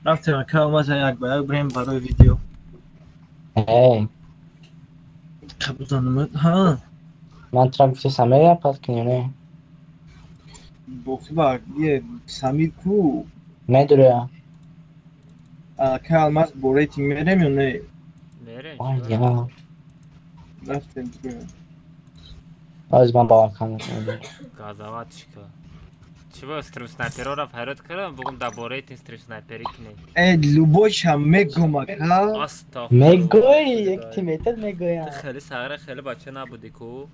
Рафтем ака алмаз як ба як бирем барои видео. Эй. Қабузанам ҳа. Ман трам гуфти Самира пас кунӣ не? Бохиба е Самир ку? Медуря. Ака алмаз бо рейтинг мерем ё не? Мерем. Ой, я. Рафтем бирем. Аз ман бовар кардам. Газаватчика. Чего стрим снайперора файрод кардам, бугум да бо рейтинг стрим снайпери кинем. Э, любой шам мегум ака. Астағфируллоҳ. Мегӯй, як тиммейтат мегӯям. Ту хеле сағира хеле бача набудӣ ку?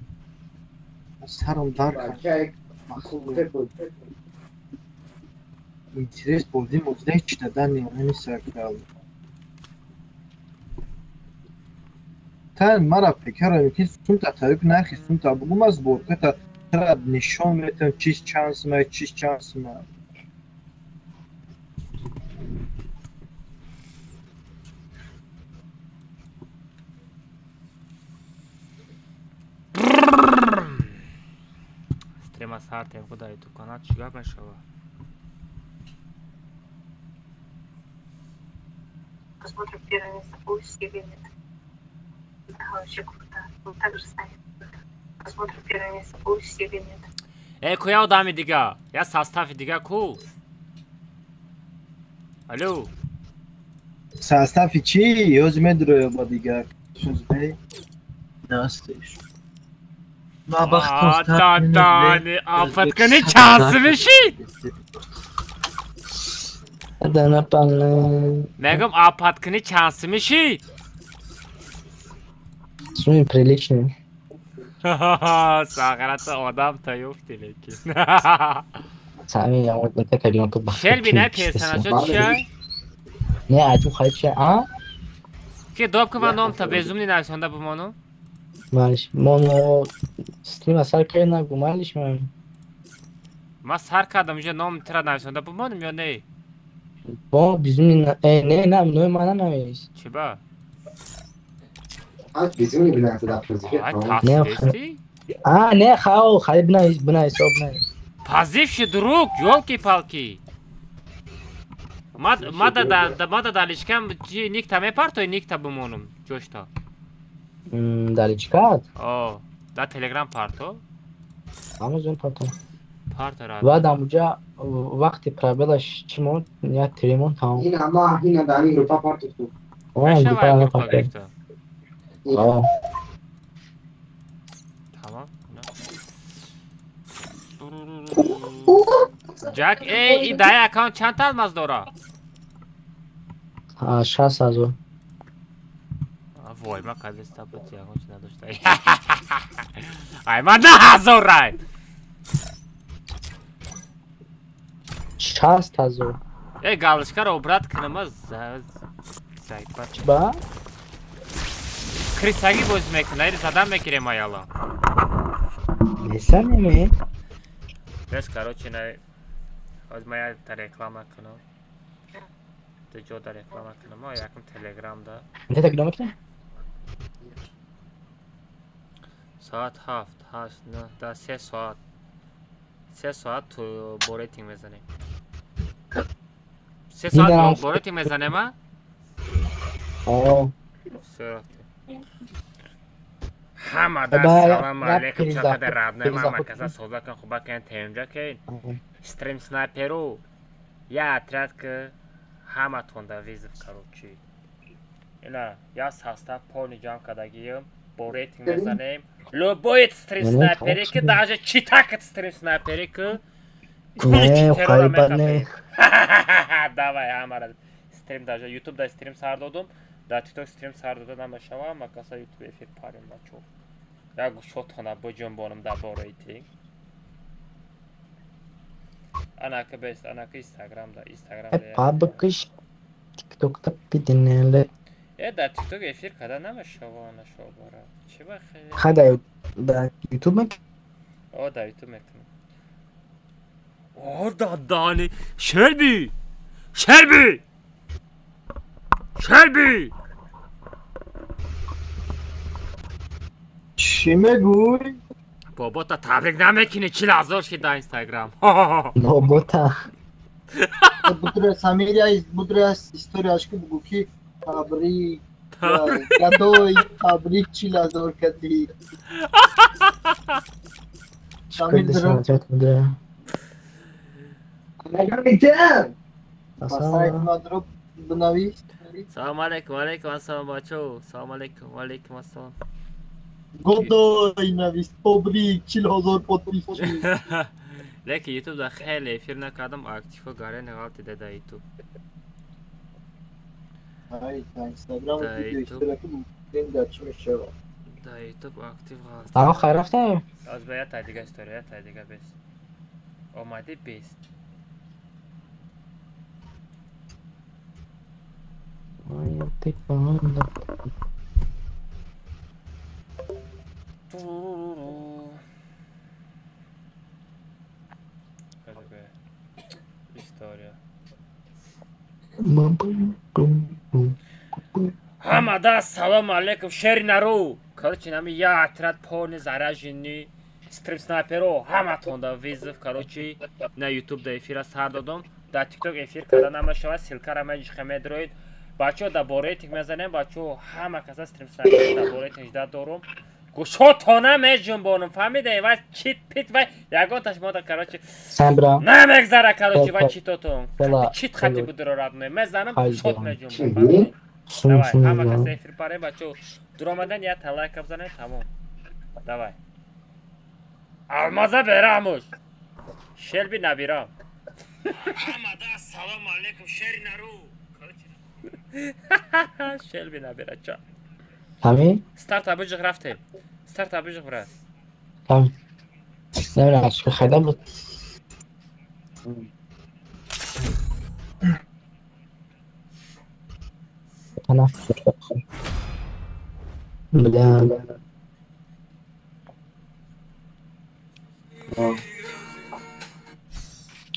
Сарам дар кард. Интерес бозӣ мозда ҳеч дадан намесаркал. Та мара пекара ки сумта тариқ нахи сумта бугум аз борката тара нишон метам чиз чанд сма чиз чанд сма. Стрема сар тем куда ютуб канал чӣ гап мешава? Посмотрим первое место получится или нет. Да, вообще круто. Он также станет. Посмотрим первое место получится или нет. Э, ку я одами дига? Я состави дига ку? Алло. Состави чӣ? Ёз медроя ба дига. Сузбе. Настеш. Дадани, афаткани чансы мешид? Мегум апаткани чансы мешид? Суми приличный. Сағирата одам та ёфти лекин. Сами я вот это кабина тут бахт. Шелби не персонажа чия? Не, а ту хайча, а? Ки доб ма ном та безумни нависонда бумону? Малиш, моно стрима сар кардем нагу, малиш ман. Ма сар кардам, уже ном тра нависонда бумонум ё не? Бо безумни не, не, ной мана навис. Чӣ ба? А безумни бинависада Не, а, не, хао, хай бинавис, бинавис, бинавис. Пазивши друг, ёлки-палки. Мада даличкам никта мепартой, никта бумонум, ҷошта. Даличкат? О, да Телеграм парто? Амазон парто. Парто рад. Баъд амуҷа вақти пробелаш чӣ монд? Як тири монд тамом. Ин ама ина дани група парто ту. Мешава група гирифта. О. Тамом. Ҷак, эй, и дай аккаунт чанд та алмаз дора? 60,000. Вой, ма кадеста буд, ягон чи надошта. Ай, ма 9,000 рай! 60,000. Эй, галочкаро обрат кунама зайбат. Ба? Крисаги боз мекуна, ири задан мекирем аяла. Несанеме? Бес, короче, на... Оз ма якта реклама кунам. Ду ҷода реклама кунам, а якум Телеграм да. Инта кудом мекунӣ? Соат 7, 8, 9, да 3 соат. 3 соат ту бо рейтинг мезанем. 3 соат бо рейтинг мезанем, а? О. Всё рафтем. Ҳама да салам алейкум, чақадар радной мама каза соза кан хуба кан темҷа кен. Стрим снайперу я отряд ки ҳаматон да визов короче. Ина я состав полный ҷамъ кардагием, бо рейтинг мезанем. Любой стрим снайпере ки даже читакат стрим снайпере ки кули читерора мехапем. Давай ҳамара стрим даже YouTube да стрим сар додум. Да TikTok стрим сар дода намешавам, макаса YouTube эфир парем бачо. Я гӯшотона буҷунбонам дар бо рейтинг. Анака бест, анака Instagram да, Instagram да. Пабкиш TikTok да пидинеле. Э, да TikTok эфир када намешава, нашава бара. Чӣ ба хеле? Ха да YouTube мек? О, да YouTube мекунам. О, да дани. Шелби! Шелби! Шелби! Чӣ мегӯй? Бобота табрик намекунӣ, 40,000 шид дар Инстаграм. Бобота. Будра Самирия будра историяшки бугу ки табрик гадой табрик 40,000 кати. Самир дро. Салом алейкум, алейкум ассалом бачо. Салом алейкум, алейкум ассалом. Годой навис табрик 40,000 подписчик. Леки YouTube да хеле эфир накардам, активҳо гарен ғалти да YouTube. Ай, Instagram видео историяки бин дар чӣ мешавад. Да YouTube актив ғалти. Аға хайр рафтем. Аз ба я тай дига история, тай дига бес. Омади бес. Ай, ты панда. История. Ҳамада салом алейкум, шери нару. Короче, нами я отряд полный зараженный стрим снайперо ҳаматонда вызов, короче, на YouTube да эфира сар додам. Да TikTok эфир карда намешавад, ссылкара меҷиха медроид. Бачаҳо да бо рейтинг мезанем, бачаҳо ҳама каса стрим снайпер да бо рейтинг жда дорум. Гӯшотона меҷунбонум, фаҳмидаем? Вай чит пит вай ягонташ мода, короче, намегзара, короче, вай читотон. Чит хати будро радме. Мезанам, шот меҷунбон. Давай, ҳама каса эфир парем, бачаҳо. Дуромадан я та лайка бизанем, тамом. Давай. Алмаза берамуш. Шелби набирам. Ҳамада салом алейкум, шери нару. Шелби набира, ча. Ҳамин? Старт абиҷиқ рафтем. Старт абиҷиқ брат. Ҳамин. Намедонам чӣ хайда буд. Бля.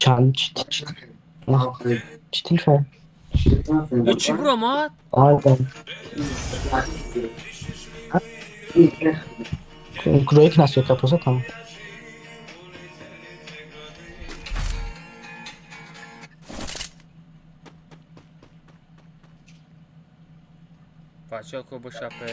Чанд чӣ телефон? Чӣ буромад? Куҷое ки насиёка просто там. Бачаҳо ко бошапе.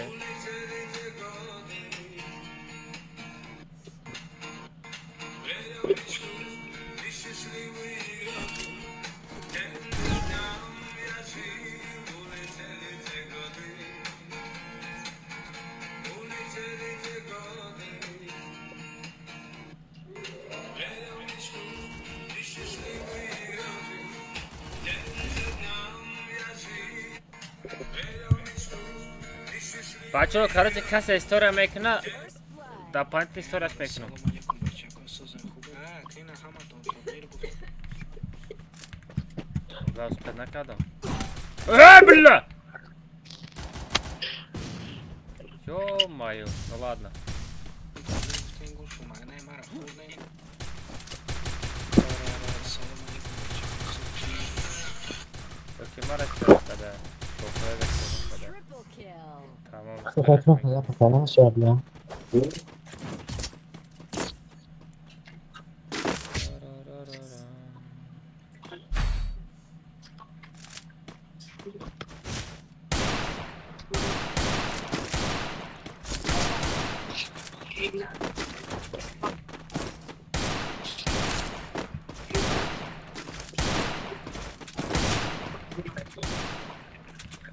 Бачаҳо, короче, касе история мекуна, да панҷ историяш мекунам. Велосипед накардам. Э, бля! Ё-моё, ну ладно. Окей, мара када. Тамом.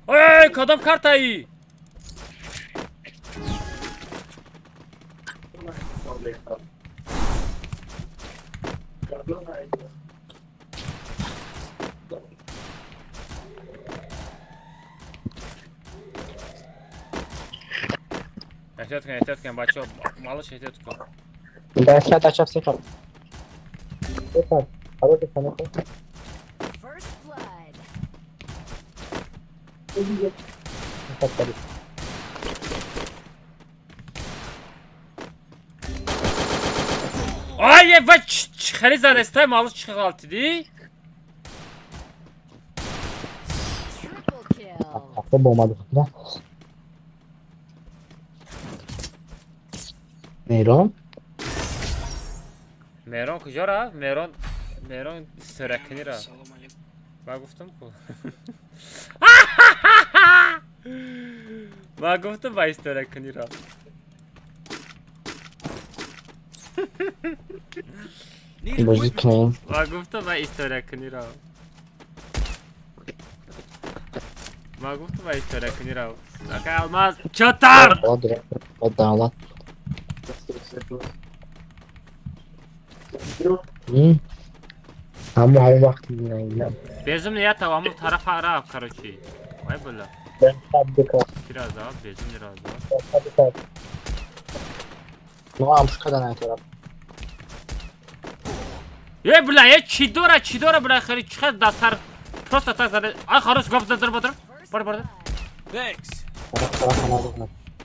Эй, кадом картаи? Эҳтиёт кун, эҳтиёт кун, бачаҳо, малыш эҳтиёт кун. Даша, даша, все кар. Ай, ва хеле задестай, малыш чӣ ғалтидӣ? Меҳрон? Меҳрон куҷо рафт? Меҳрон, Меҳрон сӯракунӣ рафт. Ма гуфтам ку. Ма гуфтам ба история кунира. Бозӣ кунем. Ма гуфтам ба история кунира. Ма гуфтам ба история кунира. Ака Алмаз, чё там? Давлат. Ҳамон ҳамон вақт динагинам. Безумно я та ҳамон тарафа рафт, короче. Вай била. Кира зад, безумно раза. Ну, ам шукада наторам. Е, бля, е, чӣ дора, бля, хеле чӣ дастар просто так зада. Ай, хорош, гоп зад, бадр. Бар, бар. Thanks.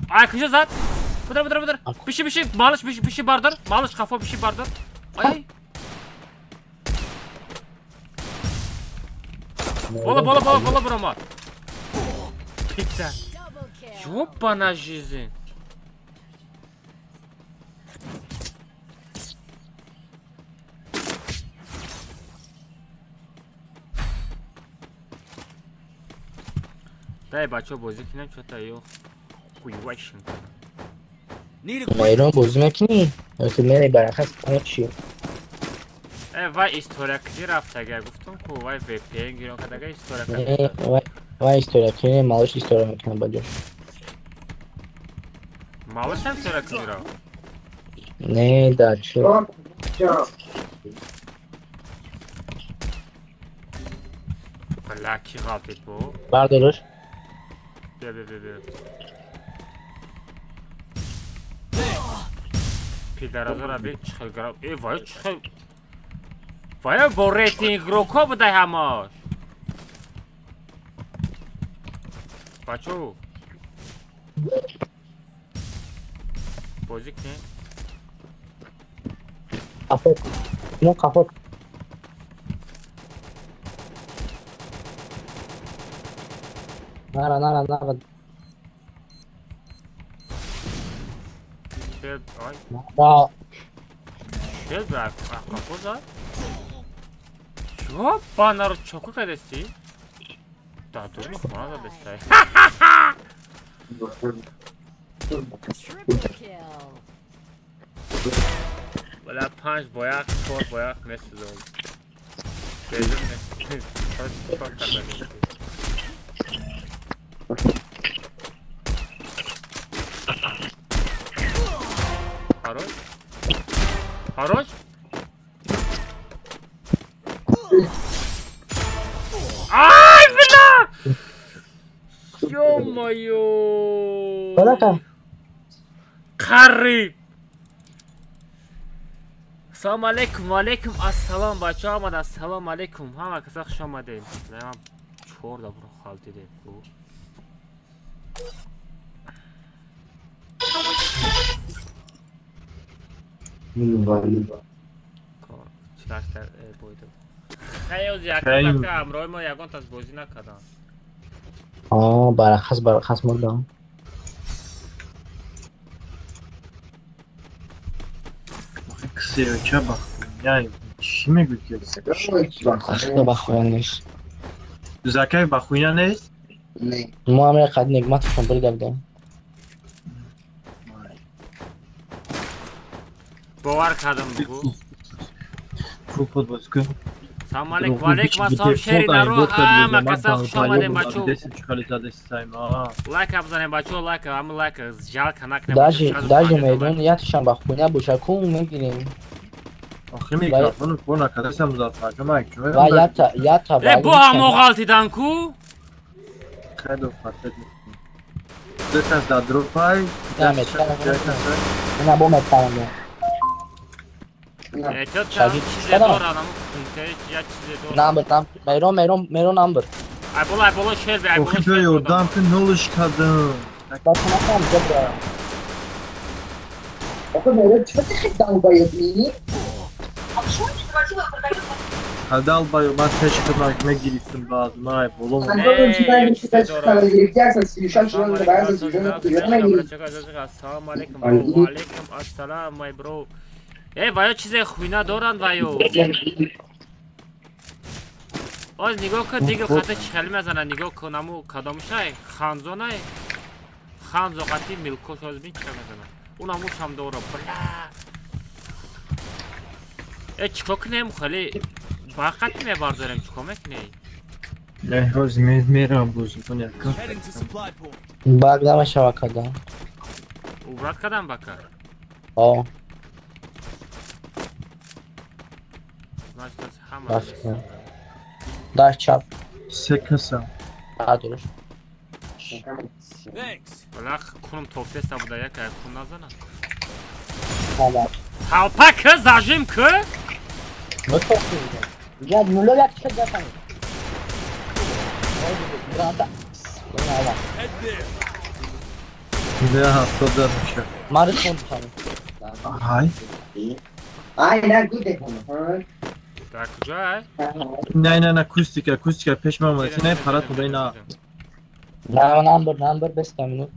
Ай, куҷо зад? Бадр, бадр, бадр. Биши, биши, малыш, биши, биши, бардор. Малыш, хафо, биши, бардор. Ай. Бола, бола, бола, бола, брома. Пицца. Ёбана жизнь. Дай бачо бозӣ кунем, чё-то ё хуйвайшин. Майрон бозӣ мекунӣ? Ё ки мерӣ барахас чӣ? Э, вай история кунӣ рафтага, гуфтам ку вай VPN гирон кардага история кардага. Вай история кунӣ, малыш история мекунад ба ҷош. Малыш ҳам история кунӣ рафт? Не, да, чё? Бля, ки ғалтид бу? Бардораш. Бия, бия, бия, бия. Пидаразора бе чӣ хел гра... Э, вай чӣ хел... Вай бо рейтинг игроко будай ҳамаш. Бачо. Бозӣ кунем. Қафо. Ну, қафо. Нара, нара, нара. Шел, ай. Да. Шел, бля, қафо зад? Ёбанаро чоку кардасти? Да, дури хона задастай. Бля, панҷ бо як, чор бо як месӯзон. Безум не. Чор карда. Хорош? Хорош? Ай, бля! Ё-моё! Балака. Қариб! Салом алейкум, алейкум ассалом, бачаҳо омада, ассалом алейкум. Ҳама каса хуш омадед. Ман чор да буро халтидем. Ҳамроҳи мо ягон тас бозӣ накардам. Барахас, барахас мурдам. Ксевча бахуя, чӣ мегӯӣ ки? Ахида бахуя нест. Закай бахуя нест? Не. Мо ҳам як қад негматашон бурида будем. Бовар кардам бугу. Футбол бозӣ кун. Салом алейкум, валейкум ассалом, шери даро, ҳама каса хуш омадем бачо. Лайка бизанем бачо, лайка, ҳама лайка, жалка накунем. Даже майдон яташам бахуя боша, ку мегирем. Охи микрофону кор накардасам Музаффарҷон, ман чӣ Ва ята, ята. Э, бо ҳамо ғалтидан ку? Хеле фасад. Ду кас дар дропай. На, бо метавонам. Эҳтиёт шав, чизе дорад, ҳамон кунте, як чизе дорад. Намбр, намбр, Мейрон, Мейрон, Мейрон намбр. Ай боло, ай боло шер бе, ай боло Охи шер. бё ёрдам кун, нулш кардам. Бача ҷабра. Охи Мейрон, чӣ ти долбоёб мини? Долбоёб, ман пеш худам мегирифтам баъд, ман ай боло. Ассалому алейкум, ва алейкум ассалом, май бро. Э, ваё чизе хуйна доранд ваё. Оз нигоҳ кун, дигар хата чӣ хеле мезана, нигоҳ кун, аму кадомшай, ханзонай. Ханзо қати милкош оз бин чӣ мезана. Он амушам дора, бля. Э, чӣ кор кунем, хеле бақат мебардорем, чӣ кор мекунем? Не, ҳоз мерам бозӣ кун якам. Баг намешава кардам. Убрат кардам бака? О. Значит, ҳама. Дар чап. Се каса. Бардорш. Бля, кунум топтеста буда, як кун назана. Толпа ки, зажим ки? Я нуля як чиз гапам. Не, ҳафтод меша. Марис кун. Ай. Ай, на гуде кун. Дар куҷо? Не, не, не, акустика, акустика пеш ман омада. Не, парат буда ина. На, номер, номер 20 минут.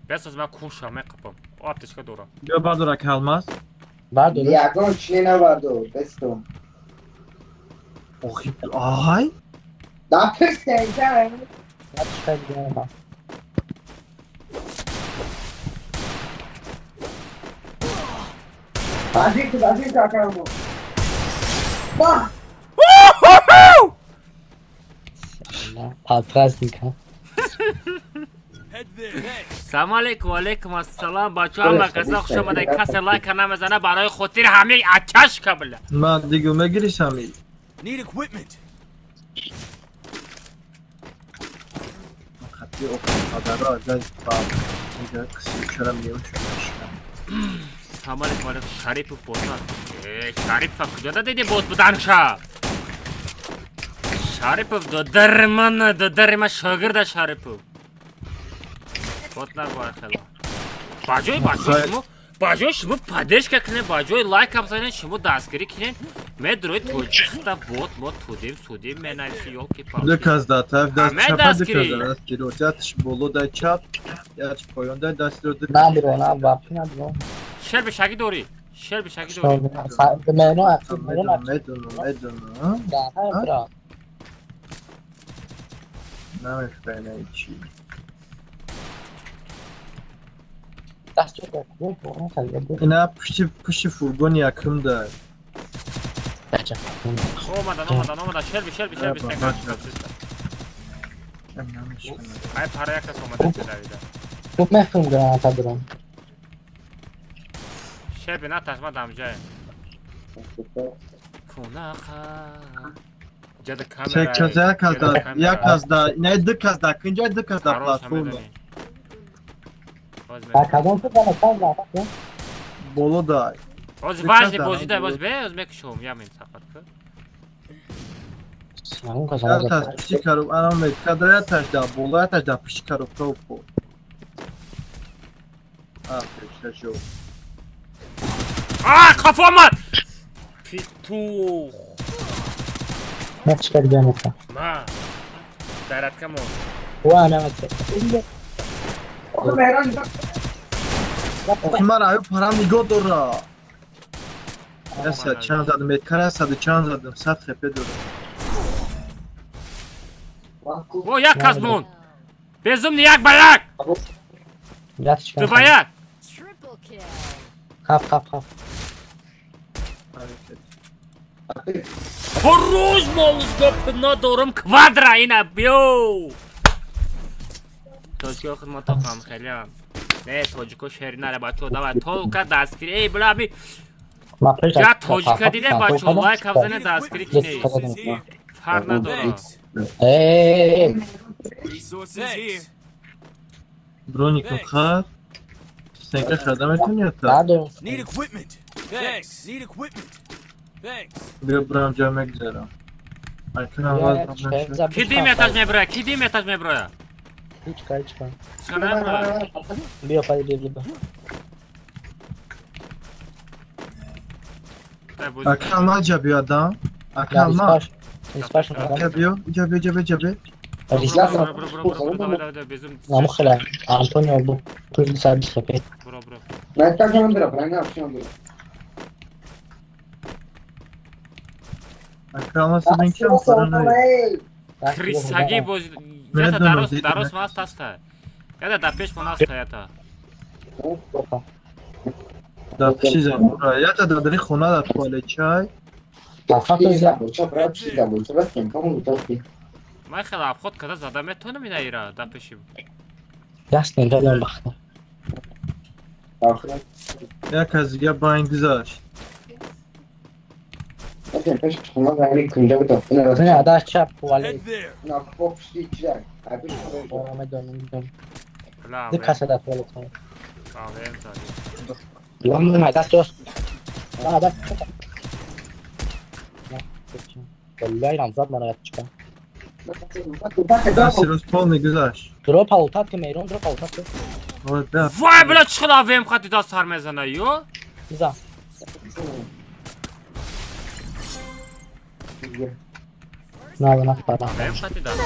Бес аз ман кунша меқапам. Аптечка дорам. Бیا бардора калмаз. Бардор. Ягон чизе набардор, бестон. Охи, ай. Да пистен, да. Базик, базик акамо. Ба! Праздника. Салом алейкум, алейкум ассалом. Бачаҳо, ҳама каса хуш омадед. Касе лайка намезана барои хотири ҳамаи ачашка бля. Ман дигу мегириш ҳами. Need equipment. Хати оқадара газ ба дига қиси чара меошам. Салом алейкум, алейкум. Шарипов бозад. Э, Шарипов куҷода диди боз буданша? Шарипов додари ман, додари ман шогирда Шарипов. Бот набояд хело. Ба ҷои шумо, ба ҷои шумо поддержка кунед, ба ҷои лайк бизанед, шумо дастгирӣ кунед. Медрои тоҷикта бот мо тудим, судим, менависи ёлки палки. Ду кас да тараф даст Ҳамаи чапа, ду кас дастгирӣ. да даст гирот. Ятш боло дай чап, ятш поён дай даст ро ду кас. Набро, на, вообще набро. Шер бешагӣ дорӣ. Шер бешагӣ дорӣ. Мено, мено, Медонам, медонам, медонам. да, бро. Намефаҳмам чӣ. Даст чо кун, Ина пушти фургони якум дай. Бача. Омадан, омадан, омадан. Шер би, шер би, шер би. Ба, Сенга. бача. Намешканам. Ай пара як кас омада давида. Хуб мефум граната дорам. Шер би наташ ма дамҷае. Кунаха. Ҷада камера. Се кас, як кас да, як кас да, не ду кас да, кунҷа ду кас да платформа. Ба кадом ту бана чанд граната? Боло дай. Оз Ду важни кас да, бозӣ дай, боло. боз бе, оз мекушом, я мин сақат ку. Ягон кас Як таш пушти кароб, анам кадра як таш да, боло як таш да пушти коробка упо. А, пешта шо. А, қафо омад! Питух. Мечка граната. Ма. Зарядка мо. Ва, намат. Меҳрон Охи ман аю парам нигоҳ дора. Яса чанд задам, меткара саду чанд задам, сад хепе дорам. О, як кас монд. Безумни як ба як. Ду ба як. Хап, хап, хап. Ҳаракат. Ҳар молузгоп надорам квадра ина биё. Тоҷикҳо хидмат тоқам хеле. Не, тоҷико шери наре бачаҳо, давай толка дастгирӣ. Эй, бля, би я тоҷика диде бачаҳо, лайк бизанед, дастгирӣ кунед. Фарқ надорад. Эй, Resources here. Броником хар. Сенка харда метавонӣ ята? надорам. Need equipment. Thanks. Need equipment. Thanks. Биё брам ҷа мегзарам. Акун аввал намешавад. Ки дим этаж меброя? Ки дим этаж меброя? Ҳичка, ҳичка. Чӣ намеброя? Биё, пади, биё, биё. Дай бозӣ. Акун ман ҷа биё адам. Акун ман. Испаш, испаш. Ҷа биё, ҷа биё, ҷа биё, ҷа биё. Бро, бро, бро, бро, бро, давай, давай, давай, безум. Наму хела. Антонио бу пул сабис хепе. Бро, бро. Метка чанд дора, бранга чанд дора. Крисаги боз ята дароз дароз маст аста. Ята да пеш мон аста ята. Да пеши замура. Ята да дри хона да туалет чай. Ман хеле обход карда зада метавонам ина ира да пеши. Ясно, дадам бахта. Як аз дига байн гузашт. Не, да чап туалет. Ду каса да туалет. Дасти полный гузашт. Дроп алутат ки мейрон, дроп алутат ки. Вай бля чӣ хел АВМ хати даст сар мезана ё? Бизан. На, на, на. АВМ хати даст.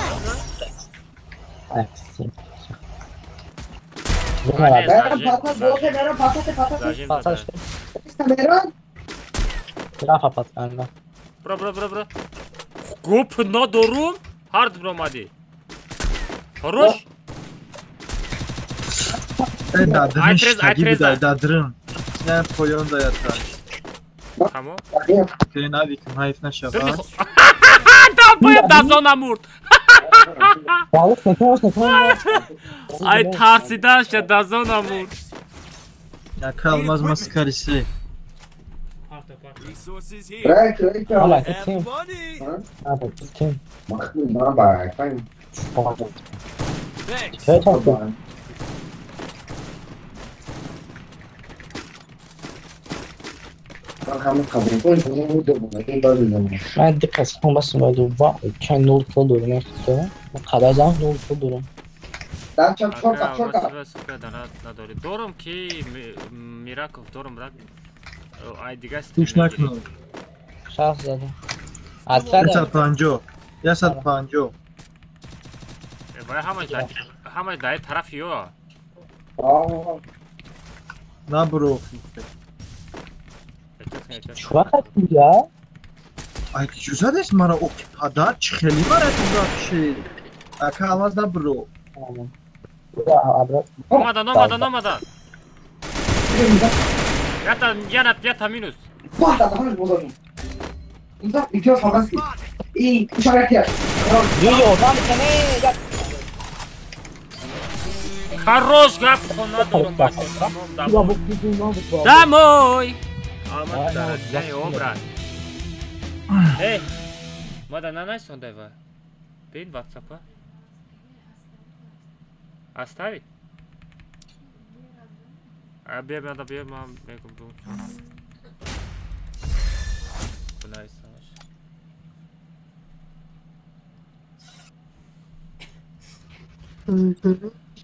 Бро, бро, бро, бро. Гуп надорум, ҳард бромадӣ. Хорош? Дай дадрым. Не поён да ята. Тамом? Ки навикм ҳайф нашава. Да бояд дазона мурд. Ай тарсидан ша дазона мурд. Яка алмаз маскариси. من دقت کن بس چند نول پول دارم قبل از نول پول دارم. Дорам ки Мираков дорам брат. Ай дига Гӯш накун. Шахс зада. 150 150. Бай ҳама дай тараф ё. На бро. Чӣ вақт я? Ай чӣ задес мара оки падар чӣ хели мара тузак ши. Ака алмаз на бро. Омадан, омадан, омадан. Ята, яна, ята минус. Хорош гап хона дорум бача. Домой. Алмаз дараҷаи о брат. Эй, мада нанайсондай ва. Бин ватсапа. Оставить? А бе надо бе мам мегум бу. Бунайсаш.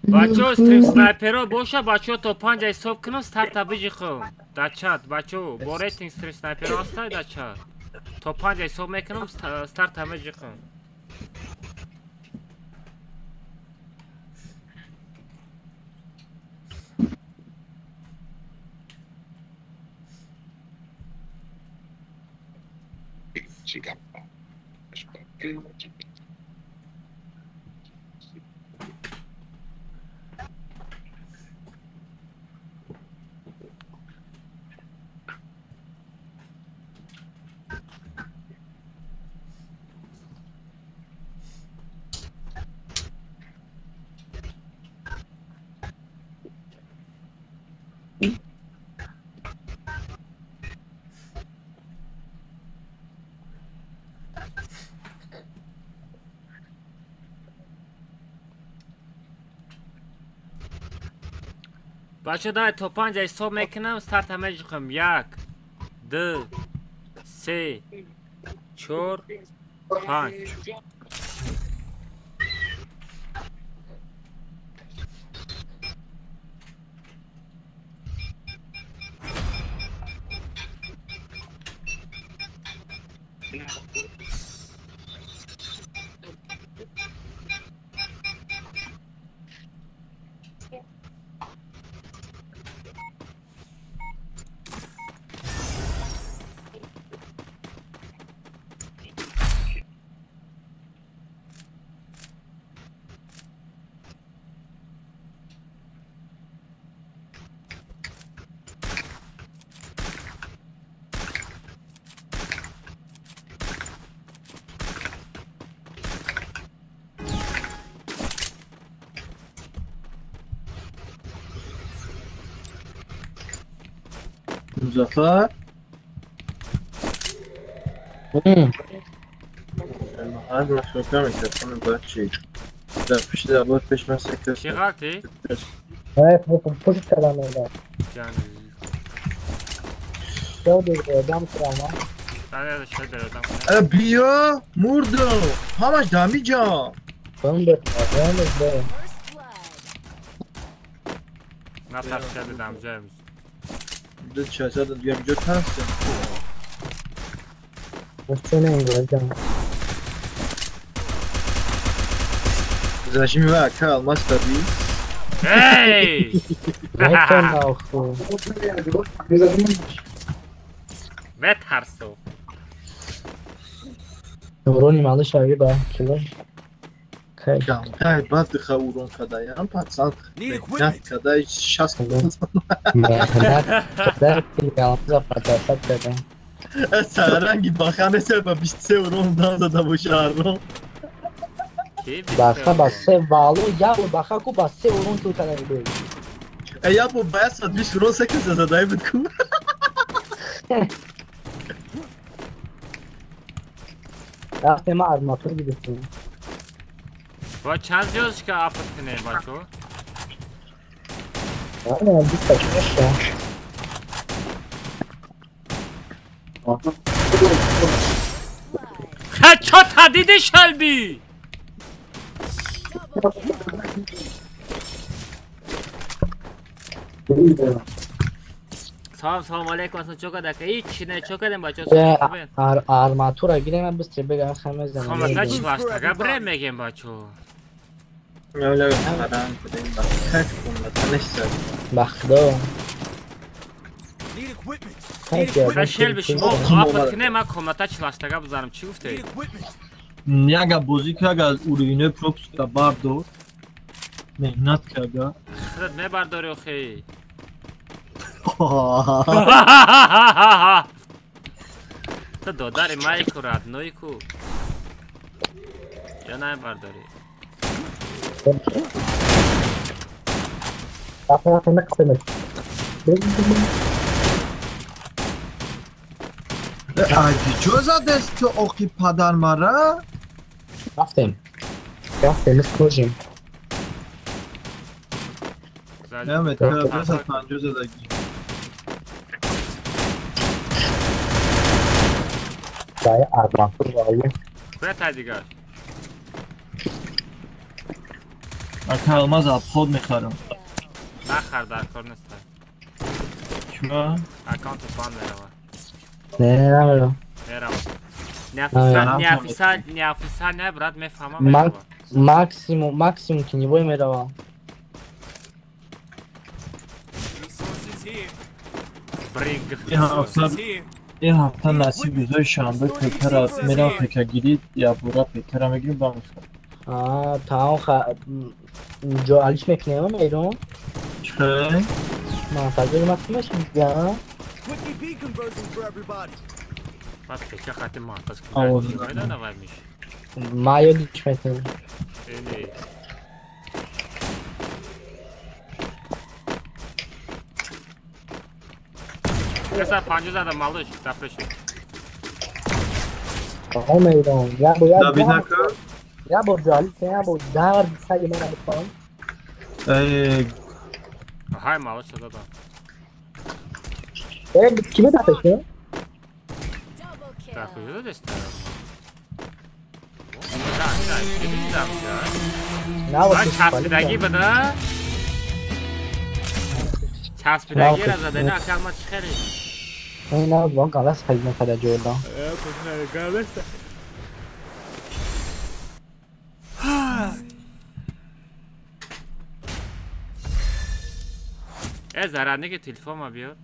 Бачо стрим снайперо боша бачо то 5 ҳисоб кунам старта биҷихум. Да чат бачо бо рейтинг стрим снайперо ҳастай да чат. То 5 ҳисоб мекунам старта меҷихум. Бача дай то 5 ҳисоб мекунам старта меҷихам. 1 2 3 4 5. Музаффар? هر مخلوقه میکروفون بچه در پیش در پیش من سکتر چی غلطی؟ نه پشت کردم اینا جان دم کردم اه بیا مردم همش دمی جا بم نه ترس کرده دم جا دو چهار دیگه اینجا ترسه چون انگار جان Зачем вы алмаз таби? Эй! بترسو. Урони малыш ави ба кило. Кай бад ха урон кадаям пацан. Мехнат кадай 60. Мехнат кадай кило за кадай. Саранги бахане се ба 23 урон дада боша арро. Баха ба се вало я баха ку ба се урон ту кадай буд. Я бо ба 120 урон се каса задай буд ку. رفتیم ما арматур گرفتیم. با چند زیادش که افت کنه بچه؟ نه 20 تا چه؟ خچا تدید شلبی. سلام سلام علیکم اصلا چوکا دکه هیچ نه چوکا دم بچه арматура гирем من بس بگم خمه زنم خمه چی واسطه بره میگم بچه نه نه بخدا شلبی شما آفت کنه من کمتا چی واسطه بزنم چی گفته؟ яга бозӣ ки ага аз уровинои пропуска бардор меҳнат карда худат мебардори охи ту додари майку родной ку ё намебардорӣ Аги чо задест ту оқи падар мара? Рафтем. Рафтем, мискожим. Не, ту 250 задагӣ. Дай арматур вале. Куя дигар? Ака алмаз обход мехарам. Нахар дар кор нест. Чума? Аккаунт бан мерава. Не, намерам. Мерава. Не офиса, не брат, мефаҳмам мерава. Максимум, максимум теневой мерава. Ин ҳафта насиб рӯзои шанбе пекара мерам пекагирӣ якбора пекара мегирим ба мехӯрам. Аа, таом ҷо алиш мекунем эрон? Чӣ? Мантазири ма кӣ мешавӣ? Баъд пека хати мантаз кунад меш. Ма ёдиш мекунем. Эне. Каса 50 зада малыш, дафреши. Таом эрон. Я бо я бо ҷоали я бо дард саги мана бикун. Э ҳай малыш задам. Э киме дафреши? Дар куҷо задест? Часпидагӣ буда? Часпидагиро зада, на ака ма чӣ хеле? Не, вон галас хеле накарда ҷода. Э зарадники телефонма биёр.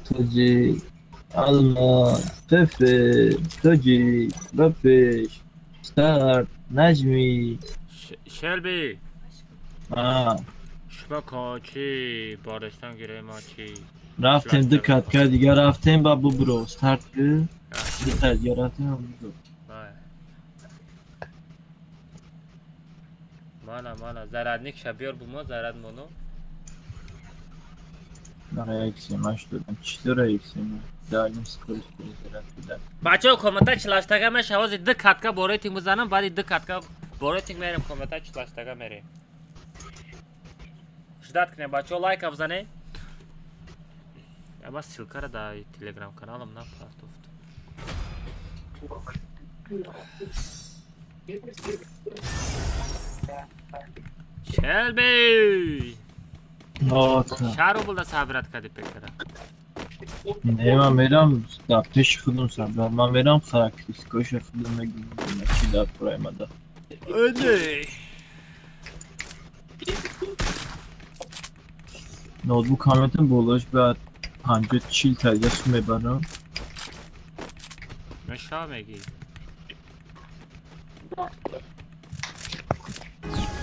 Тоҷик, Алмаз, Фефе, Тоҷик, Бапеш, Старт, Наҷмӣ. Шелби. Шумо кочи бордоштан гире ма чӣ? Рафтем ду катка дигар рафтем ба бубро старт ки ду та дигар рафтем ба бубро. Мана, мана, зарядник ша биёр бумо, заряд моно. Дара 138 додам. Чӣ дора 138? Дальним скорость заряд додам. Бачаҳо комната 48 меша, ҳозир ду катка бо рейтинг бизанам, баъди ду катка бо рейтинг мерем комната 48 мерем. Ждать кунем бачаҳо, лайка бизанед. Ама ссылкаро дар телеграм каналам напартофт. Шелби! Чаро рубл да сабрат кади пекара? Не, ман мерам дар пеши худам сабрат. Ман мерам характеристикаша худам мегӯям, чи дар пураймада. Ноутбук ҳаметам болош ба 50-40 та сум мебарам. Меша мегӣ.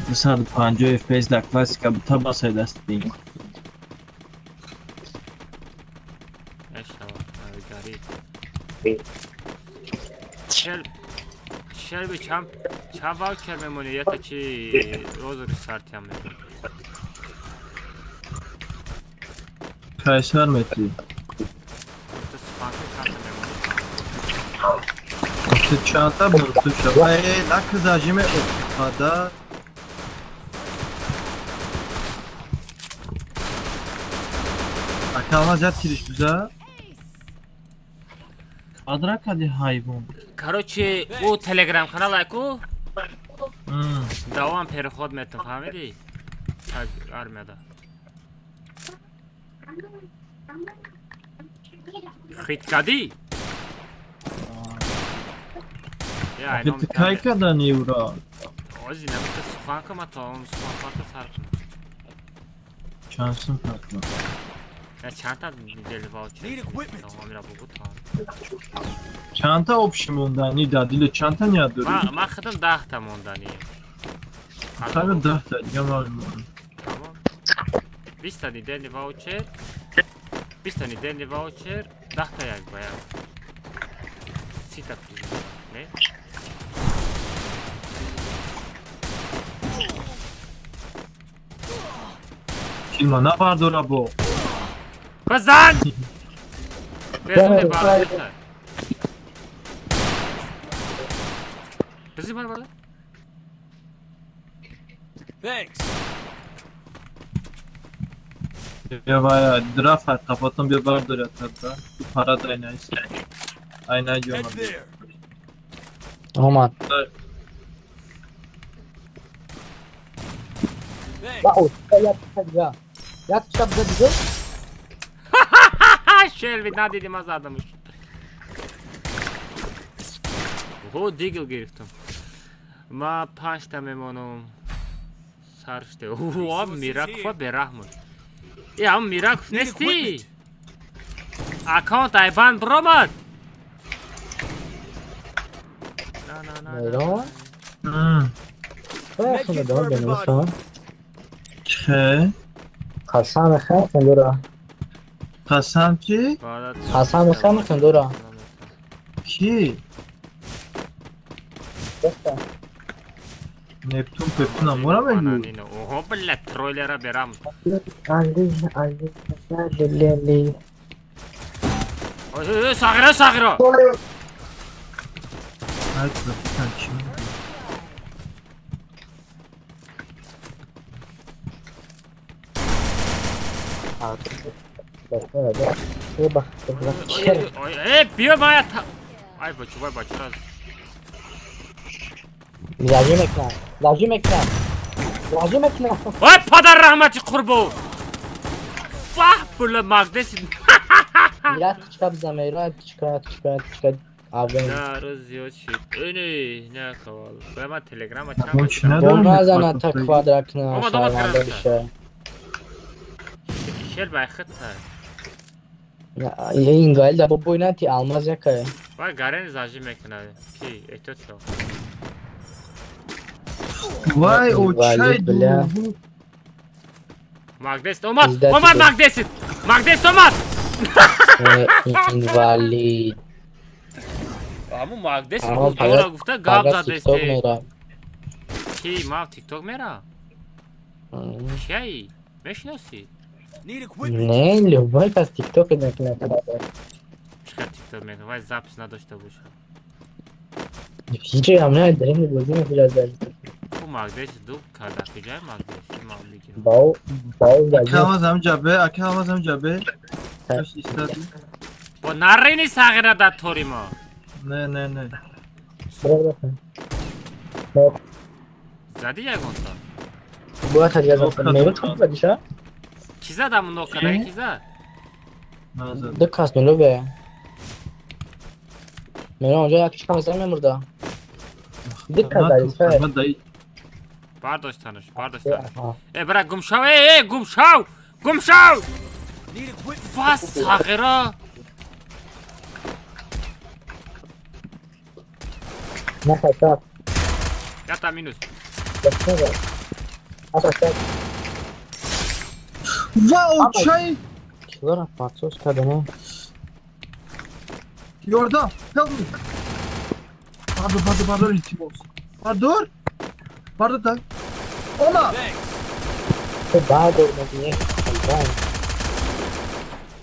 250 FPS дар классика бута басай даст дин. Мешава, навигарӣ. Шелби чанд ваучер мемонӣ? Ята чи розыгрыш сартиям мегӯ? Кайсар мети. Ту суханка чандта мемонӣ? Ту чандта буд ту шава? Э, наки зажиме офтада. Акалма зяд тириш биза? Квадра кади ҳайвон. Короче, ӯ телеграм канал айку? Давом переход метам, фаҳмидӣ? Армияда. Хит кадӣ? Ту кай кардани ӯро? Ози намита сухан кама то он сухан парта сар кунам. Чанд сум партам? Чандта недели ваучер? Амира бугу то. Чандта общий монданӣ дар диле чандта ният дорӣ? Ман худам 10та монданӣ. Худам 10та дига ман монам. Тамом. 20та недели ваучер. 20та недели ваучер, 10та як ба як. 30та приз, не? Килма набардора бо. Бизан! Безумный бардор. Бизи бар бардор. Thanks. Я вая драфа капотон бия бардор ятарда. Ту пара дайна ист. Айна ҷомад. Омад. Вау, я я. Я чап задиго? Шелби надидим аз адамуш. Ҳо дигл гирифтам. Ма 5та мемонам. Сар шуде. О, Миракова бераҳмуд. Э, ам Мираков нести? Аккаунт айбан бромад. На на на. Меҳрон? Чӣ? Қасам хеле дура. Қасам чӣ? Қасам хеле дура. Кӣ? Нептун Пептун амора мегӯ? Оҳо, бля, тройлера берам. Али, али, али, али. Ой, сағира, сағира. Ай, братан, чӣ мегӯ? Э, биё мая. Ай, бачу, вай, бачу, раз. Лажи мекунам, лажи мекунам, лажи мекунам. Ой, падар раҳмати қурбо. Фаҳ, бля, магдес. Я тичка бизам, эра, тичка, тичка, тичка. На, рӯз зиёд шид. Э, не, не, кавал. Бля, ман телеграма чанд. Бомбазана та квадрат кунам, шарманда биша. Шел байхит та. Ин гайл да бобой нати алмаз якая. Вай гарен зажи мекунад. Ки, эҳтиёт шав. Вай, очай бля. Магдес омад! Омад Магдесит! Магдес омад! Инвалид. Аму Магдес дора гуфта гап задесте. Ки мав тикток мера? Кияи? Мешиноси? Не, любой кас тикток мекунад. Чӣ тикток мекунад? Вай запись надошта боша. Ҳеҷ ҳамна дарем бозӣ мекунад. Ку магдеш ду када куҷай магдеш? Ма мегирам. Бау, бау. Ака ҳам ҷабе, ака ҳам ҷабе. Бо нарини сағира да тори мо. Не, не, не. Зади ягонта? Бояд ҳаҷа мева чӣ задиша? Ки задам нокада, ки зад? Ду кас мелове. Мера онҷо як чикам зан мемурда. Ду кас задиша. Бардошт танаш, бардошт танаш. Э, бра гумшав, э, гумшав! Гумшав! Ва сағира! На, Ята минус. Вау, чай! Килора пацос кадане. Ёрдам, help me. Бардор, бардор, бардор, илтимос. Бардор? Бардор так. Ома! Бардор, не,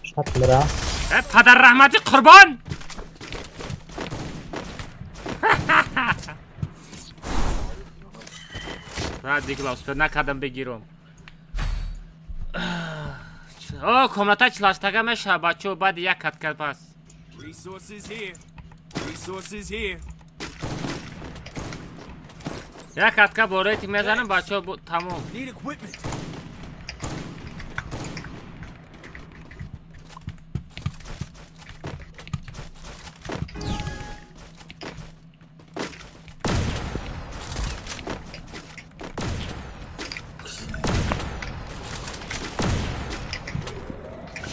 Шатмира. Э, падар раҳмати қурбон! Радик лаус накардам бигирам. О, комната чилаштага мешава, бачо, баъди як катка пас. Як катка бо рейтинг мезанам, бачо, тамом.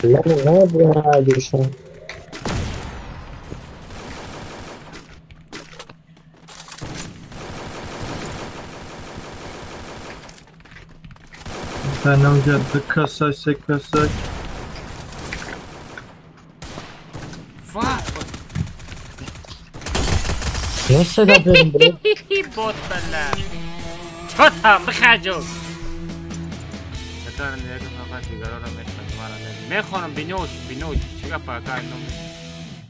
Не, не, не, Нам ду каса, се каса. Не сада берем, бро. Ботала. Чё там, бихаҷо? Мехонам бинош, бинош. Чӣ гапа ака ном?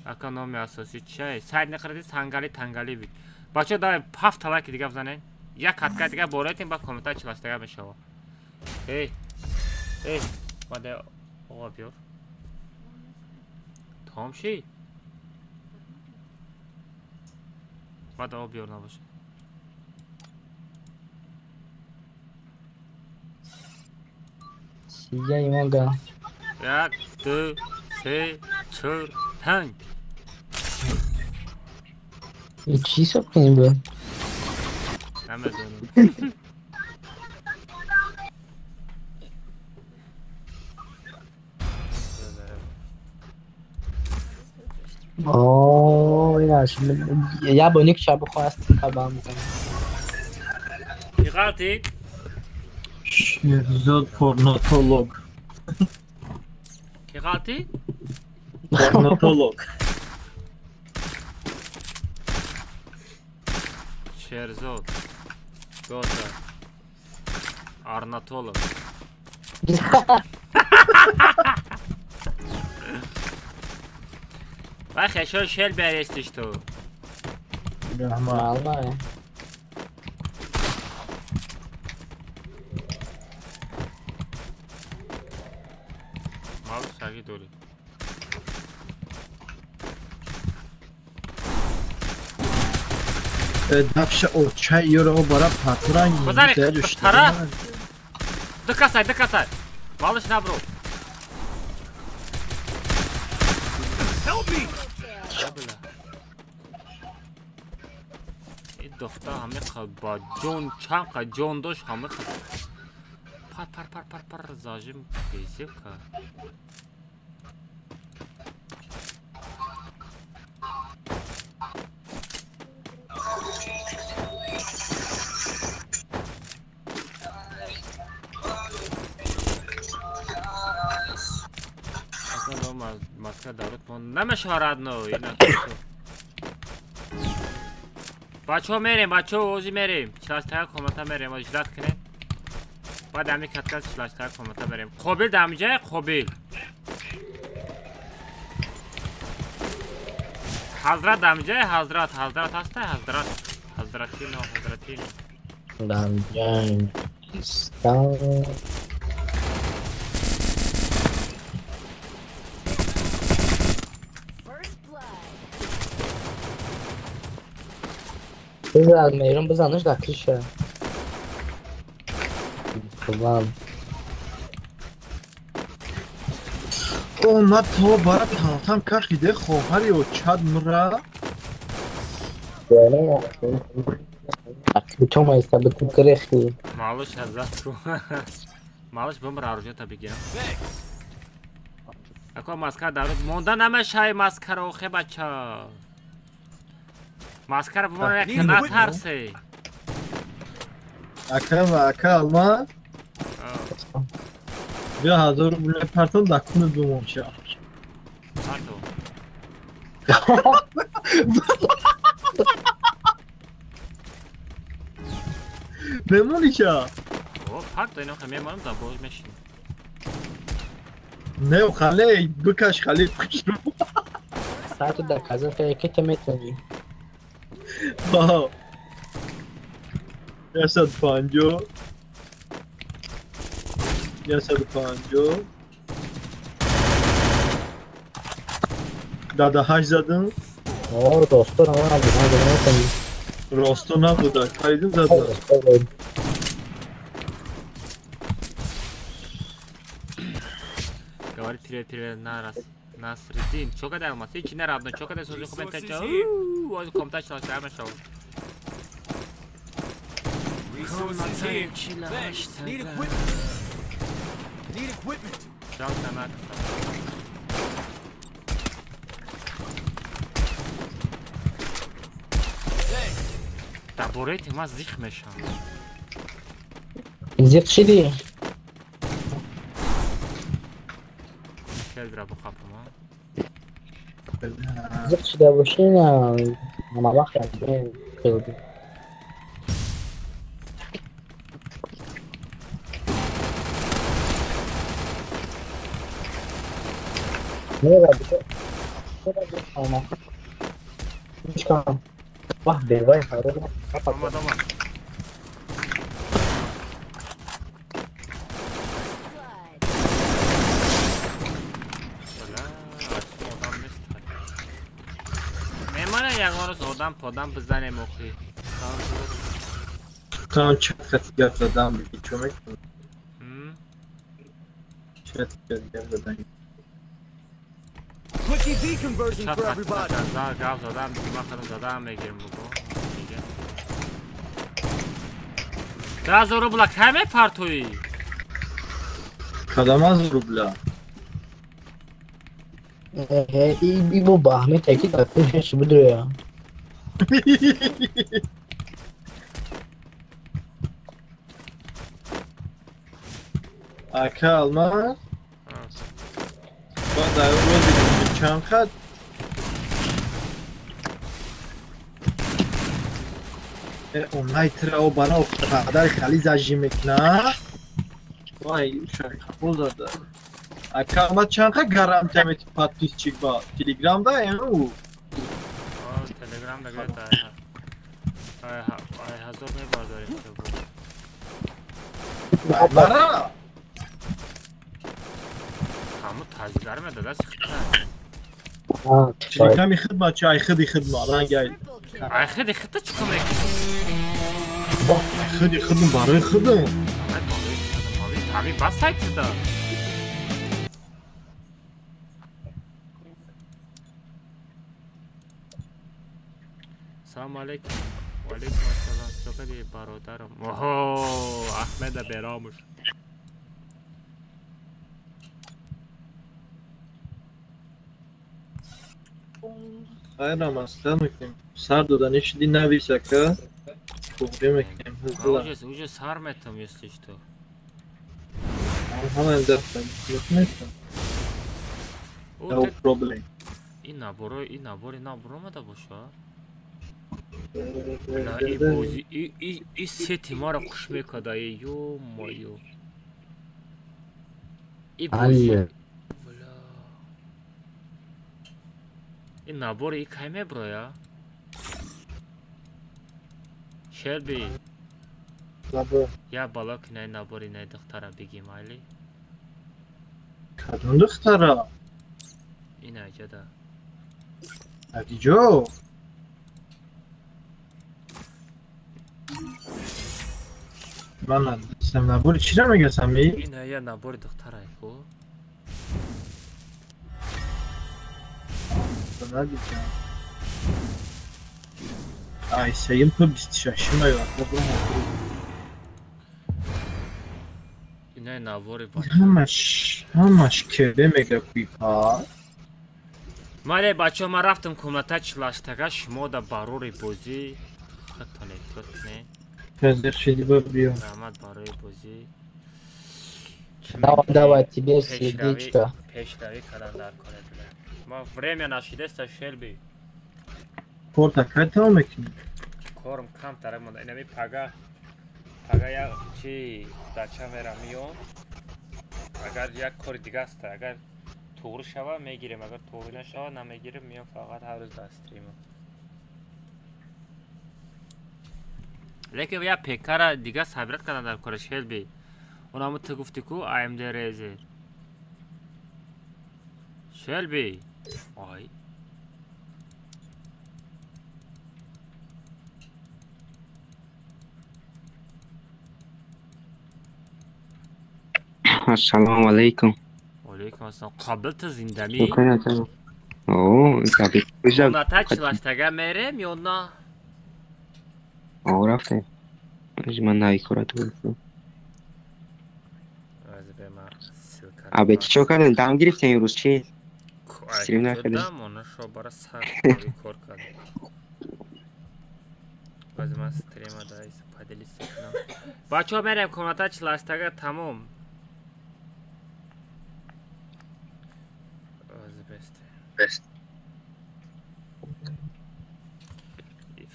Ака номи асосӣ чай? Сайд нақради сангали тангали бит. Бачо давай 7 лайки дига бизанед. Як катка дига бораетем ба комментар чилаштага мешава. Эй, эй, мада оға биёр. Тамом ши? Мада об биёр набоша. Я не могу. 1, 2, 3, 4, 5. И чӣ ҳисоб кунем бо? Намедонам. О, инаш. Я бо ник шаб хост кабам мезанам. Чӣ ғалтид? Шерзод порнотолог. Ки ғалтид? Порнотолог. Шерзод. Гота. Арнатолог. Вай хешо шел берестиш ту. Раҳмат. Мал саги дорӣ. Дафша о чай ёро о бара патранг. Базари тара. Ду касай, ду касай. Малыш набро. Духта ҳаме ба ҷон чанд қа ҷон дошт ҳаме қа пар пар пар пар пар зажим безеб ка. Маска дарут мон намешавад но ина. Бачо мерем, бачо ози мерем. 48 комната мерем, ози ждат кунем. Баъд ҳами каткас 48 комната мерем. Қобил дар ҳамиҷае, Қобил. Ҳазрат дар ҳамиҷае, Ҳазрат, Ҳазрат ҳастай, Ҳазрат. Ҳазратино, Ҳазратино. Дар ҳамиҷаистам. Бизан, мейрам бизанаш дар киша. Хубам. О, ма то бара тамтам кашиде хоҳари очад мра. Ту майста биту грехи. Малыш ҳазрат ку. Малыш бимра оружието бигирам. Ако маска даруд монда намешай маскаро охе бача. Маскара бимона як натарсе. Ака ака алма. Бия 1000 рубл партон дар куни бимон ша. Партон. Мемони ша. О, парто ино мемонам дар боз мешинам. Не, хале, бикаш хале пушро. Саату дар казан ки та метавонӣ. Вау. 150. 150. Дада 8 задам. О, росто набуд. Росто набуда, харидим задам. Говорит, привет, привет, нараз. Насриддин, чо кадай алмаз? Ҳеҷ не родной, чо кадай сози хуб энтача. Ози комната чалашта мешав. Resources here. Thanks. Need equipment. Need equipment. Жалко на. Дар бораи тема зих мешавам. Зиқ шидӣ? Хеле бухапам, а? Зиқ шида бошӣ, на ҳама вақт хеле. Вах, бевай, хорош. Омад, омад. Мемона ягон рӯз одам подам бизанем охи. Там чат хати гап задам, чо мекунӣ? Чат гап задам. Quick EV conversion for everybody. Гап задам, ман худам задам мегирем буго. 1000 рубла кай мепартоӣ? Кадом 1000 рубла? И бо баҳме таки дар пешаш бидроя. Ака алмаз? Ба дар рӯзи чанд хат? Онлай тира бара қадар хали зажи мекна. Вай, шайхо зада. Ака ма чанд хат гарантия мети подписчик ба Телеграм да ю? Телеграм да гирта. Ай ҳазор мебардорем. Бара! Ҳаму таҷдар медода сихта. Телеграми хидма чи ай хиди хидма ранг ай. Ай хиди хидта чӣ кор мекунӣ? Хиди хидм барои хидм. Ҳами бас сайтида. Салом алейкум. Ва алейкум ассалом. Чӣ кардӣ бародарам? Оҳо, Аҳмеда беромуш. Хайрам аслан мекунем. Сар додани шуди навис ака. Туғри мекунем. Уже сар метам, если что. Ҳамаям дафтам. Метам. No problem. Ин наборо, ин набори набор омада боша? Бля, и бози, и сети маро хуш мекарда, ё-моё. И бози. Бля. И набор и кай меброя? Шелби. Я бало ки най набори най духтара бигим, айли? Кадом духтара? Ина иҷода. Адиҷо? Ман надонистам набори чиро мегӯясам? Ина я набори духтара ку? Надидам. Ай, сеюм то 26 ма ё. Ина набори бача. Ҳамаш кеде мега куйпа. Мале бачаҳо, ман рафтам комната чилаштага, шумо да барори бозӣ худтон эҳтиёт кунед. Қазир шиди биё. Раҳмат барои бозӣ. Давай, давай, тебе сердечко. Пешравӣ кардан дар коре бля. Ма время нашидеста Шелби. Корта кай тамом мекунӣ? Корм камтар монда. Инами пага пага як чи дача мерам миём. Агар як кори дига аст, агар туғри шава мегирем, агар туғри нашава намегирем, миём фақат ҳар рӯз дар стрима. Лекин я ПК-ра дига сабират кардан дар кори Шелби. Онамо ту гуфтӣ ку AMD Razer. Шелби. Ай. Ассалому алайкум. Алайкум ассалом. Қабл ту зиндамӣ? О, қабл. Комната чилаштага мерем ё на? О, рафтем. Ман нави кора ту. Абе чӣ кардем? Дам гирифтем имрӯз чи? Стрим накардем. Дам она шо бара сар кор кардем. Баъзе ман стрима да поделиться кунам. Бачаҳо мерем комната чилаштага тамом. Best.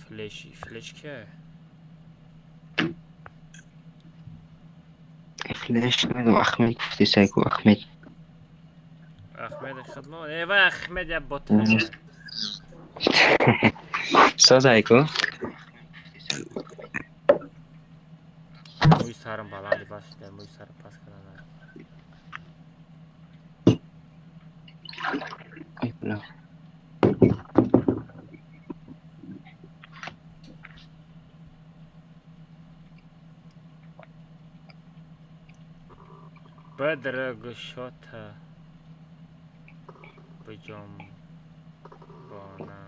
Флеш, флеш кия? Флеш намедонам, Ахмед гуфти сайку Ахмед. Ахмед хидмат. Э вай Ахмед я бот. Созайку. Мӯи сарам баланди башида, мӯи сарам пас кардан. Ай бля. Бадра гушота биҷом бона.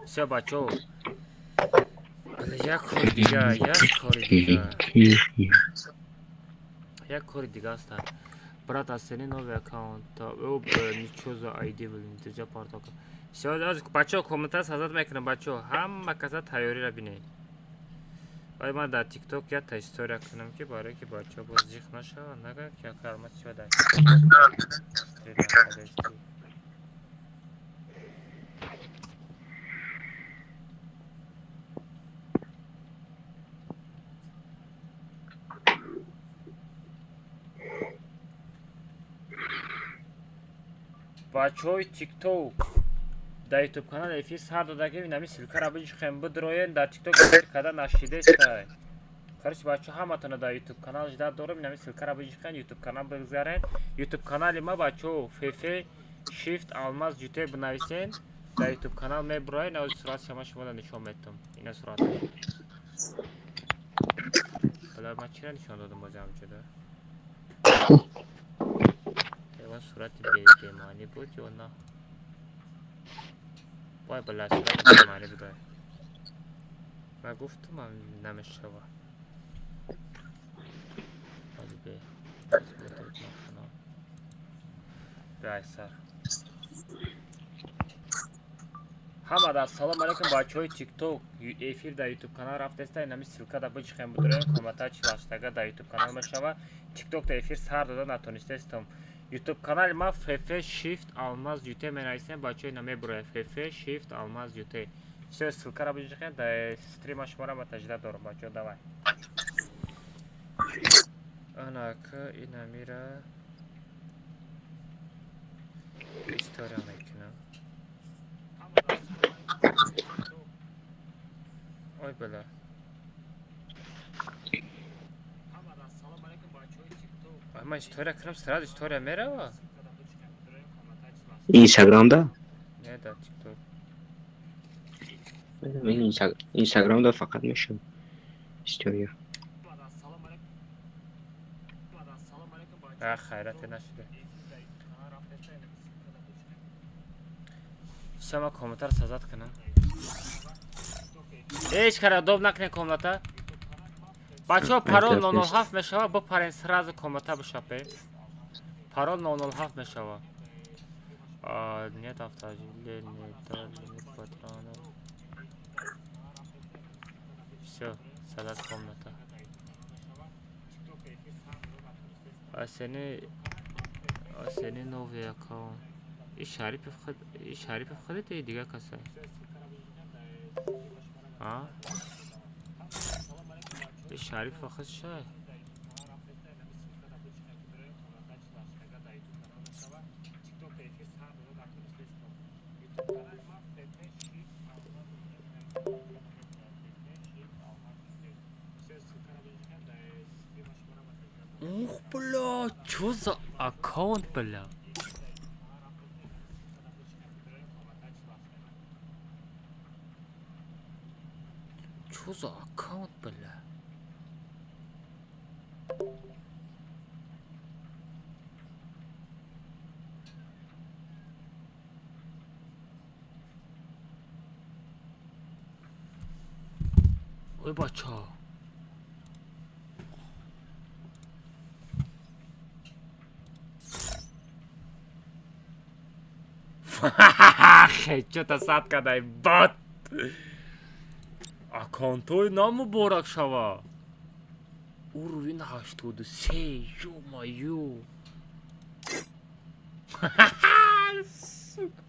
Всё, бачо. Як кори дига, як кори дига. Як кори дига аст. Брат, оцени новый аккаунт. Ничего за ID, блин, друзья портока. Всё, бачо, комментар создать мекунам, бачо. Ҳама каса тайёриро бинед. Вай ман дар TikTok якта история кунам ки барое ки бачаҳо боз зиқ нашаванд, нагӯянд ки яка Алмаз чиба дар стрим накардасти. Бачаҳои TikTok дар YouTube канал эфир сар додагим, инами ссылкаро биҷухем бидроен, дар TikTok эфир карда нашидестай. Короче, бачаҳо ҳаматонро дар YouTube канал ждат дорам, инами ссылкаро биҷухен, YouTube канал бигзарен. YouTube канали ма бачаҳо FF Shift Алмаз ЮТ бинависен, дар YouTube канал мебуроен, аз сурат шама шуморо нишон медиҳам. Ина сурат. Бала ман чира нишон додам боз ҳамҷода? Ягон сурати бемаънӣ буд ё на? Вай бала сурати бемаънӣ буд. Ман гуфтам намешава. Бе айсар. Ҳамада ассалому алайкум бачаҳои TikTok. Эфир дар YouTube канал рафтеста, инами ссылка да бичихем бидроем, комната чилаштага дар YouTube канал мешава. TikTok да эфир сар дода натонистестам. YouTube канали ма FF Shift Алмаз UT менависем, бачаҳо ина мебурояд. FF Shift Алмаз UT. Всё, ссылкаро биҷиқед, дар стрима шуморо ба таҷриба дорам, бачаҳо, давай. Анака ина мира история мекунам. Ой, бля. Ама история кунам, сразу история мерава? Инстаграм да? Не, да, ТикТок. Инстаграм да фақат мешавад история. А, хайрате нашуда. Всё, ма комментар сазат кунам. Ҳеҷ кара доб накунед комната. Бачаҳо, парол 007 мешава, бипарен сразу комната бишапе. Парол 007 мешава. Нет автожиле, нет нет патронов. Всё, сазат комната. Асени новый аккаунт. И Шарипов худ, и Шарипов худет и дига каса. А? И Шарипов худ шай. Ух, бля, чё за аккаунт, бля? Чё за аккаунт, бля? Ой, бача. Чё-то садка дай бот. Аккаунтои намуборак шава. Уровень 83, ё-моё. Сука.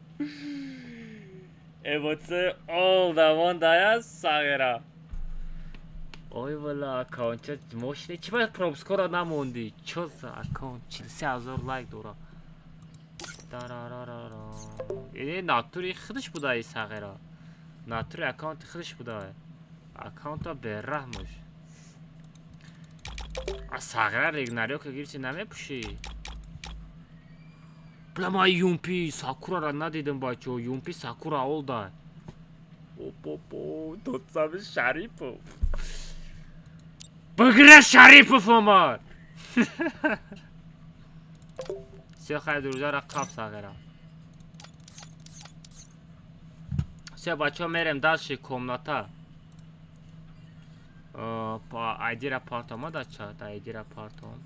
Эмоции all да вон дая сагера. Ой, бля, аккаунт чё мощный. Чӣ бояд пропускора намонди? Чё за аккаунт? 43 000 лайк дора. Тарарарара. Натури худаш буда и сагера. Натури аккаунти худаш буда. Аккаунта бераҳмуш. А сагера регнарио ка гирифти намепӯшӣ. Бля, ман Юмпи Сакурара надидам, бачаҳо. Юмпи Сакура олда. Опопо, тот самый Шарипов. Бигра Шарипов омад. Всё, хай, друзья, қап сагера. Всё, бачаҳо, мерем дальше комната. Айдира партом, да чат, айдира партом.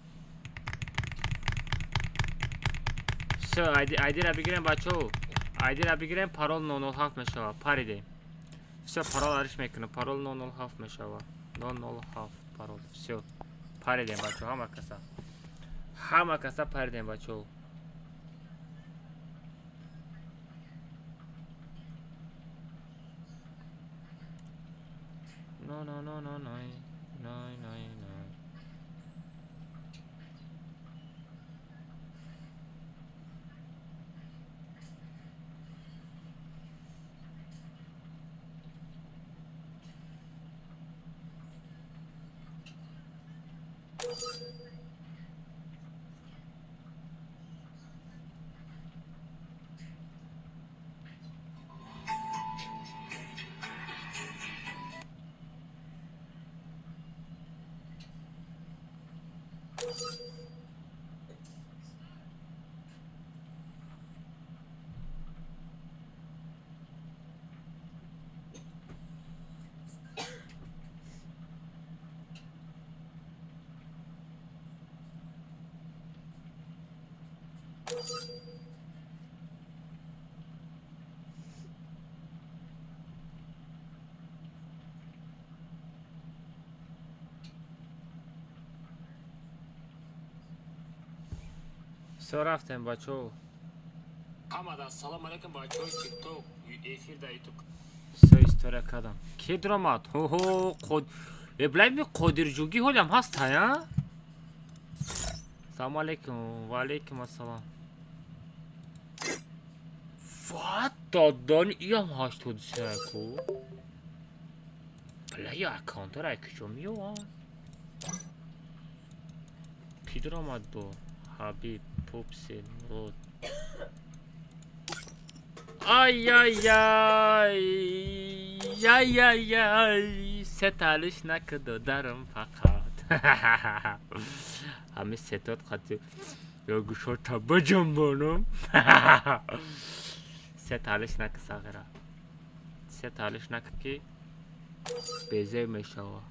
Всё, айдира бигирем, бачаҳо. Айдира бигирем, парол 007 мешава. Паридем. Всё, парол ариш мекунам. Парол 007 мешава. 007 парол. Всё. Паридем, бачаҳо, ҳама каса. Ҳама каса паридем, бачаҳо. No, no, no, no, no, no, no, no. Всё рафтем, бачо. Ҳамада ассалому алайкум, бачои TikTok, эфир да YouTube. Всё история кардам. Ки дромад? Хо-хо, қод. Э, блай ми Қодирҷугӣ ҳолям ҳаст, ҳая? Салому алайкум, ва алайкум ассалом. Ва додани иам 83 ку. Бля, аккаунтара куҷо меёванд? Ки дромад бо? Ҳабиб, Пупси, Мурод. Ай-яй-яй, яй-яй-яй, сеталиш накиду дарам фақат. Ҳами сетот қати ё гӯшота биҷунбонум. Сеталиш наки сағира. Сеталиш наки ки безеб мешава.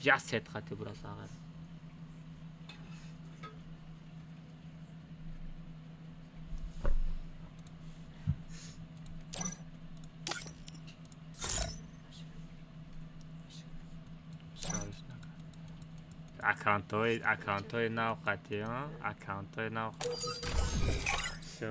Я сет қати бура сағира. Аккаунтҳои нав қати, аккаунтҳои нав қати. Всё.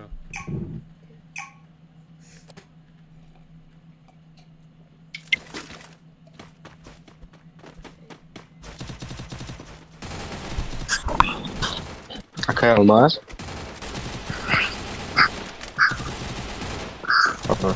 Акай Алмаз? Ага.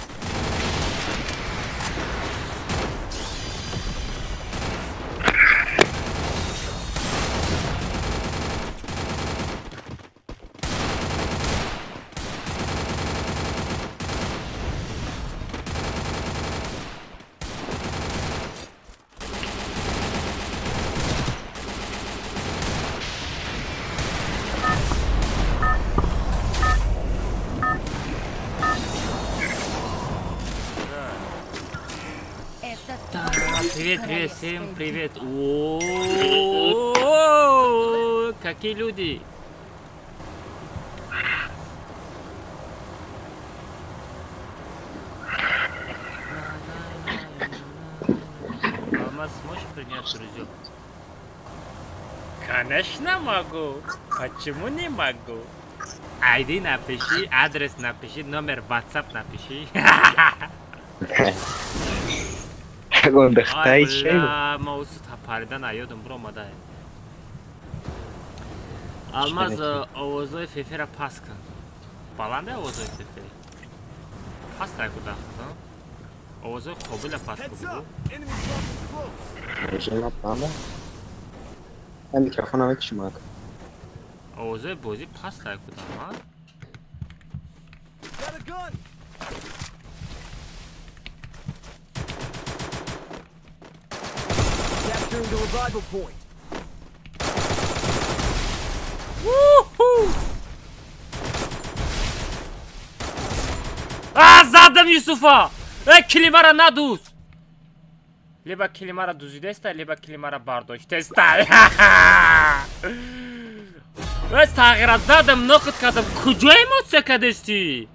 Привет, привет, всем привет. О, какие люди! Алмаз, сможешь принять друзей? Конечно могу. Почему не могу? ID напиши, адрес напиши, номер WhatsApp напиши. Ай, бля, ма усу парида наёдам, буромада. Алмаз, овозои фефера пас кун. Баланде овозои фефе? Пас тай куда? Овозои қобила пас кун. Микрофон мекушам. Овозои бозӣ пас тай куда, ҳа? The revival point. Woohoo! А, задам Юсуфа! Э, килимара надуз! Либо килимара дузидеста, либо килимара бардоштеста. Э, сағира задам, нокот кардам. Куҷо эмоция кардести?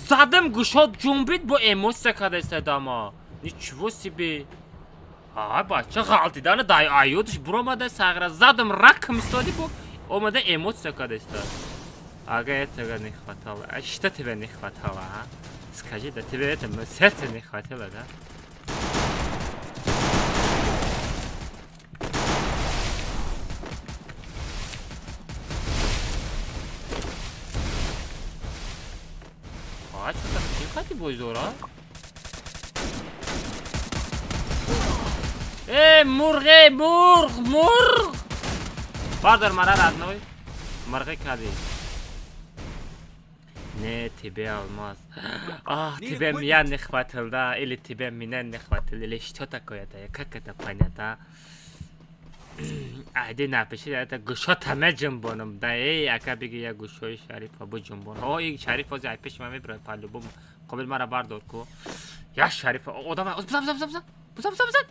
Задам гӯшот ҷунбид, бо эмоция кардеста дама. Ничего себе! Ай, бача ғалтидана дай аюдш буромада сағира задам ракм истоди бо омада эмоция кардеста. Ага, этого не хватало. А что тебе не хватало, а? Скажи, да тебе это сердце не хватило, да? А что так тихо ты будешь, а? Э, мурғ, э, мурғ, мурғ! Бардор мара родной. Мурғи кади. Не, тебе алмаз. Ах, тебе меня не хватило, да? Или тебе меня не хватило, или что такое-то? Как это понять, а? Айди напиши, это гӯшота меҷунбонам. Да, эй, ака биги я гӯшои Шарифа буҷунбон. О, ин Шариф ози ай пеши ман мебирояд по-любому. Қобил мара бардор ку. Я Шарифа, одам, бизан, бизан, бизан, бизан, бизан, бизан.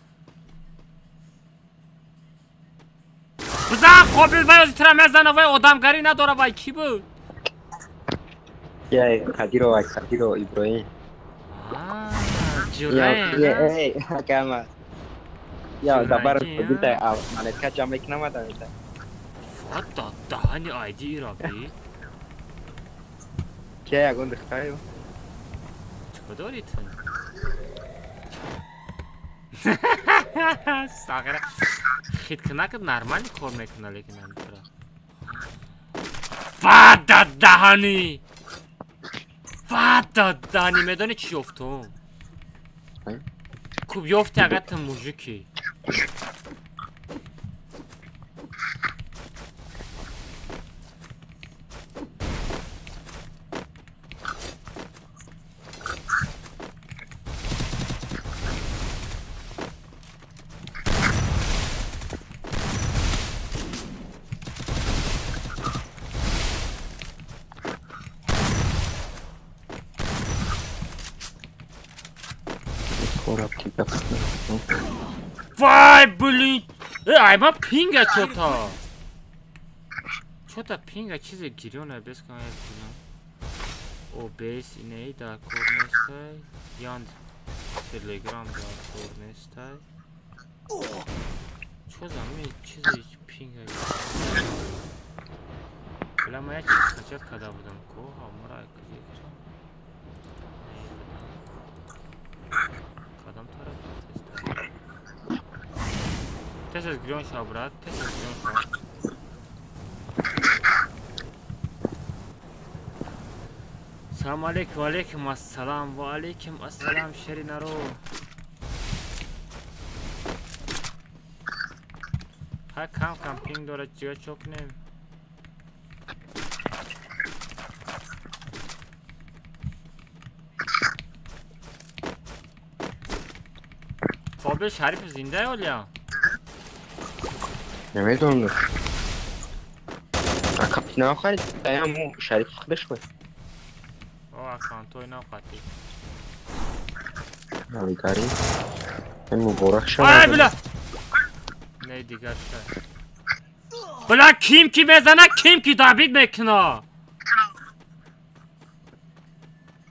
Бизан, Қобил вай ози тира мезана, вай одамгарӣ надора, вай кӣ буд? Я Қадиров, ай Қадиров Иброҳим. Ҷурай. Эй, акама. Я дабар битай монетка ҷамъ мекунам ада. Вот даҳани айди ира би. Ки ягон духтаё? Чӣ дорӣ ту? Сағира хиткунак нормально кор мекуна, лекин ҳамтура. Вада даҳанӣ! Вада даҳанӣ, медонӣ чӣ ёфтум? Куб ёфти агар ту мужикӣ. Вай, блин! Ай, ма пинга чё-то! Чё-то пинга чизе гирёна без кана. ОБС иней дар кор нестай. Янд Телеграм дар кор нестай. Чё за ми чизе пинга? Бля, ма я чиз скачать када будам ко, амра куҷо кушам. Кадам тараф рафтеста. Тез аз гирён шав, брат, тез аз гирён шав. Салом алейкум, ва алейкум ассалом, ва алейкум ассалом, шери наро. Ҳа кам кам пинг дорад, ҷига чо кунем? Қобил Шариф зинда олия? Намедонам. Аккаунт нав харид, аяму Шариф худаш буд. О, аккаунтҳои нав қатӣ. Навигари. Муборак шавад. Ай, бля! Не, дигар шай. Бля, ким ки мезана, ким ки добит мекуна.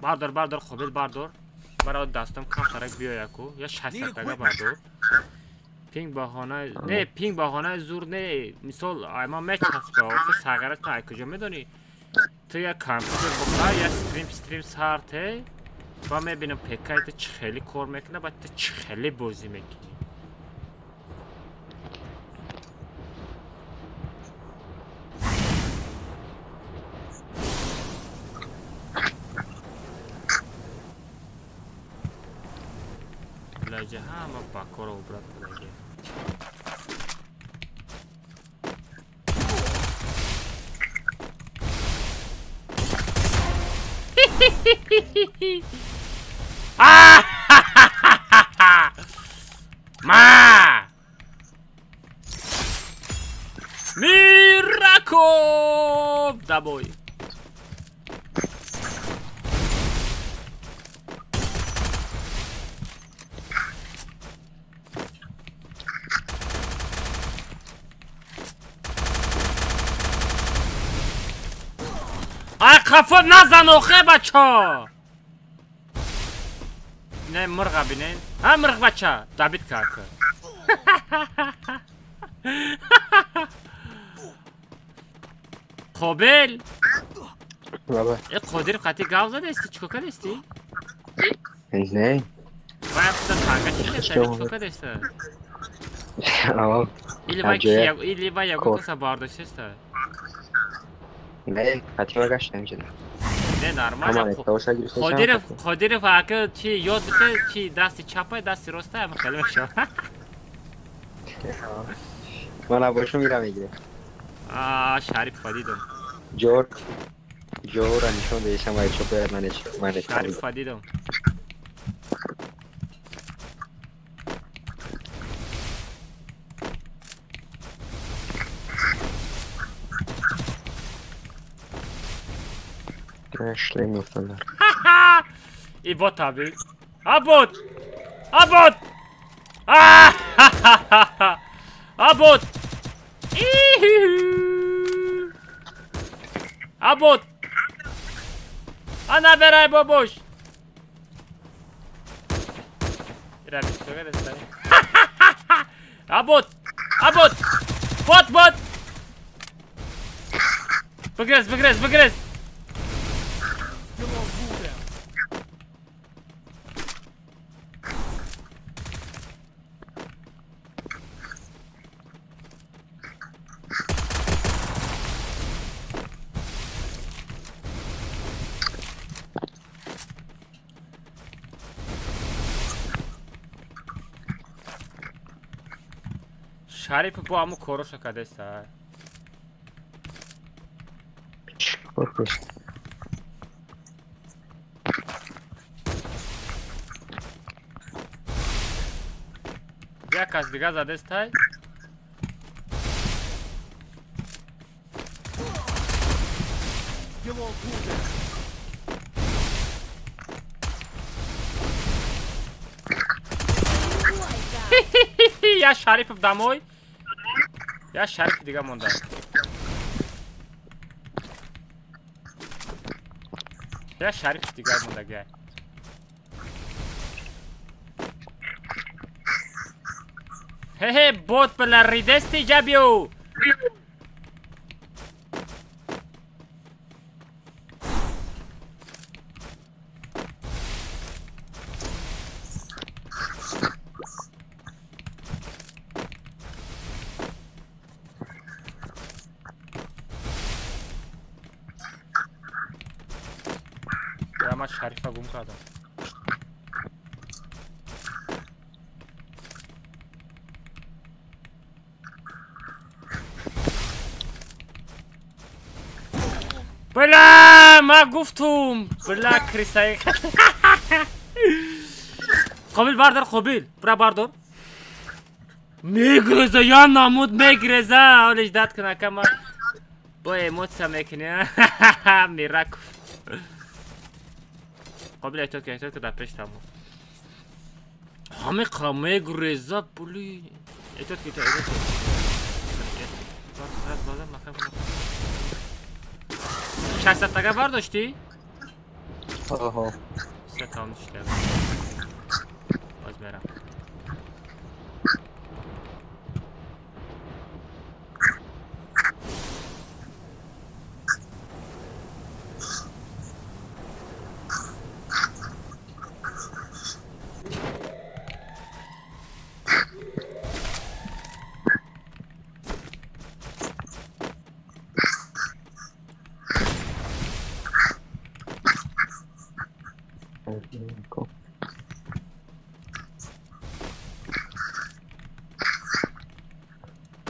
Бардор, бардор, Қобил бардор. Барои дастам камтарак биёяку. Я 600 тага бардор. Пинг баҳона не, пинг баҳонаи зур не. Мисол, ай ман мечаспа, охи сағара ту ай куҷо медонӣ? Ту як компютер бихар, як стрим сар те, ва мебинам ПК-и ту чӣ хеле кор мекуна, баъд ту чӣ хеле бозӣ мекунӣ. Лаҷа ҳама бакоро убрат кадаги. Ма! Мираков! Домой. Ай, қафо назан охе, бачо! Не, мурға бинен. Ҳа, мурғ бача! Добит кард. Қобил! Баба. Э, Қодир қати гав задести? Чӣ кор кардести? Не. Вай, худа танга чӣ кардеста? Чӣ кор кардеста? Ава. Или вай ягон каса бардоштеста? Не, қати гаштам ҷина. Не, нормально. Қодиров, Қодиров ака чи ёд бите, чи дасти чапай, дасти ростай, ама хеле мешавад. Ман абошу мира мегирам. А, Шариф дидам. Ҷор. Ҷора нишон дешам вай чопай манеч, манеч. Шариф дидам. Шлем ёфтандар. И бот аби. А бот! А бот! А бот! А бот! А набирай бобош! А бот! А бот! Бот, бот! Бигрез, бигрез, бигрез! Шариф бо ҳамун короша кардеста. Чӣ кор каст? Як кас дига задестай? Я Шарипов домой. Я Шариф дига монда. Я Шариф дига монда гай. Хе-хе, бот била ридести ҷабиу. Ман Шарифа гум кардам. Бля, ма гуфтум. Бля, крисаи. Қобил бардор, Қобил. Бра бардор. Мегреза, я намуд мегреза. Олеш дад кун ака ма. Бо эмоция мекунӣ. Мираков. Қобил эҳтиёт кун, эҳтиёт кун дар пеш тамом. Ҳаме қа мегреза, блин. Эҳтиёт кун, эҳтиёт кун. Базар маҳкам кун. 600 тага бардоштӣ? Оҳо. Се тамом шуд. Боз мерам.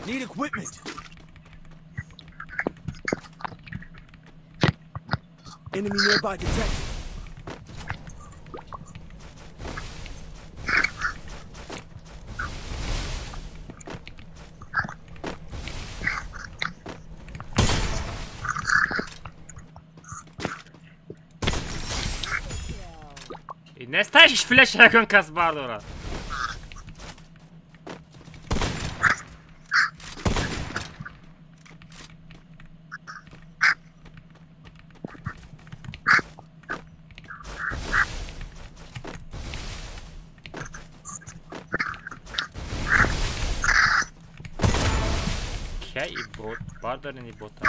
Need equipment. Enemy nearby detected. Нестаиш флеш ягон кас бардора. Кия и бот? Бардорин и бота.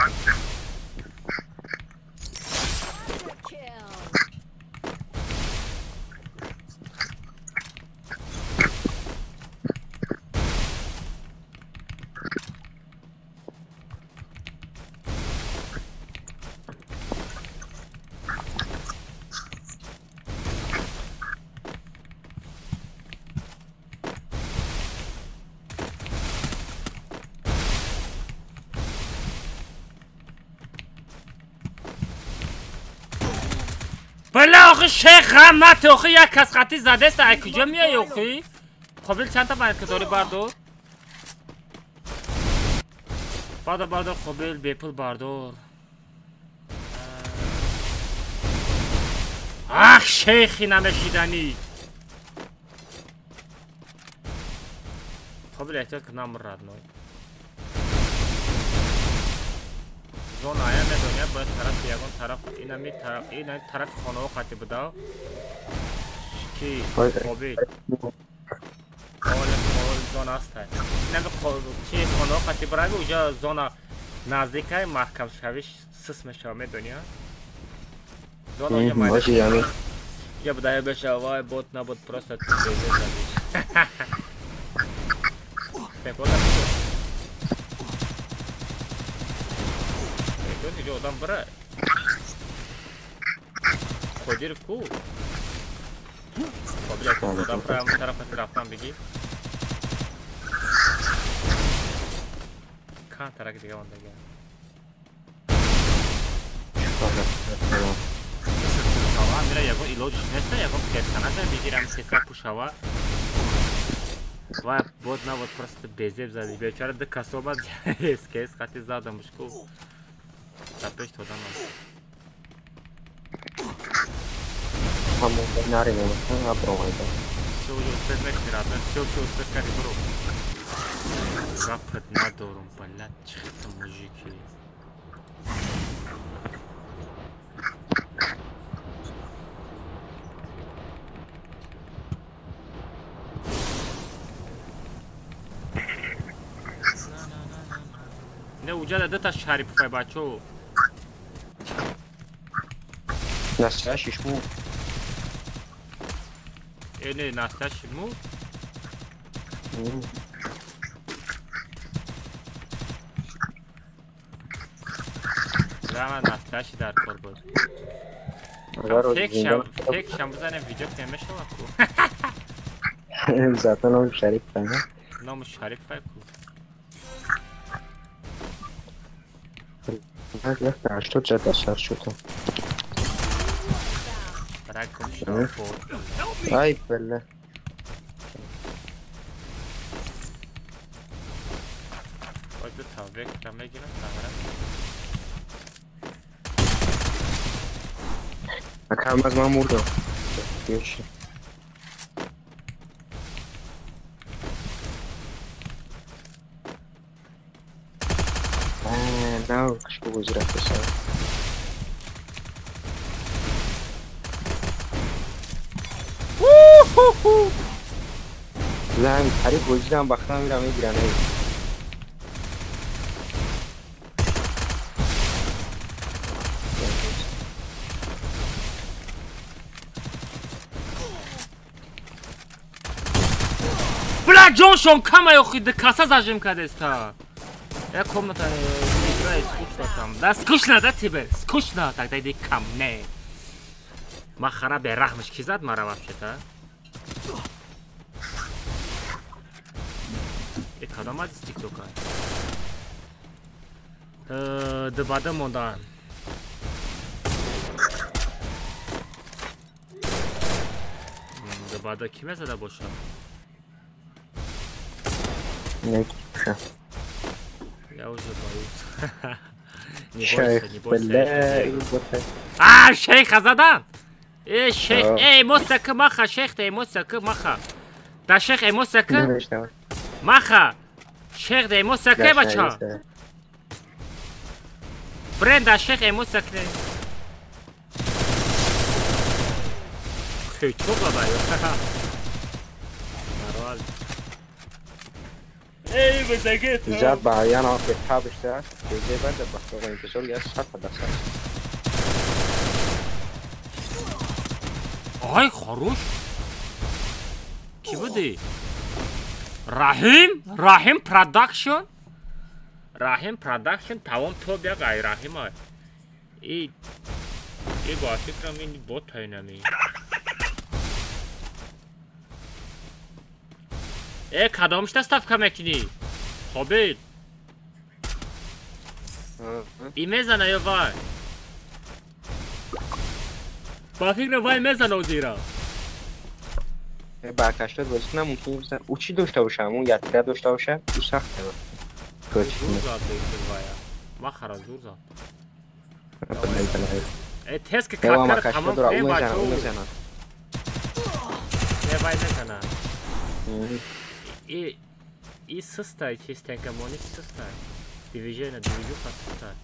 Бля, охи шейх ғам нате, охи як кас хати задест, ай куҷо меои охи? Қобил чанд та монетка дорӣ бардор? Бардор, бардор, Қобил, бепул бардор. Ах, шейхи намешиданӣ. Қобил эҳтиёт кун, намур родной. Зона ая медоня, бояд тарафи ягон тараф, инами тараф, ина тарафи хонаҳо хати буда. Ки Қобил. Оли зона аст. Инами чи хонаҳо хати бирави, уҷа зона наздикай маҳкамшавиш сис мешава, медони? Зона уҷа майда. Уҷа буда беша, вай бот набуд, просто ту безе задиш. Тепода. Иҷо одам бира. Қодиров ку? Қобил одам бира, ҳамон тарафа рафтан бигӣ. Панҷ тараки дига мондага. Мира ягон илоҷиш неста, ягон персонажа бигирам, сеса пушава. Ва бод навод просто безеб зади. Бечора ду касоба СКС хати задамш ку. Да пеш тодам. Ҳамон нари мемонад, абровайда. Всё уже успеть мекунӣ, родной. Всё, всё успеть кардӣ, бро. Гапат надорум, блядь, чӣ хел мужики. Не, уҷада дута Шарипфай, бачо. Настоящий шму. Не, настоящий му? Прямо настоящий дар кор буд. Фекшам бизанем, видео намешава ку. Зато номи Шарипфай, не? Номи Шарипфай ку. А что это сейчас что-то? Ай, бля. А как мы мурдо? На, что возвращаться. Зан, хари гузидам бахтам мирам мегирам. Бля, ҷоншон кама охи д каса зажим кадеста. Я комната играю, скучно там. Да скучно, да тебе? Скучно, тогда иди ко мне. Махара берахмиш кизад мара вообще-то. Кадом аз тиктока? Дубада мондан. Дубада ки мезада боша? Не. Я уже боюсь. Не бойся, не бойся. А, шейха задан! Э, шейх, э, эмоция к маха, шейх, да эмоция к маха. Да шейх, эмоция к маха. Шейх, да эмоция к бача. Бренда, шейх, эмоция к. Хей, чё задаю? Нормально. Эй, вы загет. زاد بعيان في حابش ده زي بنت بحث انتشار يا صح ده. Ай, хорош. Ки буди? Раҳим, Раҳим Продакшн. Раҳим Продакшн тавом то бия гай Раҳим ай. И ба фикрам ин бот айнами. Э, кадомшта ставка мекунӣ? Хобил. И мезана ё вай? Ба фикрам вай мезана озира. Ба каштод бозӣ кунам мумкин бизан. Ӯ чӣ дошта бошам? Он ятира дошта бошам, ӯ сахт аст. Зур зад вая. Махара зур зад. Э, тест ки каткара тамом кунем бачо. Э, вай мезана. И сустай, чистенько, мони сустай. Движение, движуха сустай.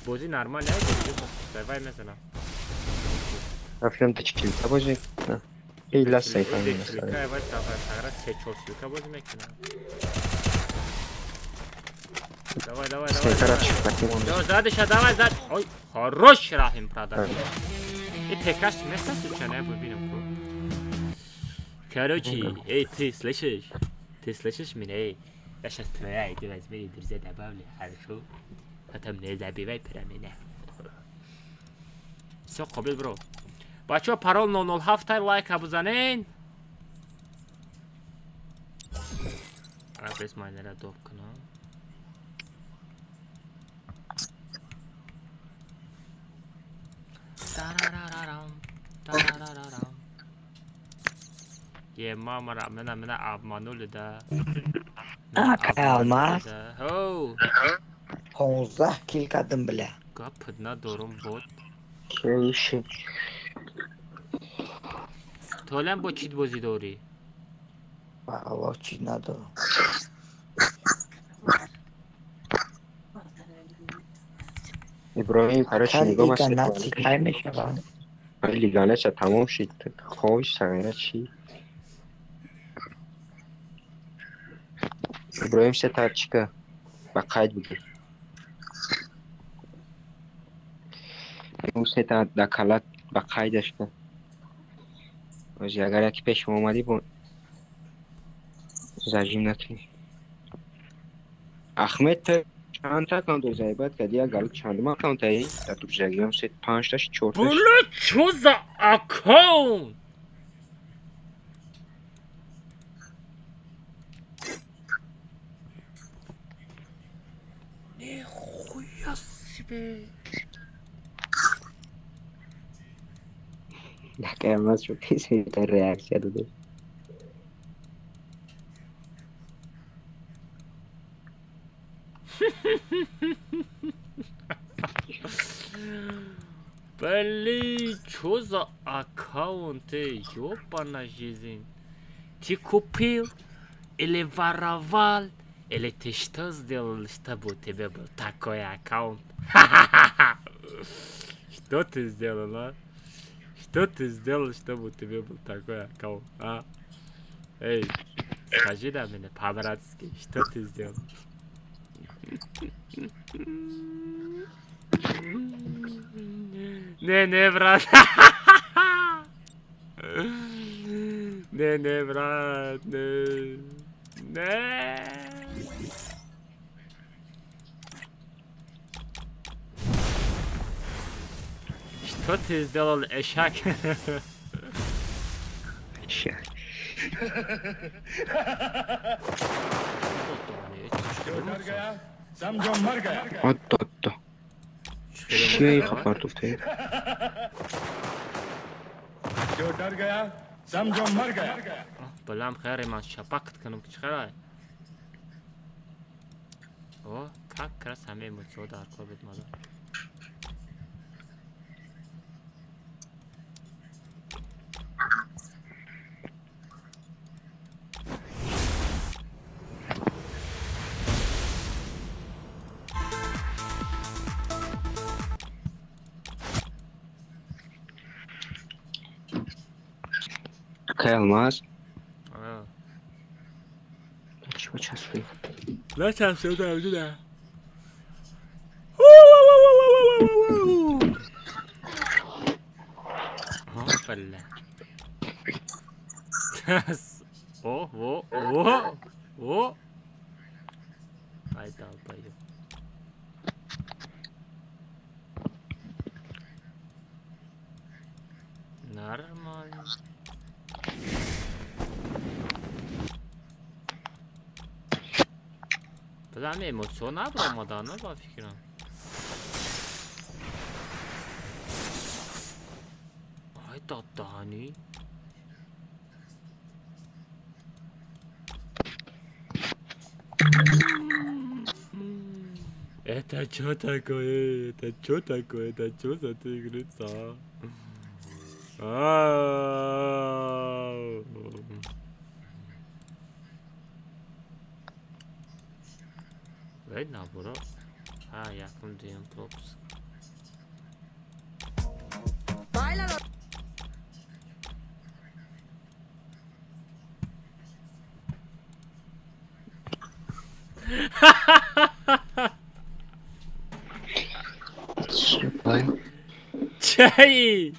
Бозӣ нормально, движуха сустай, вай мезана. Африм ты чилка бозӣ? Эй, ласай там. Чилка, вай тағра се-чор чилка бозӣ мекунам. Давай, давай, давай. Давай, задиша, давай, зад. Ой, хорош Раҳим Продакшн. И пекаш места случайно, я бубинам ку. Короче, эй, ты слышишь? Ты слышишь меня, эй? Я сейчас твоя иди возьми и друзья добавлю, хорошо? Потом не забивай про меня. Все, қобил бро. Бачо, парол 007 лайк бузанен. Ана бес майнера доп кунам. Тарарарам, тарарарам. Е, мама, меня обманули, да? А, Алмаз? Оу! 15 кил кардам, бля. Гап надорум бот. Кеши. Толам бо чит бозӣ дорӣ? Аллоҳ чит надорам. Иброҳим, короче, нигоҳ наци кай мешавад? Лиганаша тамом шид. Ховиш сағира чӣ? Иброҳим се тачка ба қайд бигир. Ӯ се та дакалат ба қайдаш кун. Ози агар яке пеш омадӣ бо зажим накунӣ. Ахмед чанд та аккаунт дорӣ заебат кардӣ? Як галу чандум аккаунт аи? Дар дурҷагиам се панҷта ши чорта. Бля, чё за аккаунт? Нихуя себе. Такая у нас это реакция тут. Блин, чё за аккаунты? Ёбана жизнь. Ты купил или воровал, или ты что сделал, чтобы у тебя был такой аккаунт? Что ты сделал, а? Что ты сделал, чтобы у тебя был такой аккаунт, а? Эй, скажи на меня по-братски, что ты сделал? Не, не, брат. Не, не, брат, не. Не. Что ты сделал, эшак? Эшак. Отто, отто. Чӣ хабар туфте? Балам хайре ман шапакт кунам ки чӣ О, как раз ҳамаи эмоциҳо дар кор буд мада. Какая алмаз? Чего часы? Да, сейчас, да, да. Бля. О, о, о, о. Ай, долбоёб. Нормально. Бля, эмоцио набромадана ба фикрам. Ай, дадаҳанӣ. Это чё такое? Это чё такое? Это чё за тигрица? Вей, наоборот. А, якум дуюм пропуск. Чай!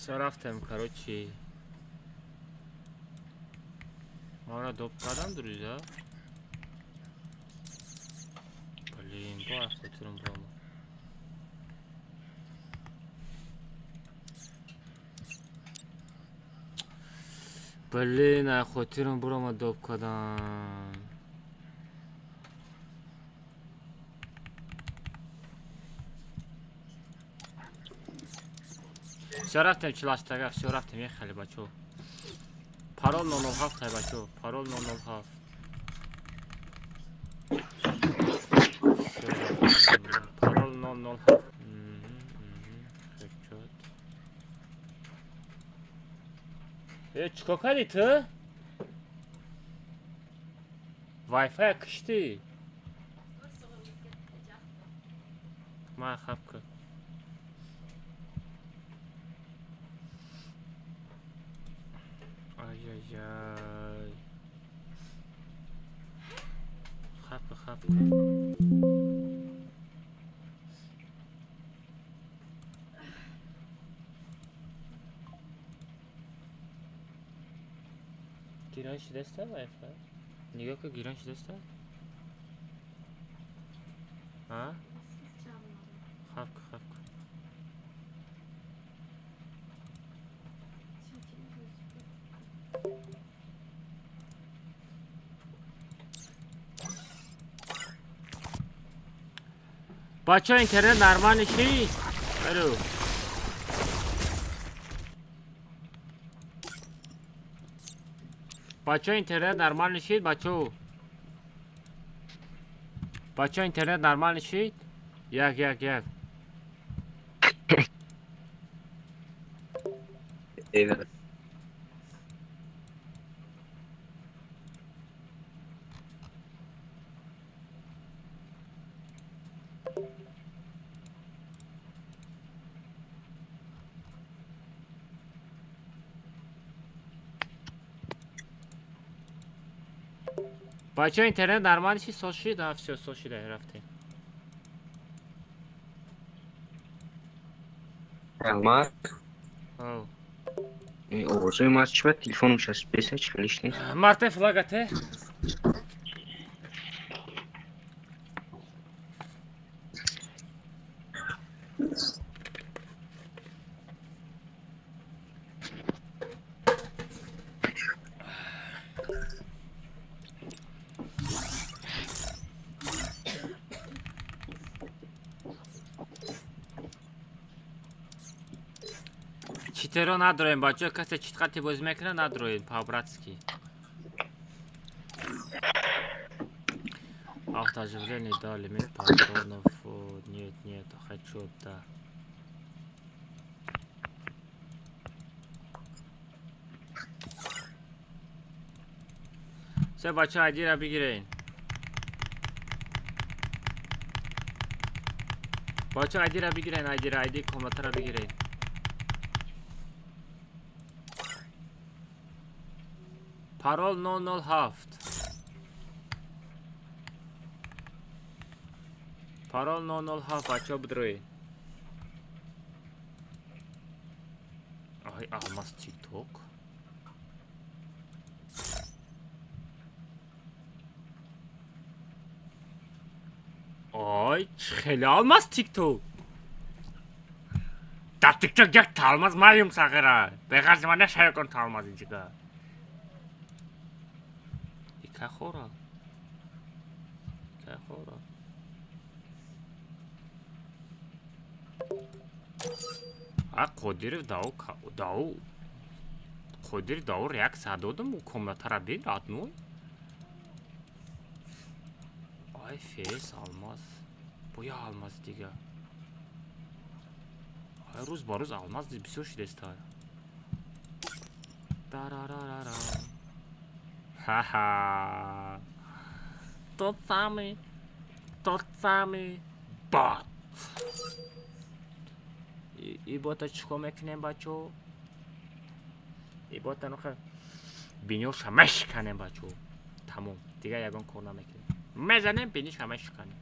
Всё рафтем, короче. Мара доп кардам, друзья. Блин, бо хотирам брома. Блин, хотирам брома доп кардам. Всё рафтем 48-тага, всё рафтем, ехали, бачо. Парол 007, бачо, парол 007. Парол 007. Э, чико кардӣ ту? Wi-Fi киштӣ? Ман хаб кун. Ай-яй-яй. Хапка, хапка. Гирон шидаста Wi-Fi? Нигоҳ кун, гирон шидаста? Ҳа? Хапка, хапка. Бача интернет нормальный ши? Алло. Бача интернет нормальный шид, бачо. Бача интернет нормальный шид? Як, як, як. Бача интернет нормальный шид, соз шид? А, всё, соз шид, рафтем. Алмаз. Овозои ман чӣ ба телефоном часпида чӣ хелиш нест? Марте флагате. Читеро надроем, бачо, касе читқати бозӣ мекунад, надроем, по-братски. Автооживление, да, лимит патронов, нет, нет, хочу, да. Всё, бачо, айдира бигирен. Бачо, айдира бигирен, айдира, айди комнатара бигирен. Парол 007. Парол 007, бачо бидрои. Ай, алмаз тикток. Ай, хеле алмаз тикток. Дар тикток як та алмаз маюм сағира. Беғарзи ман нашая кун та алмаз инҷига. Кахора. Кахора. А Қодиров дау дау Қодир дау реакция додам у комнатара бин родной. Ай фес алмаз. Боя алмаз дига. Ай рӯз ба рӯз алмаз бисёр шидаста. Тарарарара. Ха-ха. Тот самый бот. И бота чико мекунем, бачо? И бота нуха бинёша мешканем, бачо. Тамом. Дига ягон кор намекунем. Мезанем биниша мешканем.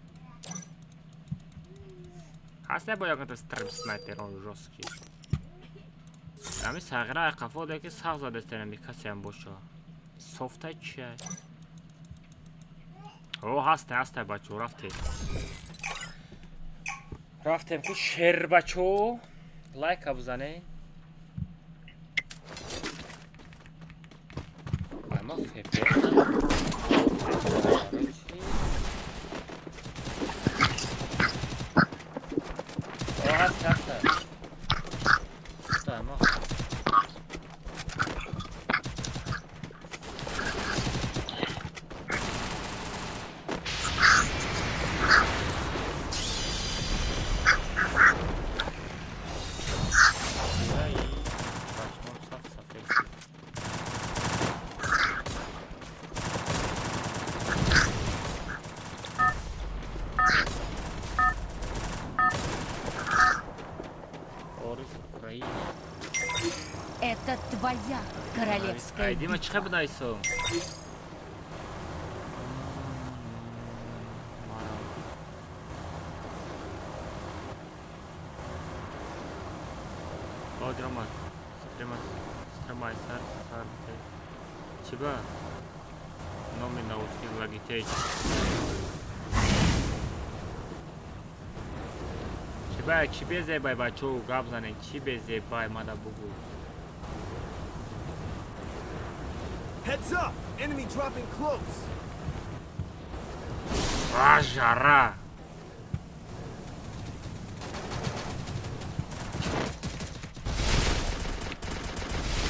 Ҳаст не бо ягон стрим снайперон жёсткий. Ами сағира қафо да ки сағ задастен ами касе ҳам боша. Софта чия? О, ҳаста, ҳаста бачо, рафтем. Рафтем ку шер бачо. Лайка бизанед. Ама ФП. О, ҳаста, ҳаста. Ҳаста, ама. Это твоя королевская битва. Дима, чӣ бинайсо? Драма, стрема, стремай, сар, сар, те. Чиба? Номи наушник Logitech. Чиба, чӣ безебай бачо, гап занен, чӣ безебай, мада бугу. Heads up! Enemy dropping close. А, жара!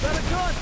Got a gun!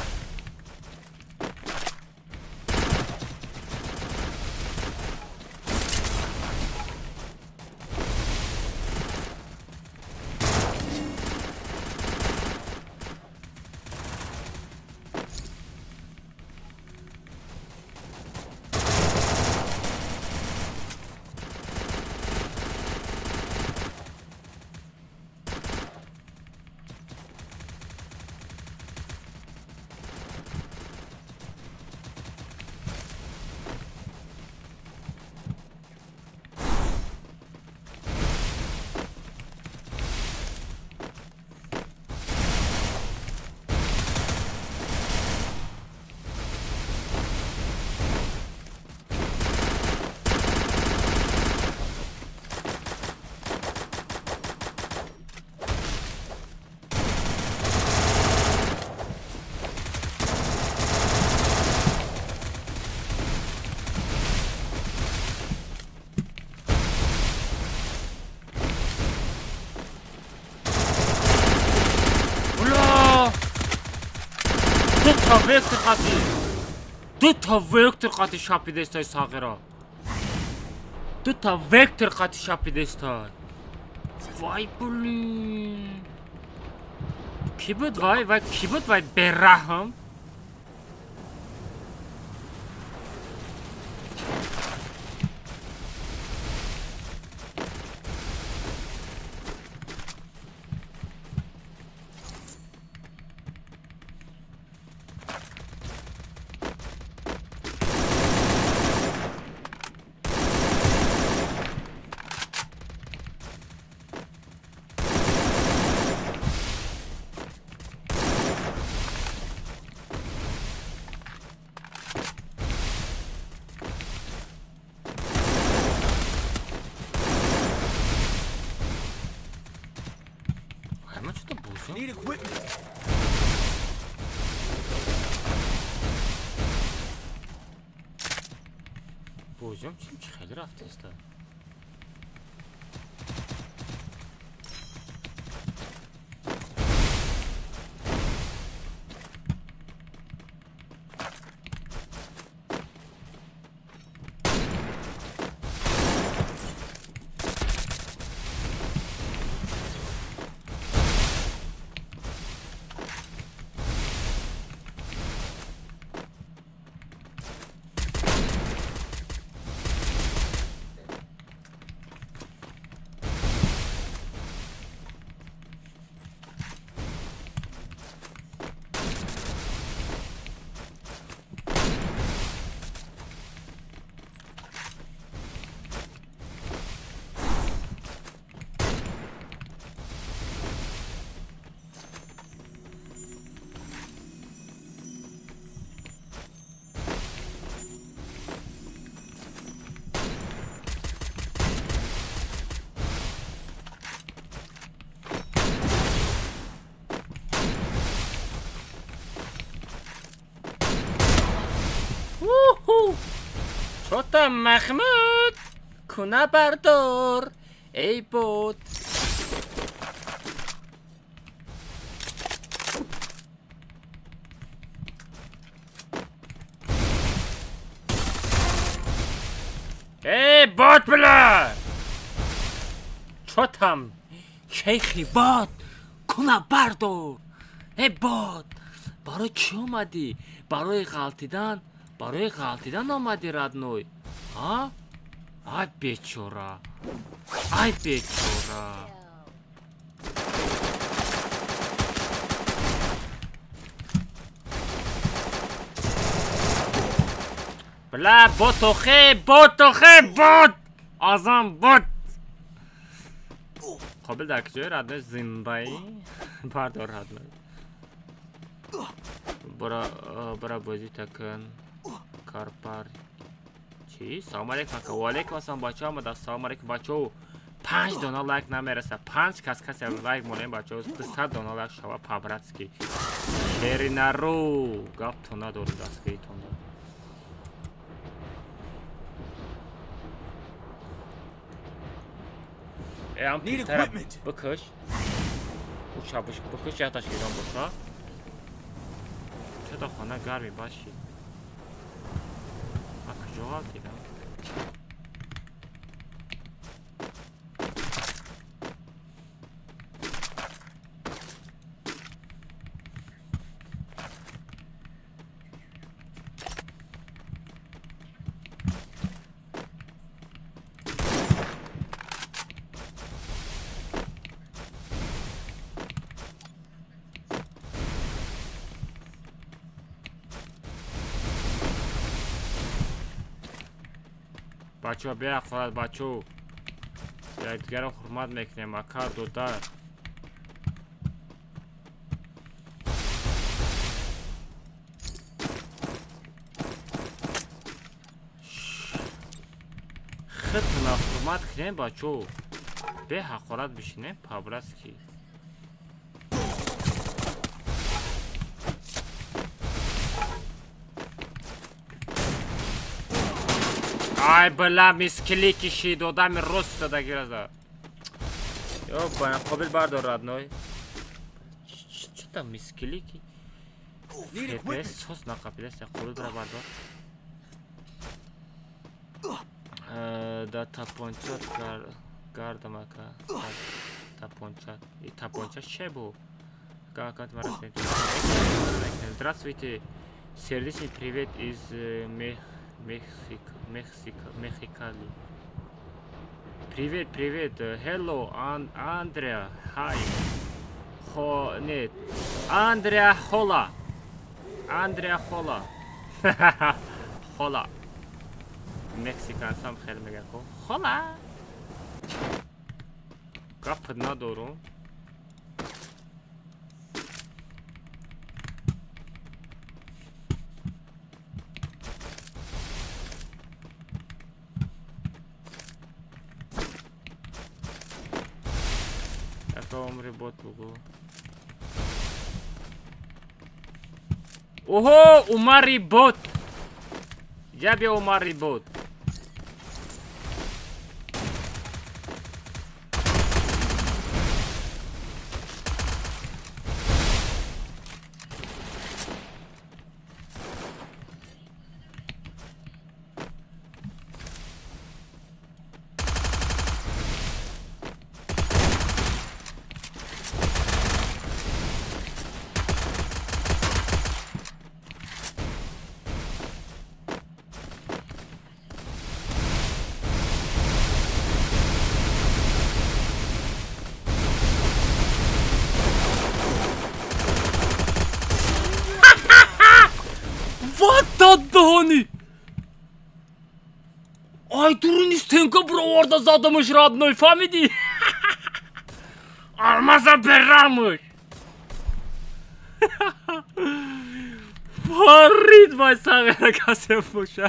Вектор қати. Дута вектор қати шапидестай сағира. Дута вектор қати шапидестай. Вай блин. Ки буд вай? Вай ки буд вай бераҳм? Need equipment. Бозём чим чи хеле рафтеста. Чё там, Махмуд? Куна бардор. Эй, бот. Эй, бот, бля! Чё там? Шейхи бот! Куна бардор! Эй, бот! Барои чӣ омадӣ? Барои ғалтидан? Барои ғалтидан омадӣ, родной? А? Ай, бечора! Ай, бечора! Бля, бот охе, бот охе, бот! Азам бот! Қобил дар куҷои родной зиндаӣ? Бардор родной. Бара бозӣ такн. Карпар. Чӣ? Салом алейкум ака. Ва алейкум ассалом бачаҳо. Омада. Салом алейкум бачаҳо. 5 дона лайк намераса. 5 кас касе лайк монем бачаҳо. 200 дона лайк шава по-братски. Шеринаро. Гаптон надорум дастгиритон. Ам бикаш. Уча бикаш яташ гирам боша. Чё хона гарми баши. А куҷо ғалтидам? Бачо беахлад бачо. Якдигарро ҳурмат мекунем, ака, додар. Худтона ҳурмат кунем бачо. Беҳақорат бишинем по-братски. Ай, бля, мискили кишид, одами рост дагираза. Ёбана, қобил бардор, родной. Чё там мискилики? FPS сос нақапилеса, қобил бара бардор. Да тапончат гардам ака. Тапончат. И тапончат че бу? Здравствуйте. Сердечный привет из Мехикали. Привет, привет. Hello, Андреа. Hi. Нет. Андреа Хола. Андреа Хола. Хола. Мексикансам хеле меган ко. Хола. Гап надорум. Умри бот бугу. Охо, Умари бот. Я бе Умари бот. Даҳони! Ай, дуруни стенка бироварда задамаш, родной, фаҳмидӣ? Алмаза берамаш! Фарид вай сағира касе боша.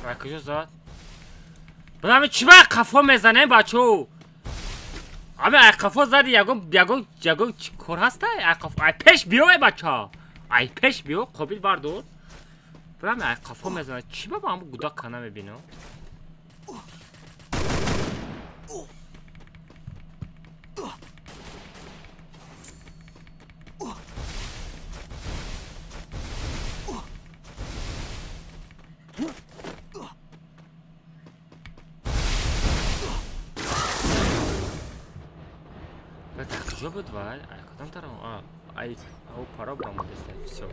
Ай куҷо зад? Бля, чӣ ба қафо мезанем, бачо? Ами ай қафо зади, ягон ягон ягон кор ҳаста? Ай қафо, ай пеш биё, ай бача. Ай пеш биё, қобил бардор. Бля, ай қафо мезанад. Чӣ ба ҳамун гудак кана мебинам? Куҷо буд вай? Ай кадом тараф? А, ай ау пара баромадеста. Всё.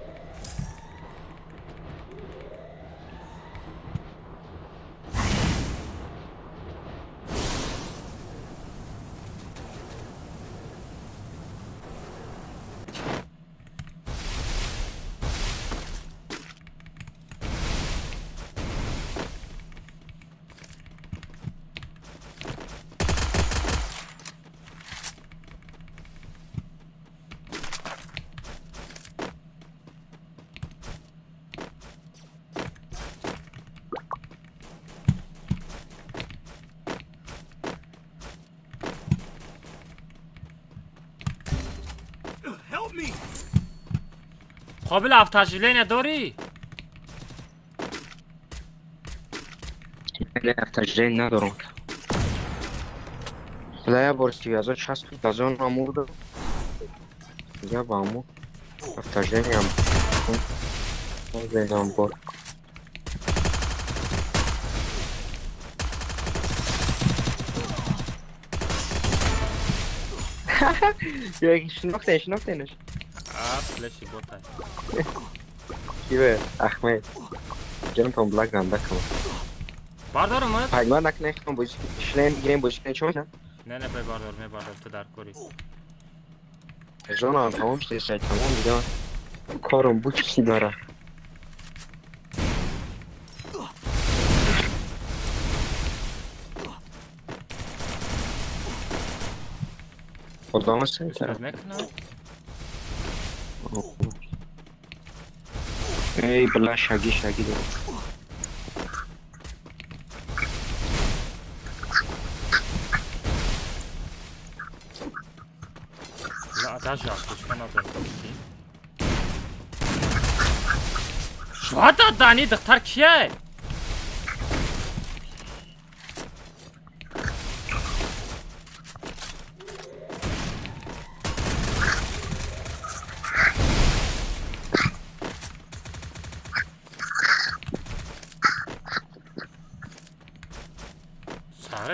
Қобил автоживление дорӣ? Не, автоживление надорам. Бля, я бор 960 газон амурда. Я ба аму автоживление ам. Бор. Я шинохтен, шинохтенаш. Флеши ботай. Киве, Ахмед. Ҷонтон блак ганда кам. Бардорам, ма? Пагма накне хтон бозӣ шлем гирем бозӣ кунем чӣ мекунам? Не, не, бардор, мебардор, ту дар кори. Жонам тамом шуд, шай тамом дига. Кором бу чӣ дора. Худо масай. Мекунам? Эй, бля, шаги, шаги. Бля, даже аптечка надорам. Шода дани духтар кие?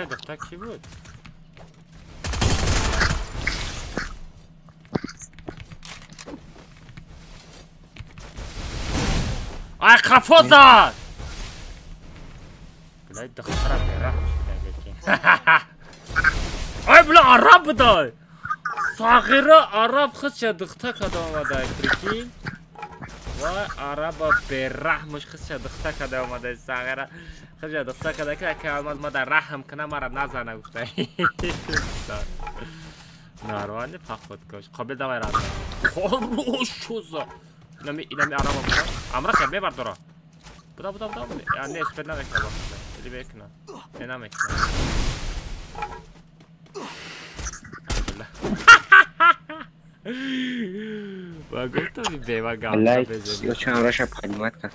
Духтар ки буд? Ай қафо зад! Блядь, духтара бераҳм шуда лекин. Ай бля, араб будай! Сағира араб худша духта када омадай, прикинь? Вай, араба бераҳмуш худша духта када омадай, сағира. Худша духта када ки ака алмаз мада раҳм кина мара назана гуфтай. Нормально походкаш. Қобил давай рад. Хорошо за. Инами инами араба буда. Амраша мебардора. Буда буда буда. Я не успел намекна бахта. Или бекна. Не намекна. Ва гуфтам бева гап. Блядь, я чё Амраша поднимать как?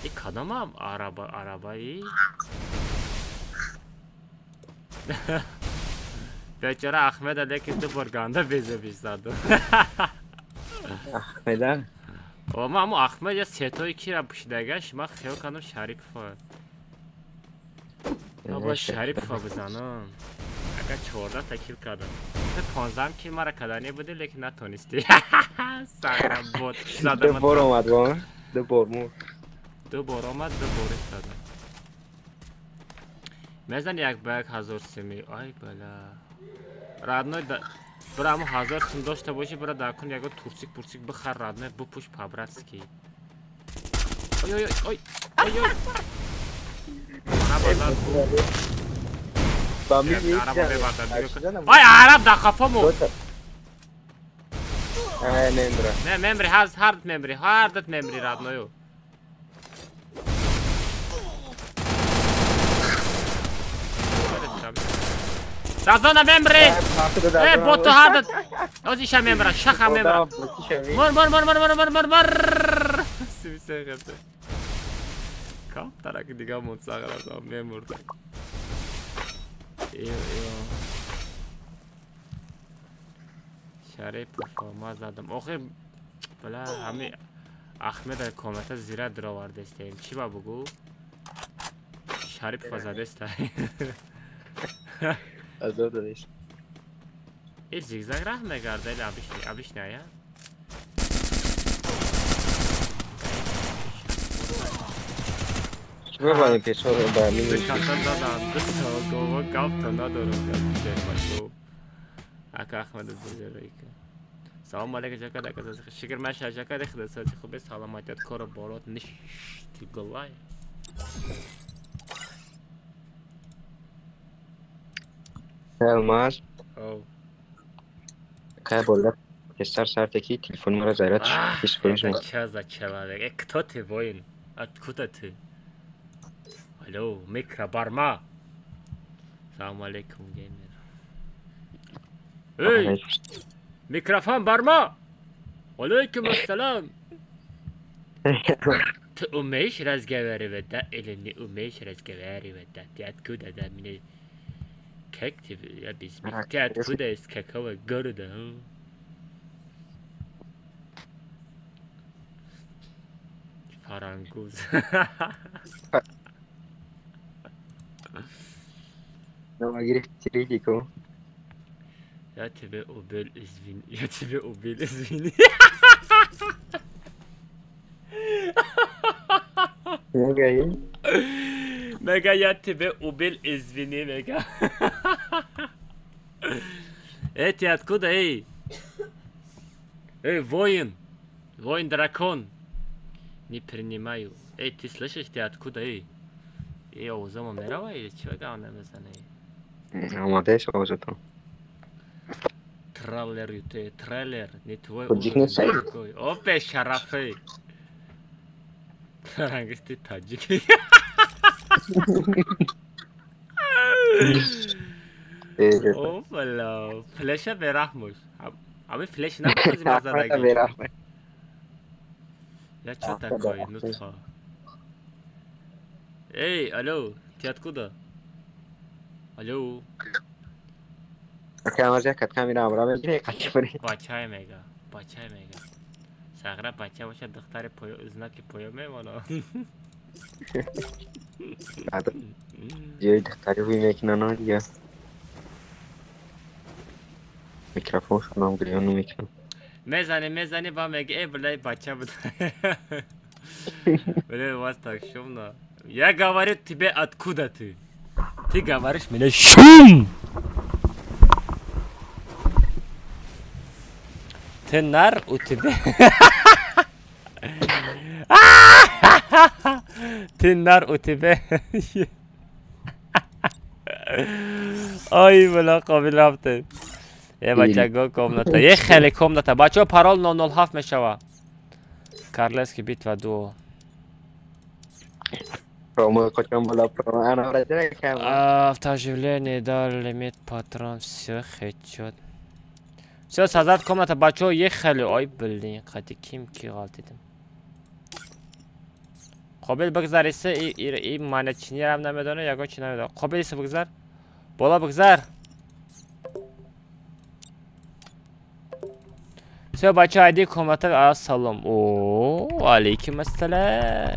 И кадом араба арабаи? Бечора Ахмеда лекин ду бор ганда безебиш заду. Ахмеда? О, ма аму Ахмед я сетои кира пӯшидагаш, ма хиёл кардам Шарипова. Ма бояд Шарипова бизанам. Агар 14 та кил кардам. 15 кил мара каданӣ буди, лекин натонистӣ. Сара бот задам. Ду бор омад, во? Ду бор му. Ду бор омад, ду бор истодам. Мезани як ба як ҳазор сими. Ай бала. Родной бира аму ҳазор сим дошта бошӣ, бира дар кун ягон турсик пурсик бихар, родной бипӯш по-братски. Ой ой ой ой ой. Ай, араб дар қафо мурд. Ай, мембра. Не, мембри, ҳард мембри, ҳардат мембри, родною. Дазона мембри! Э, боту ҳардат! Озиша мембра, шаха мембра. Мор, мор, мор, мор, мор, мор, мор, мор! Сивисе хебте. Кам тараки дига мон сағра за мемурд. Ё, ё. Шарипов ма задам. Охи, бля, ҳами Ахмеда комната зира даровардестем. Чӣ ба бугу? Шарипова задеста. Азоб дадеш. Ил зигзаг раҳ мегарда или обычный, ая? Чӣ бабанем пешо ба мини? Каса задам. Ду гово гапта надорам гап. Ака Ахмеда зирайка. Салом алейкум жака дака шукр маша жака дехда сати хубе саломатият коро борот ништи голай. Алмаз. Оу. Какая бола? Писар сар таки телефон мара заряд иш Это чё за человек? Кто ты, воин? Откуда ты? Алло, микробарма. Салам алейкум, геймер. Эй! Микрофон барма! Алейкум ассалам! Ты умеешь разговаривать, да? Или не умеешь разговаривать, да? Ты откуда, да? Мне... Как тебе объяснить? Ты откуда, из какого города? Фарангуз. Я тебя убил, извини. Я тебя убил, извини. Мега, я тебя убил, извини, Мега. Эй, ты откуда, эй? Эй, воин. Воин дракон. Не принимаю. Эй, ты слышишь, ты откуда, эй? Эй, овозама мерава или чего гавна мезане? Омадеш овозатон. Траллер, ты трейлер, не твой уровень. Опе, шарафы. Рангис, ты таджик. Опала, флеша берахмуш. А мы флеш на бераҳмуш. Я чё такой, ну что? Эй, алло, ты откуда? Алло. Бачай мега, бачай мега. Сағра бача боша духтари поё знаки поё мемона. Ҷои духтари ҳуй мекунана дига. Микрофон шунам гирён намекунам. Мезани, мезани, ба меги, эй, блядь, бача буд. Блядь, у вас так шумно. Я говорю тебе, откуда ты? Ты говоришь мне шум! Ты нар у тебя. Ты нар у тебя. Ой, бля, қобил рафте. Е, бачаго, комната. Е, хеле комната. Бачо, парол 007 мешава. Карлески битва дуо. Автооживление, да, лимит, патрон, все хечет. Все, создать комната, бачо, ехали. Ой, блин, қати ким ки ғалтидим. Қобил бигзар исе, и маначинирам намедона, ягон чи намедона. Қобил исе бигзар. Бола бигзар. Все, бачо, айди комната, ассалом. О, алейкум ассалам.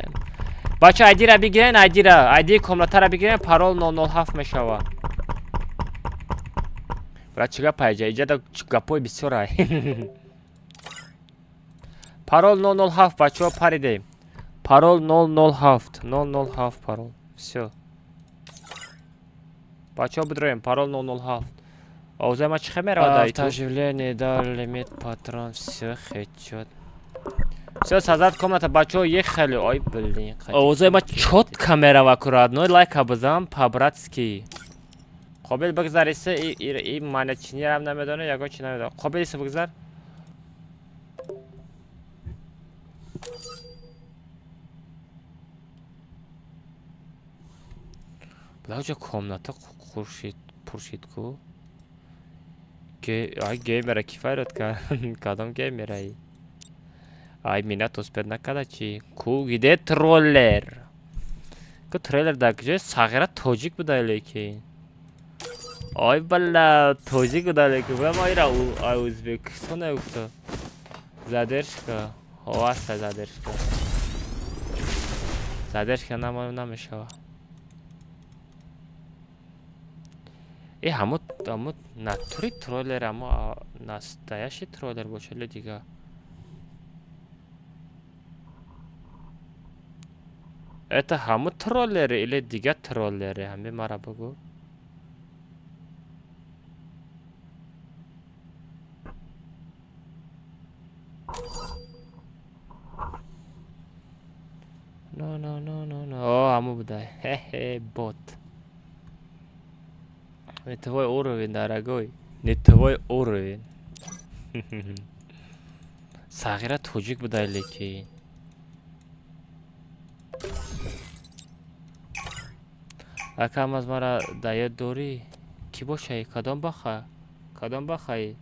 Бачо, айдира бигирен, айдира. Айди комнатара бигирен, парол 007 мешава. Брат, чӣ гап айҷа? Иҷа гапои бисёр ай. Парол 007, бачаҳо паридем. Парол 007, 007 парол. Всё. Бачаҳо бидроем, парол 007. Овозаи ман чӣ хел меравад? Автооживление, да, лимит, патрон, всё хечет. Всё, создать комната, бачаҳо ехали. Ой, блин. Овозаи ман чётко мерава, аккуратно. Лайка бизан, по-братски. Қобил бигзар исе, и маначинирам намедона, ягон чи намедона. Қобил исе бигзар. Бла комната хуршид пуршид ку. Ай геймера ки файрат кард? Кадом геймераи? Ай минат успед накарда чи? Ку где троллер? Ку трейлер дар куҷои сағира тоҷик буда лекин. Ай бала тоҷик буда лекин. Буда ма ира ай Ӯзбекистон гуфта. Задержка. Ҳо аста задержка. Задержка намешава. Э ҳамо ҳамо натури троллер ҳамо настоящий троллер бошад или дига. Это ҳамо троллере или дига троллере? Ҳаме мара бугӯ. Но но но но но. О, ҳамо буда. Хе-хе, бот. Не твой уровень, дорогой. Не твой уровень. Сағира тоҷик буда лекин. Акам аз мара даёд дорӣ? Кӣ бошаи? Кадом баха? Кадом бахаи?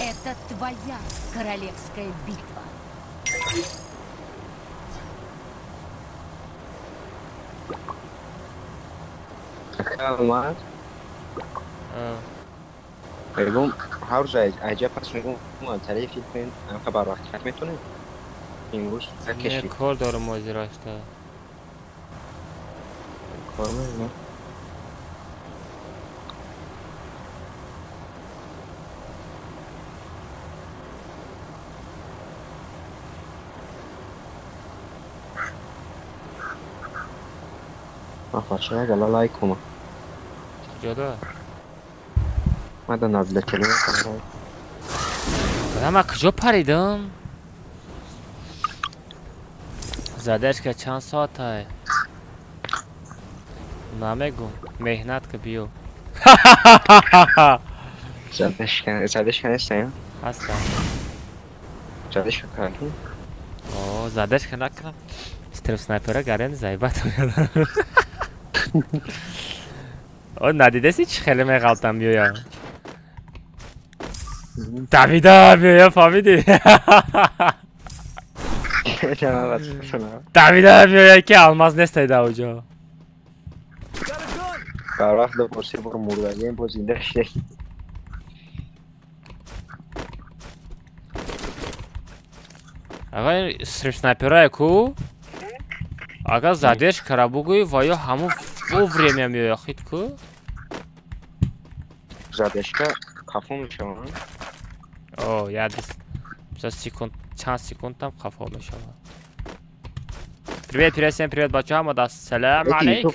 Это твоя королевская битва. Алмаз. Мегум ҳар рӯз аҷаб пас мегум тариқи филм хабар вақт метонем. Имрӯз не кор дорам озирашта. Кор мекунам. Афаршая гала лайк кума. Куҷода? Мада назда келем. Бада ман куҷо паридам? Задержка чанд соатай? Намегум. Меҳнат ка биё. Задержка, задержка нестам? Ҳастам. Задержка кардӣ? О, задержка накардам. Стрим снайпера гарен зайбат. О, надидаси чӣ хеле меғалтам биёям. Давида биёям, фаҳмидӣ? Давида биёям ки алмаз нестай дар оҷо. Бар вақт бор се бор мурдагием боз зинда шудем. Ага, стрим снайперае ку? Агар задержкара бугӯӣ ва ё ҳамон вовремя меояд хит ку? Задержка қафо мешавад? О, як секунд, чанд секундам қафо мешавад. Привет, привет, всем привет, бачаҳо, ҳамада ассалому алайкум.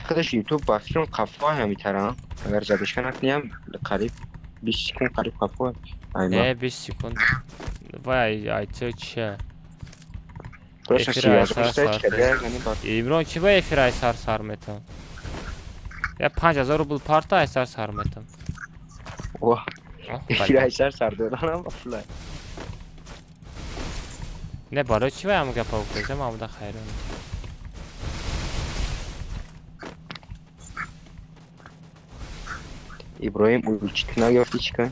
Худаш YouTube ба фикрам қафо ҳамитарам. Агар задержка накунем, қариб 20 секунд қариб қафо. Не, 20 секунд. Вай, ай чӣ? Имрон чӣ ба эфир ай сар сар метам? Я 5000 рубл парта ай сар сар метам. Ва. Эфир ай сар сар доданам ба. Не барои чӣ вай ам гапа гуфтам, амда хайрон. Иброҳим улчик наёфти чӣ кун?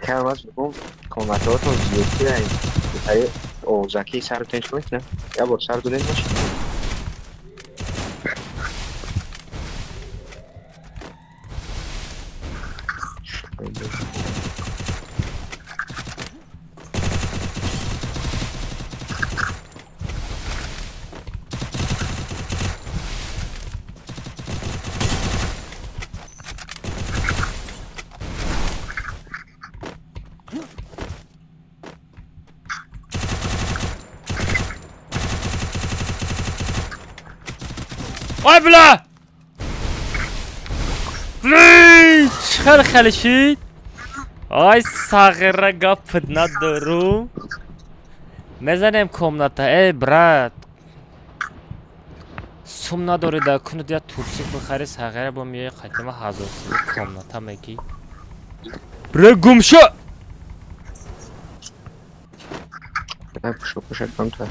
Акай мегӯм комнатаотон зиёдтирай. Овозаки сарутон чӣ мекунад? Як бор сар додем бошад. Ой, бля! Блин, чӣ хеле шид? Ай, сағира гапт надорум. Мезанем комната. Эй, брат. Сум надори да кунуд я турсик бихари сағира бо миёи қадима ҳазорсиви комната мегӣ. Бре, гум шо! Пушо, пуша камтар.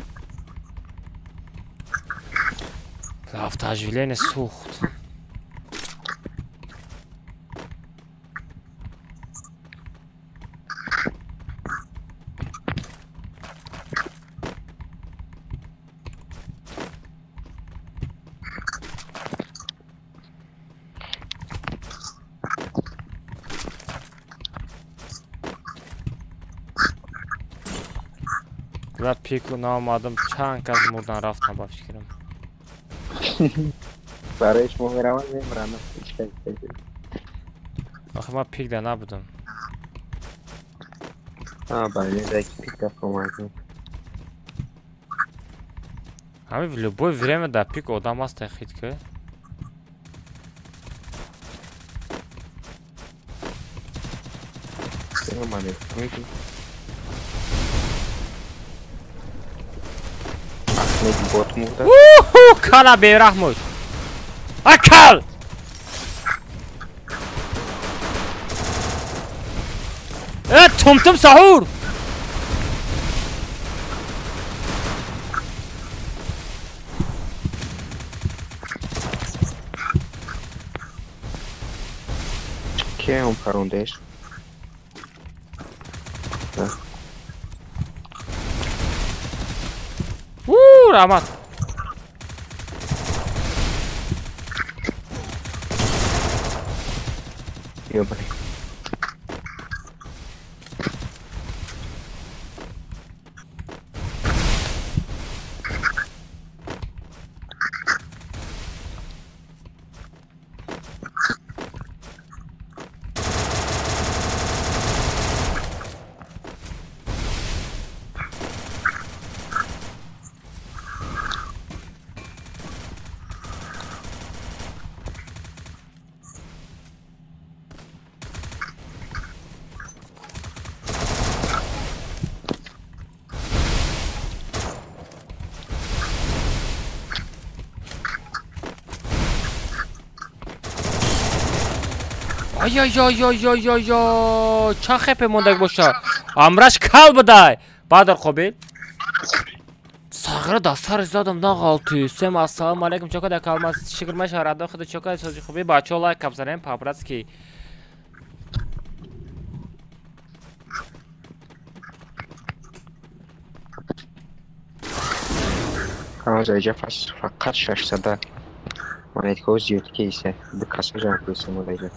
Автооживление сухт. Ла пику наомадам, чанд кас мурдан рафтам ба фикрам. Барои шумо меравам, мемирам. Охи ман пик да набудам. Бале, даки пик да омадем. Ҳами в любое время да пик одам аст хит ки. Кала бераҳмуш. Акал! Э, тумтум саҳур! Ке он парондеш? Раҳмат. Ёбаный. Ай-ай-ай-ай-ай-ай, чанд хепе мондаг боша? Амраш кал будай. Баъдар қобил. Сағира дастар задам на ғалти. Всем ассалому алайкум. Чока да калмас. Шукр маша радо худ чока сози хуби бачо лайк кабзанем по-братски. Ҳозир иҷа фақат 600 монеткаҳо зиёд ки исе. Ду каса ҷамъ кунисем одаҷа.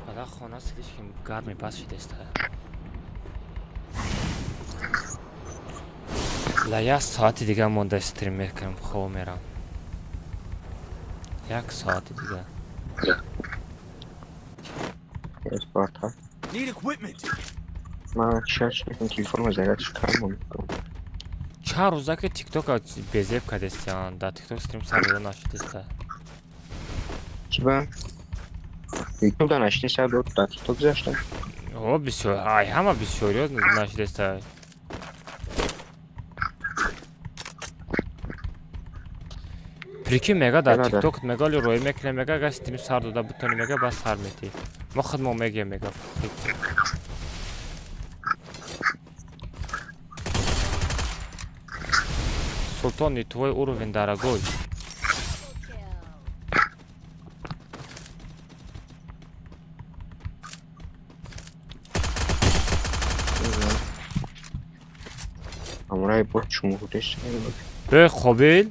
Бада хона слишком гарми бас шудеста. Ла як соати дига монда стрим мекунам, хоб мерам. Як соати дига. Ман чаш телефонро зарядш кардам. Чанд рӯза ки тиктока безеб кардестиан, дар тикток стрим сар дода нашудеста. Чӣ ба? Ютуб да нашни сар дод, дар тикток гузаштам. О, бисёр, ай ҳама бисёриё нашудеста. Прикинь, мега дар тикток мега ли рӯй мекунем, мега агар стрим сар дода бутонӣ, мега бас сар метӣ. Мо худмо мегем, мега. Султон, не твой уровень, дорогой. Ҳамроҳи бот чумурдеш. Бе Қобил?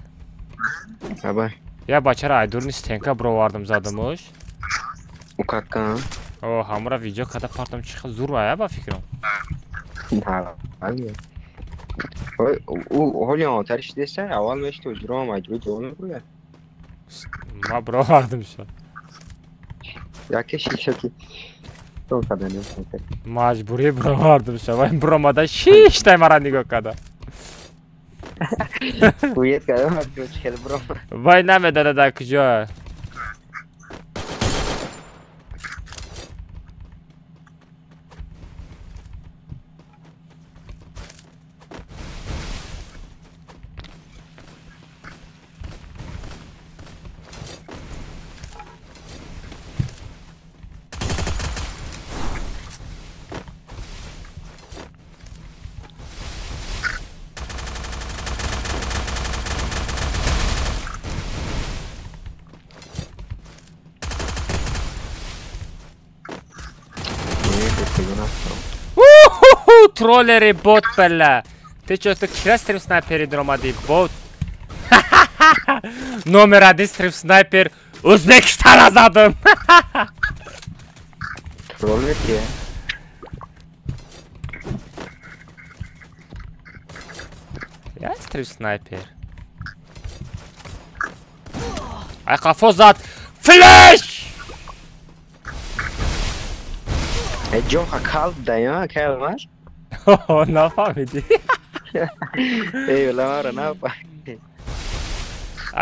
Абай. Я бачара айдурни стенка бировардам задамуш. Укакка. О, ҳамра видео када партам чи хел зур ая ба фикрам. На, али. Ой, у ҳоли онтариш деса, аввал мешто ҷуро маҷбур ҷавоб мебурад. Ма бировардам ша. Яке шишаки. То каданем. Маҷбурӣ бировардам ша. Вай биромада шиштай мара нигоҳ када. Уед кадам хел биром. Вай намедона дар куҷо. Троллери бот бля. Ты чё, ты вчера стрим снайпери дромади бот? Номер один стрим снайпер Узбекистана задам. Троллер я. Я стрим снайпер. Ай қафо зад. Флеш! Эй ҷоха калб дая, калмаш? Нафаҳмидӣ. Эй, ламара нафаҳмидӣ.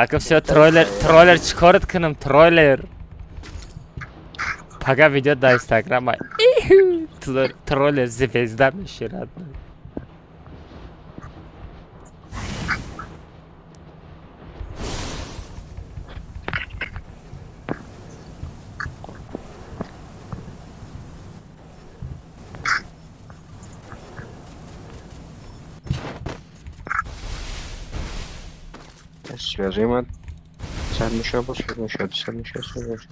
Ака всё троллер, троллер чӣ корат кунам, троллер. Пага видео дар Инстаграма. Троллер звезда меширад. Свяжем сар меша бошад, меша, сар меша, сар меша.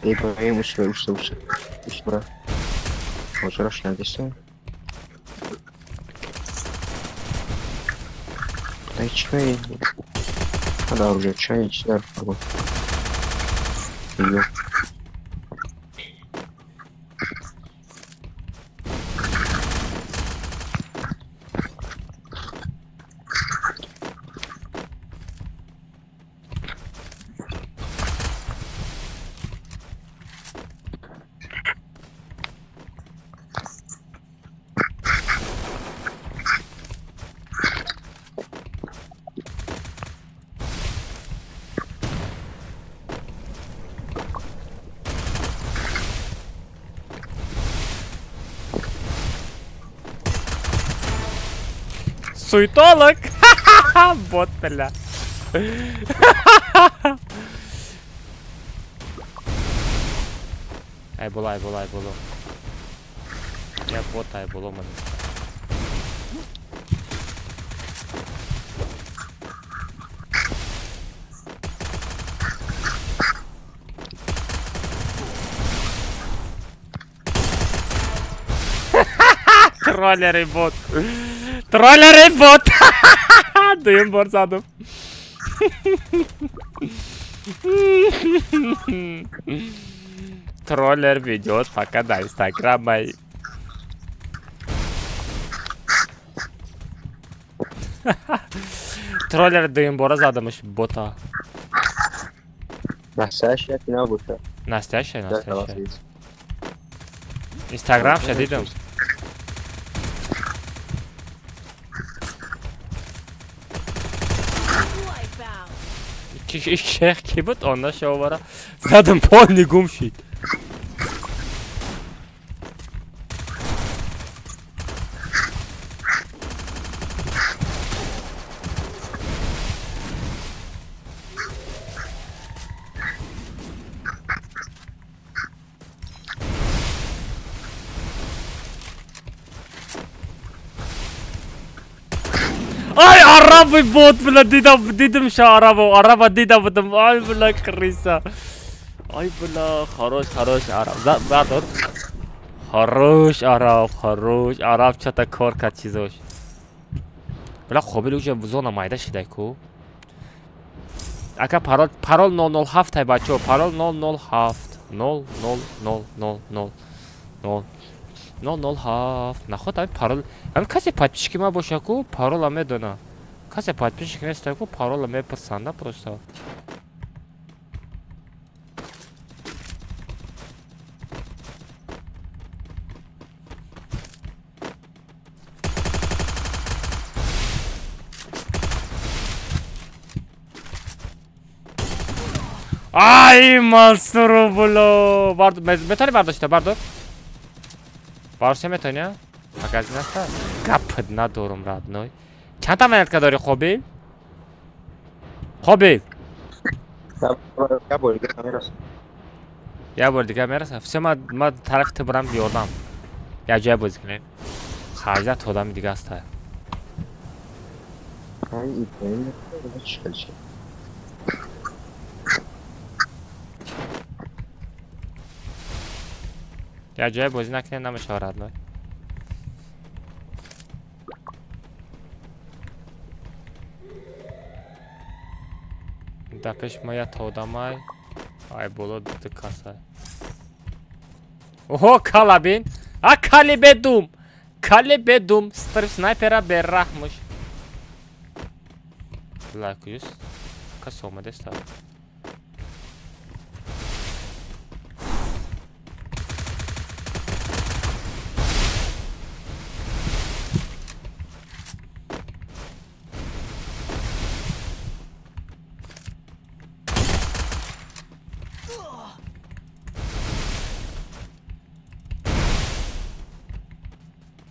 Эй, поем, усра, усра, усра, усра. Озраш надеса. Дай чай. Да, уже чай, чай, Её. Суетолог! Бот, бля. Ай боло, ай боло, ай боло. Я бот, ай боло, ман. Троллеры бот. Троллери бот. Дуюм бор задум. Троллер ведет пока до Инстаграма. Троллер дуюм бора задамаш бота. Настоящая набута. Настоящая, настоящая. Инстаграм ша дидам. Шех ки буд онда шовара задам полни гум шид. Ай, араби бот, бля, дидим ша арабо, араба дида будам. Ай, бля, крыса. Ай, бля, хорош, хорош, араб. Бардор. Хорош, араб, хорош, араб чата кор кард чизош. Бля, қобил уже зона майда шидай ку. Ака парол, парол 007 ай бачо, парол 007 0 0 0 0 0 0 007. Наход ами парол, ами касе подписчики ма боша ку, парола медона. Касе подписчик неста ку, парола мепурсанда просто. Ай, Мансуру, бло. Метони бардошта, бардор. Бардошта метони, а? Магазин аста? Гап надорум, родной. Чанд та монетка дори, Қобил? Қобил. Я бор дига мерасам. Я бор дига мерасам. Всё, ма тарафи ту бурам ёрдам. Я ҷоя бозӣ кунем. Хаҷат одами дига аста. Ай, Ибраҳим, чӣ хел шуд? Я ҷоя бозӣ накунем, намешавад, родной. Дар пеши ма якта одамай, ай боло ду касай. Оҳо, кала бин! А кали бедум! Кали бедум! Стрим снайпера бераҳмуш. Бля, куҷост? Кас омадеста.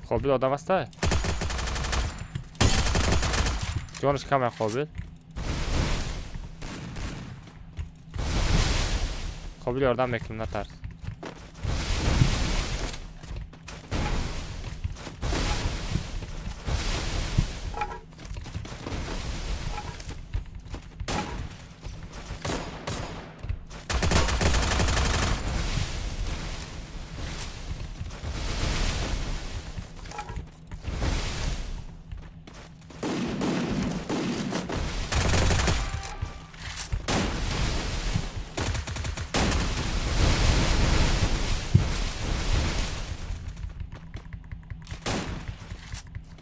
Қобил одам аста? Ҷонаш каме Қобил. Қобил ёрдам мекунем, натарс.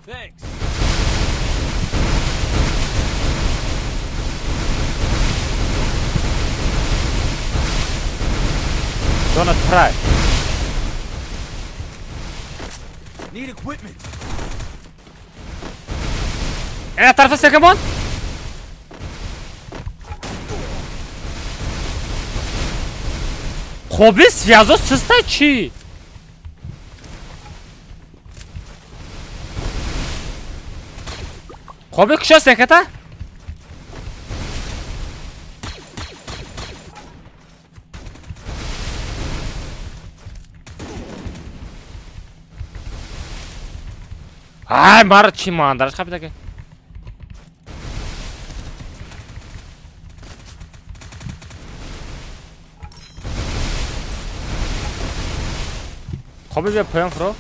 Thanks. Gonna try. Need equipment. Ena tarafı second one. Хоби связо систай чӣ? Қобил кушост яката? Ай, мара чӣ мандараш қапидаке? Қобил бия поён фуро.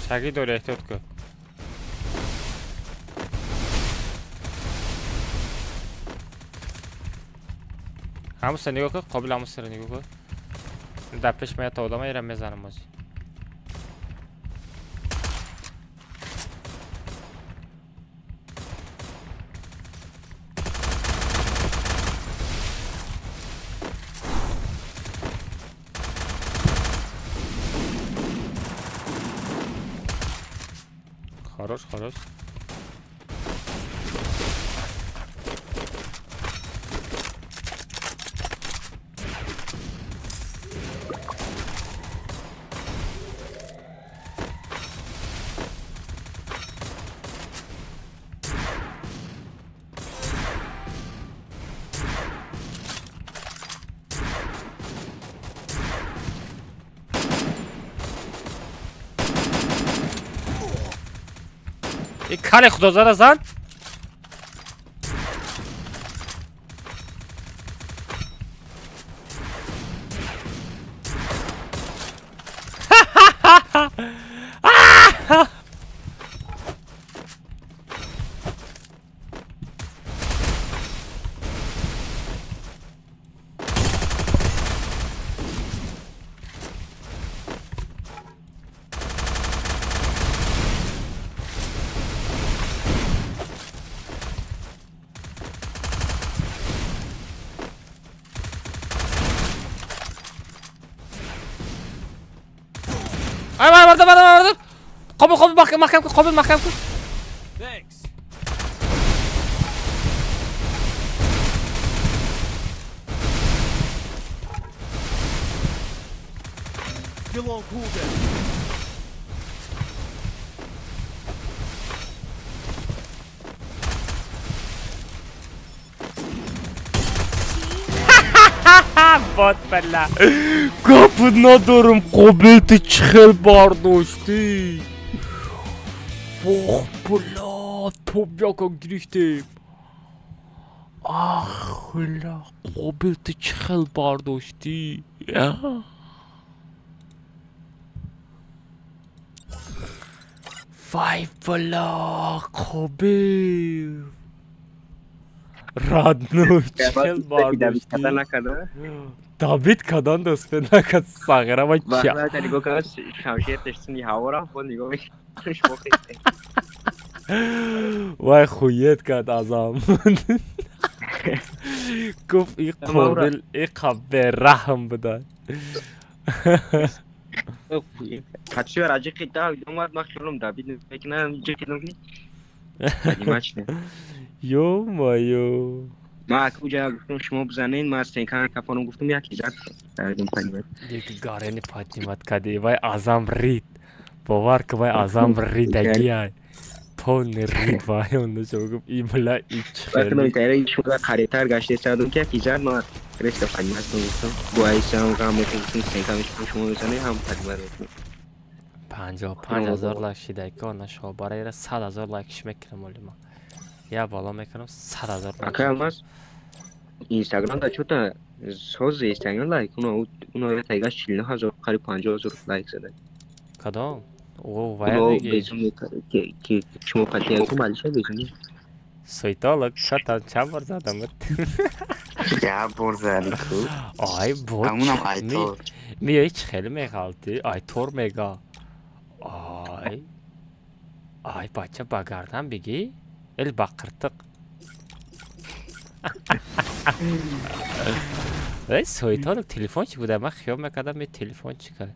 Шагӣ дори, эҳтиёт кун. Ҳамуса нигоҳ кун, Қобил ҳамусаро нигоҳ кун. Дар пеш ма якта одама ира мезанам ҳозир. Хорош, хорош. И кали худозара зан. Ай, бардор, бардор, бардор. Қобил, қобил, маҳкам, маҳкам кун, қобил, маҳкам кун. Thanks. Still on cooldown. Бот бала. Гап надорам, қобил ту чӣ хел бардоштӣ? Ох, бала, топ яка гирифтем. Ах, ла, қобил ту чӣ хел бардоштӣ? Вай, бала, қобил. Родной, чӣ хел бардоштӣ? Давид кадан дӯст накард сағира ва ча. Вақте нигоҳ кард шамшер тештини ҳаво рафт, боз нигоҳ мекард шумо хестед. Вай хует кард азам. Гуфт и қобил и бераҳм буда. Качи раҷиқи Давид омад, ман хиёлам Давид мекунам, ҷиқидам ки қадимач не. Ё-моё. Ман уҷа гуфтам шумо бизанед, ман стенкан кафонам гуфтам як зад Давидам поднимать. Як гарени поднимать кади, вай азам рид. Бовар ки вай азам ридагиай. Полный рид вай он шо гуфт и бла и Вақте ман тари шумо қарибтар гаште садум ки як зад ман резко поднимать гуфтам. Бо айсам ғам гуфтам стенкан шумо бизанед ҳам поднимать мекунам. 55,000 лайк шидаки нашо барои 100,000 лайкш мекунам оли ман. Я бало мекунам 100,000 лайк. Ака алмаз Инстаграм да чота соз Инстаграм лайк уно уно тайгаш 49,000 қариб 50,000 лайк зада. Кадом? О, вай меги. Ки шумо қатия ку малиша безуни. Суйтолог чота чанд бор задам? Я бор зади ку. Ай бот. Ҳамунам айтор. Миёи чӣ хеле меғалти? Айтор мега. Ай. Ай бача ба гардан бигӣ? Эл ба қиртиқ. Эй суйтолог телефон чӣ буда? Ман хиёл мекардам е телефон чӣ кард.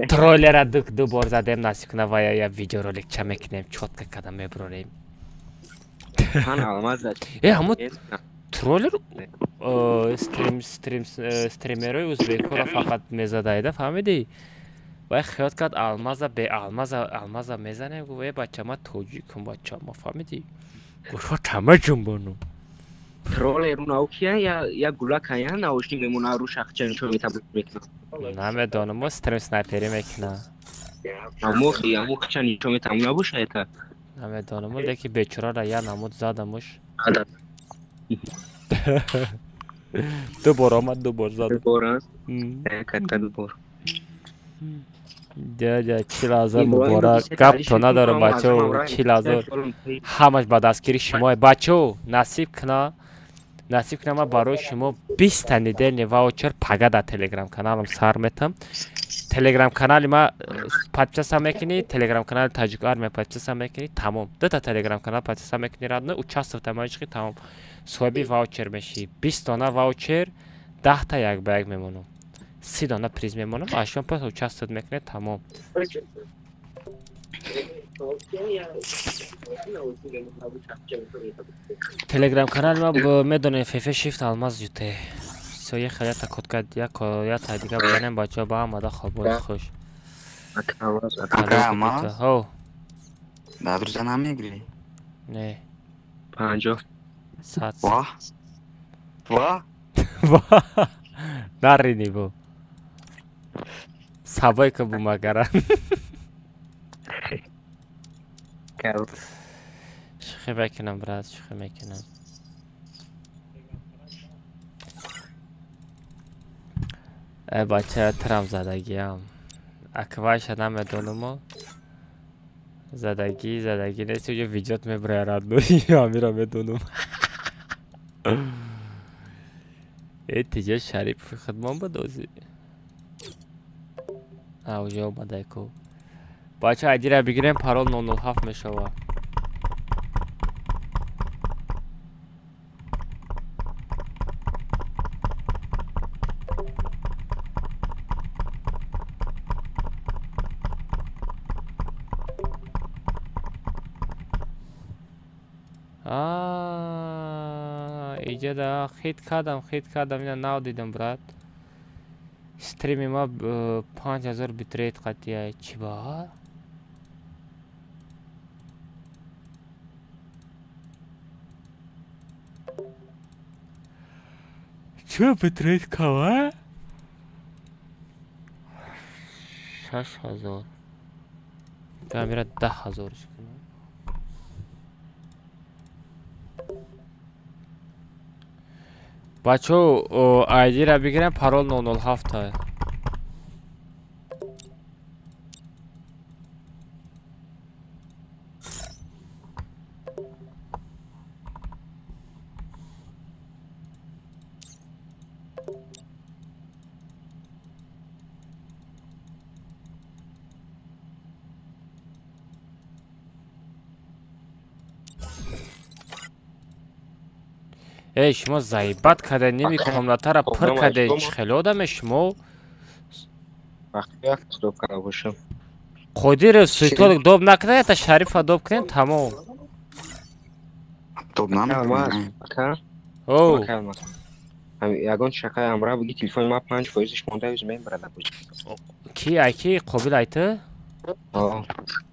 Троллера ду бор задем насиб кунад ва я видеоролик ча мекунем, чётко када меброрем. Э, ҳамо троллер стримерои узбекҳоро фақат мезадаида, фаҳмидӣ? Вай хиёл кард алмаза бе алмаза алмаза мезанем, гуфт э бача ман тоҷикам бача ма фаҳмидӣ? Гуфт тама ҷунбонум. Троллер уна кия я гула кая наушник мемона ру шахча нишон метаб мекунад. Намедонам, мо стрим снайпери мекунад. Аммо аммо хча нишон метам набоша это. Намедонам, леки бечораро я намуд задамуш. Ду бор омад, ду бор зад. Ду бор, катта ду бор. Дядя, 40,000 муборак. Гап то надорам бачао, 40,000. Ҳамаш ба дастгири шумо. Бачао, насиб куна. Насиб куна ман барои шумо 20 та недельный ваучер пага дар телеграм каналам сар метам. Телеграм канали ма подписаться мекунӣ, телеграм канали Таҷик Армия подписаться мекунӣ, тамом. Дута телеграм канал подписаться мекунӣ, радно участвовать мешӣ, тамом. Соҳиби ваучер мешӣ. 20 дона ваучер, 10 та як ба як мемонам. 30 дона приз мемонам, а шумо пас участвовать мекунед, тамом. Телеграм канали ма медонед ФФ Shift Алмаз Юте. Всё, я хеле та код кард, я та дига бизанем бачаҳо ба ҳамада хобои хуш. Ака алмаз? Ҳо. Дар рӯза намегирӣ? Не. 50. 100. Ва? Ва? Ва. Нарини бу. Сабой ка бумагара. Шӯхӣ мекунам, брат, шӯхӣ мекунам. Э бача трам задагиам. Аквайша намедонумо. Задагӣ, задагӣ нест, уҷо видеот мебурая родной, амира медонум. Э тиҷа Шарипов хидмон бадози. А уҷо омадай ку. Бача айдира бигирем, парол 007 мешава. Иҷада хит кардам, ина нав дидам, брат. Стрими ма 5000 битрейт қатия. Чӣ ба? Чӣ битрейт кава? 6000. Камера 10000 кунам. Бачо, айдира бигирем, парол 007. Эй, шумо заебат карда, ними комнатаро пур карда, чӣ хеле одаме шумо? Қодир суйтолик доб накунед, та Шарифа доб кунед, тамом. Доб намекунем. О. Ягон шакай амра буги телефони ма 5%-ш монда, юз мебарад. Ки ай ки қобил айты?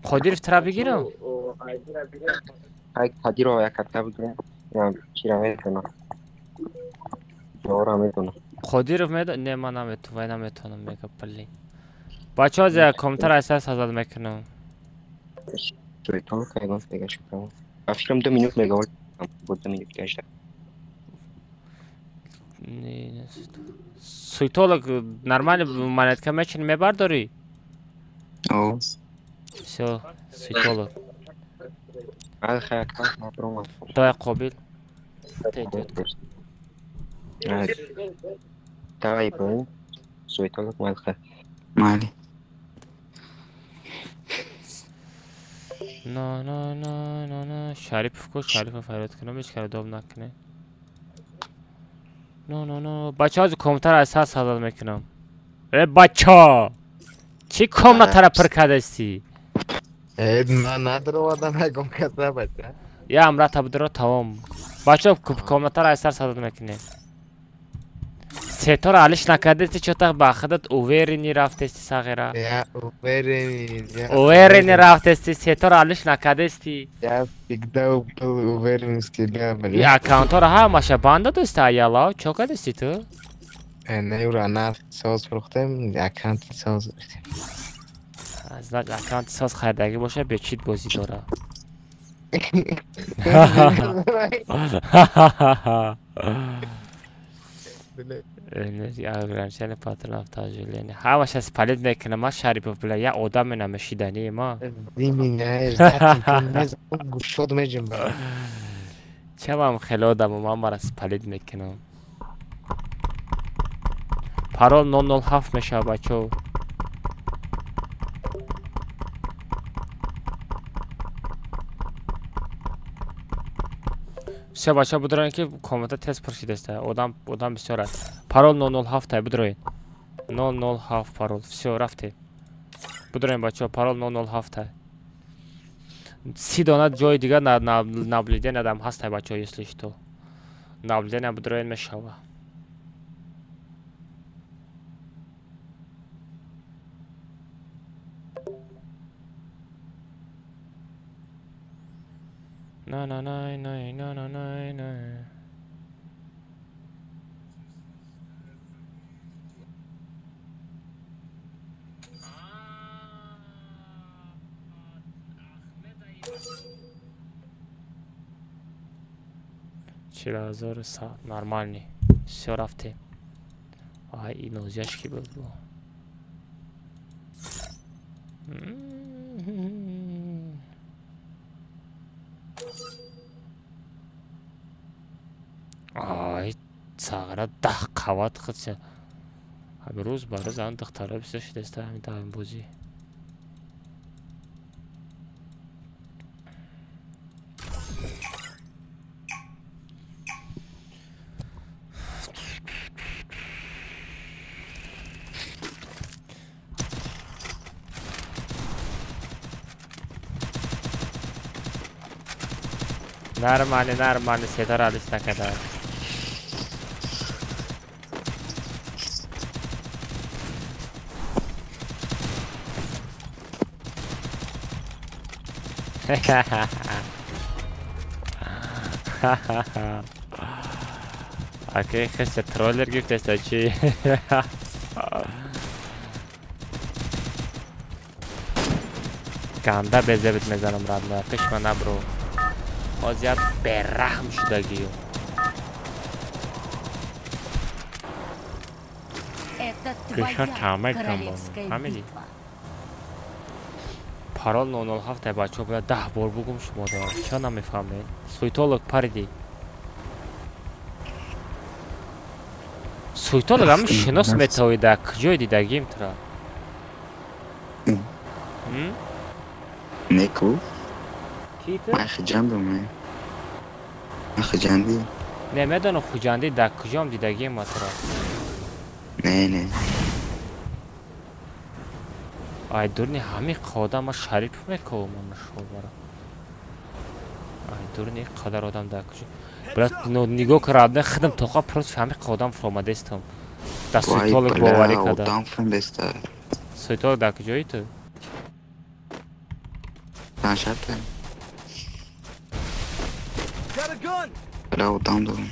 Қодиров тра бигирам? Ай Қодиров як катта бигирам. Чира медонам. Жора медонам. Қодиров медон? Не, ман наметонам, вай наметонам, мега блин. Бачаҳо за компютер айсар сазад мекунам. Суетон кайгон мега шукам. Ба фикрам 2 минут мега бо 2 минут гашта. Не, суетолог нормально монетка мечини мебардорӣ? О. Всё, суетолог. Алха, Давай қобил. Давай, Иброҳим. Суетолог малха. Майли. На на на на на Шарипов ку, Шарипов фарёд кунам, ҳеч кара доб накунед. На на на бачаҳо аз компютер аз сар садод мекунам. Э бача! Чӣ комнатаро пур кардастӣ? Э, ман надровадам ягон каса бача. Я амрата будро тамом. Бачаҳо комнатаро аз сар садод мекунед. Сетора алиш накардести, чё-то ба худат уверенный рафтести сағира. Я уверенный. Уверенный рафтести, сетора алиш накардести. Я всегда был уверен в себя, блин. И аккаунтора ҳамаша банда дости, аяла, чё кардести ту? Не, ура, нарх соз фурӯхтем, аккаунти соз гирифтем. Значит, аккаунти соз харидагӣ боша, бечит бозӣ дора. Ограничение патронов тяжелее. Ҳамаша спалит мекунам, ма Шарипов, бля, я одаме намешиданӣ, ма. Гушод меҷунбам. Чамам хеле одамо, ман мара спалит мекунам. Парол 007 мешава, бачо. Всё, бачаҳо бидроен ки комната тез пур шидаста. Одам одам бисёр аст. Парол 007 бидроен. 007 парол. Всё, рафтем. Бидроен бачаҳо, парол 007. 30 дона ҷои дигар наблюдение дам ҳаста бачаҳо, если что. Наблюдение бидроен мешава. На на на на на на на на. 40100 нормальный. Всё рафтем. Ай, и нозяш ки буд. Ай, цагра 10 қават худша. Ҳамин рӯз ба рӯз ан духтара бисёр шудаста ҳамин даҳмбозӣ. Нормально, нормально, сетора алиш накарда. Окей, хеста троллер гифтеста чи? Ганда безебит мезанам радно, пешма набро. Ҳозир бераҳм шудагию. Это твоя королевская битва. Парол 007 бачаҳо бояд 10 бор бугум шумо дорам. Ча намефаҳмед? Суйтолог париди. Суйтолог ҳам шинос метавӣ дар куҷое дидагим тура? Неку? Ман хуҷандам. Ман хуҷандӣ. Не медонам хуҷандӣ дар куҷом дидагим ма тура? Не, не. Ай дурни ҳамин қодам ма Шарипов мековам шобара. Ай дурни қадар одам дар куҷо. Брат, нигоҳ кар, худам тоқа против ҳамин қодам фуромадестам. Дар суйтолог боварӣ кардам. Одам фуромадеста. Суйтолог дар куҷои ту? Панҷшабта. Бля, одам дорам.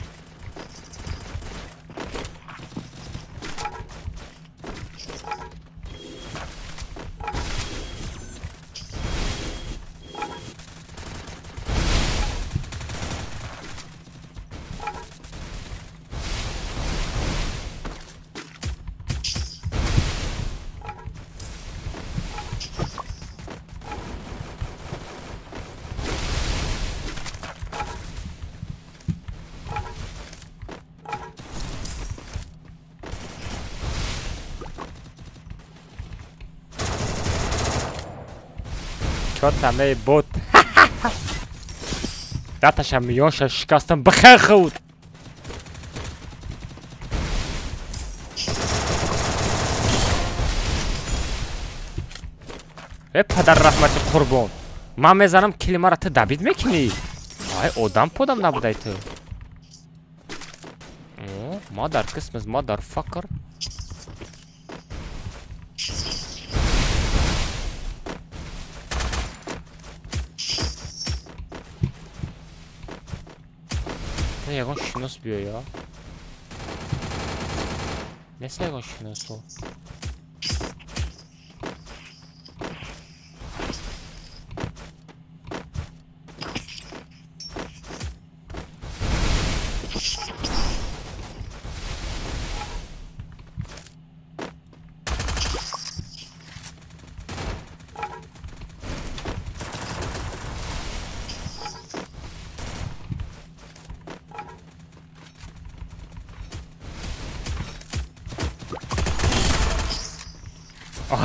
Чотаме бот. Даташа миёнша шикастам бихер худ. Э падар раҳмати қурбон. Ман мезанам килимаро ту дабид мекунӣ? Ай одам подам набудай ту. О, мадар кисмиз мадар факр. Ягон шинос биёя. Нест ягон шиносо.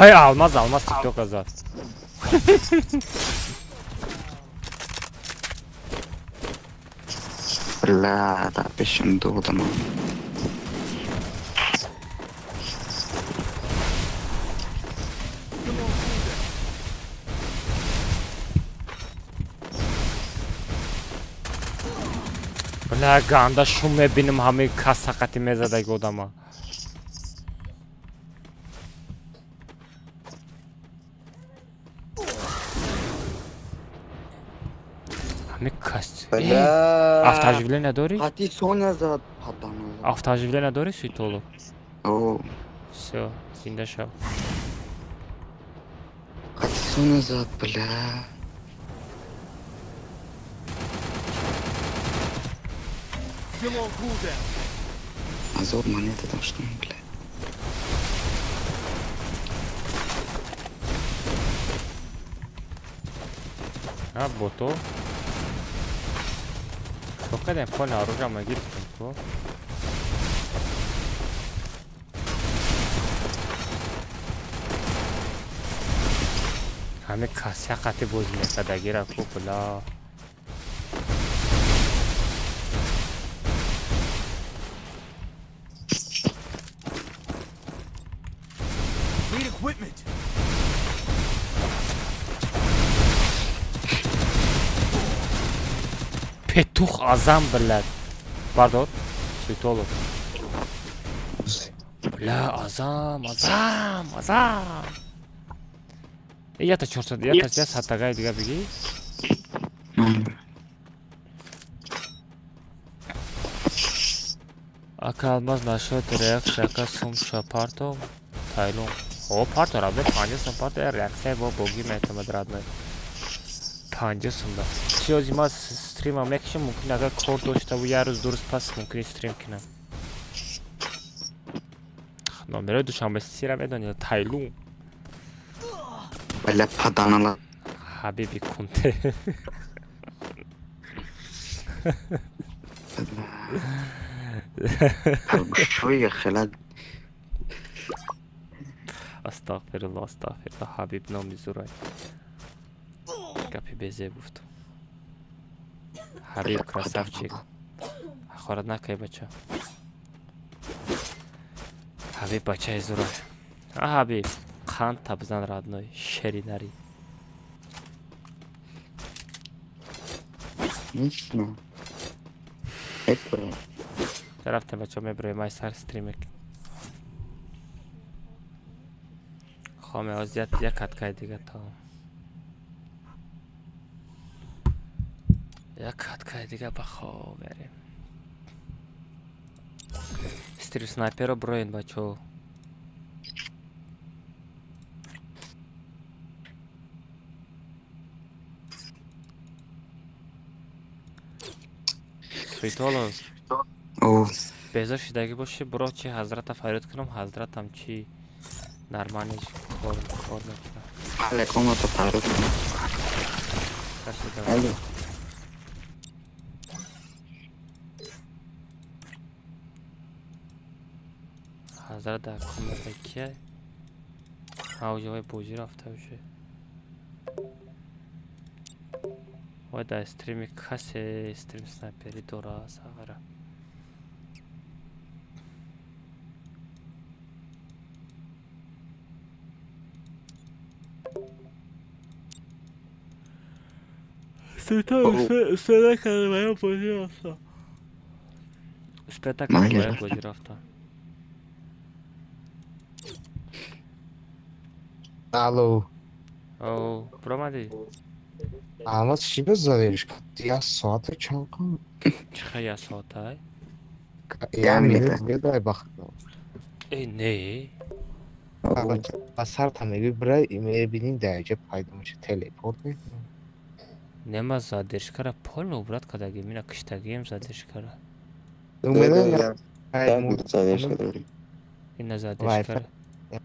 Ай, алмаз, алмаз TikTok азад. Бля, да пешим додам. Бля, ганда шум мебинам ҳамаи кас сақати мезадаги одама. Автооживление дорӣ? Ҳати Соня зад падану. Автооживление дорӣ суйтолу? О. Всё, зинда шав. Ҳати Соня зад, бля. Still on cooldown. Азор монета доштам, блядь. А, бото. Сколько понял, оружие мы гирифтем, ҳаме кася қати бозӣ мекардагира ку бла. Need equipment. Петух азам, блядь. Бардор, Суйтолов. Бля, азам, азам, азам. Ята 400, ята 100 тагай дига бигӣ. Ака Алмаз нашуд реаксия ака сумша парто тайлум. О, парто рабе 50 сум парто реаксия бо боги метамад родной. 50 сум да. Чи ози ма стрима мекшем, мумкин агар кор доштаву як рӯз ду рӯз пас мумкин стрим кунам. Номерои душанбе сира медонӣ тайлум. Бля, паданала. Ҳабиби кунте. Шоя хелад. Астағфирулло, астағфирулло, Ҳабиб номи зурай. Гапи безеб гуфтум. Ҳабиб красавчик. Ҳақорат накай, бача. Ҳабиб бачаи зурай. А Ҳабиб, қанд табзан родной, шери нари. Нично. Это. Рафтем, бача, меброем ай сар стримек. Хоме оз як каткаи дига тамом. Як каткаи дига ба хоб мерем. Стрим снайперо броен, бачо. Суйтолов. О. Безор шидагӣ боши, буро чи ҳазрата фарёд кунам, ҳазратам чи нормально кор кор мекунам. Бале, комната фарёд кунам. Алло. Ҳазрат дар комната кия? Ҳавҷои бозӣ рафта уже. Вай дар стрими касе стрим снайпери дора сағара. Успета карда бозӣ рафта. Успета карда бозӣ рафта. Алло. О, буромадӣ? Алмаз чӣ бизадиш? Як соата чанд кун? Чиха як соата? Як минут медай бахт. Э, не. Ба сарта мегӯй бирай, мебинӣ дар ҷо пайдо меша телепорт мекунӣ. Нема задержкара полно убрат кардагим, ина киштагием задержкара. Ина задержкара.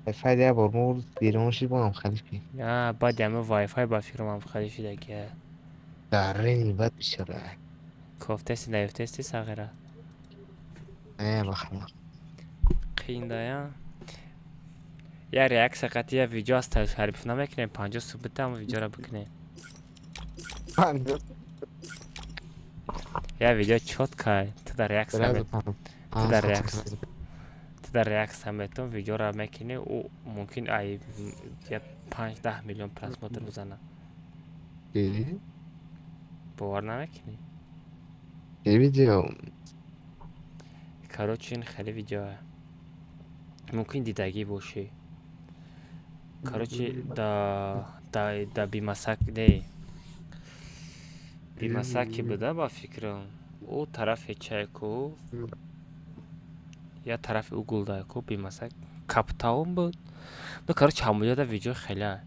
Wi-Fi як бор мурд, берун шид, бо ҳам халиф ки. А, баъди ҳама Wi-Fi ба фикрам ҳам халиф шидаги. Дар рени бад бисёра. Кофтести наёфтести сағира? Не, бахма. Қиндая. Я реаксия қати я видео аз Шарипов намекунем, 50 сум бита ҳама видеоро бикунем. Я видео чёткай, ту дар реаксия ту дар реаксия ту дар реаксия метон видеоро мекунӣ, ӯ мумкин ай я 5-10 миллион просмотр бизанад. Бовар намекунӣ? Чӣ видео? Короче, ин хеле видеоа. Мумкин дидагӣ бошӣ. Короче, да бимасак не. Бимасаки буда ба фикрам. Ӯ тарафи чайку, я тарафи ӯ гулдайку бимасак каптаун буд. Ну, короче, ҳамоҷода видео хеле.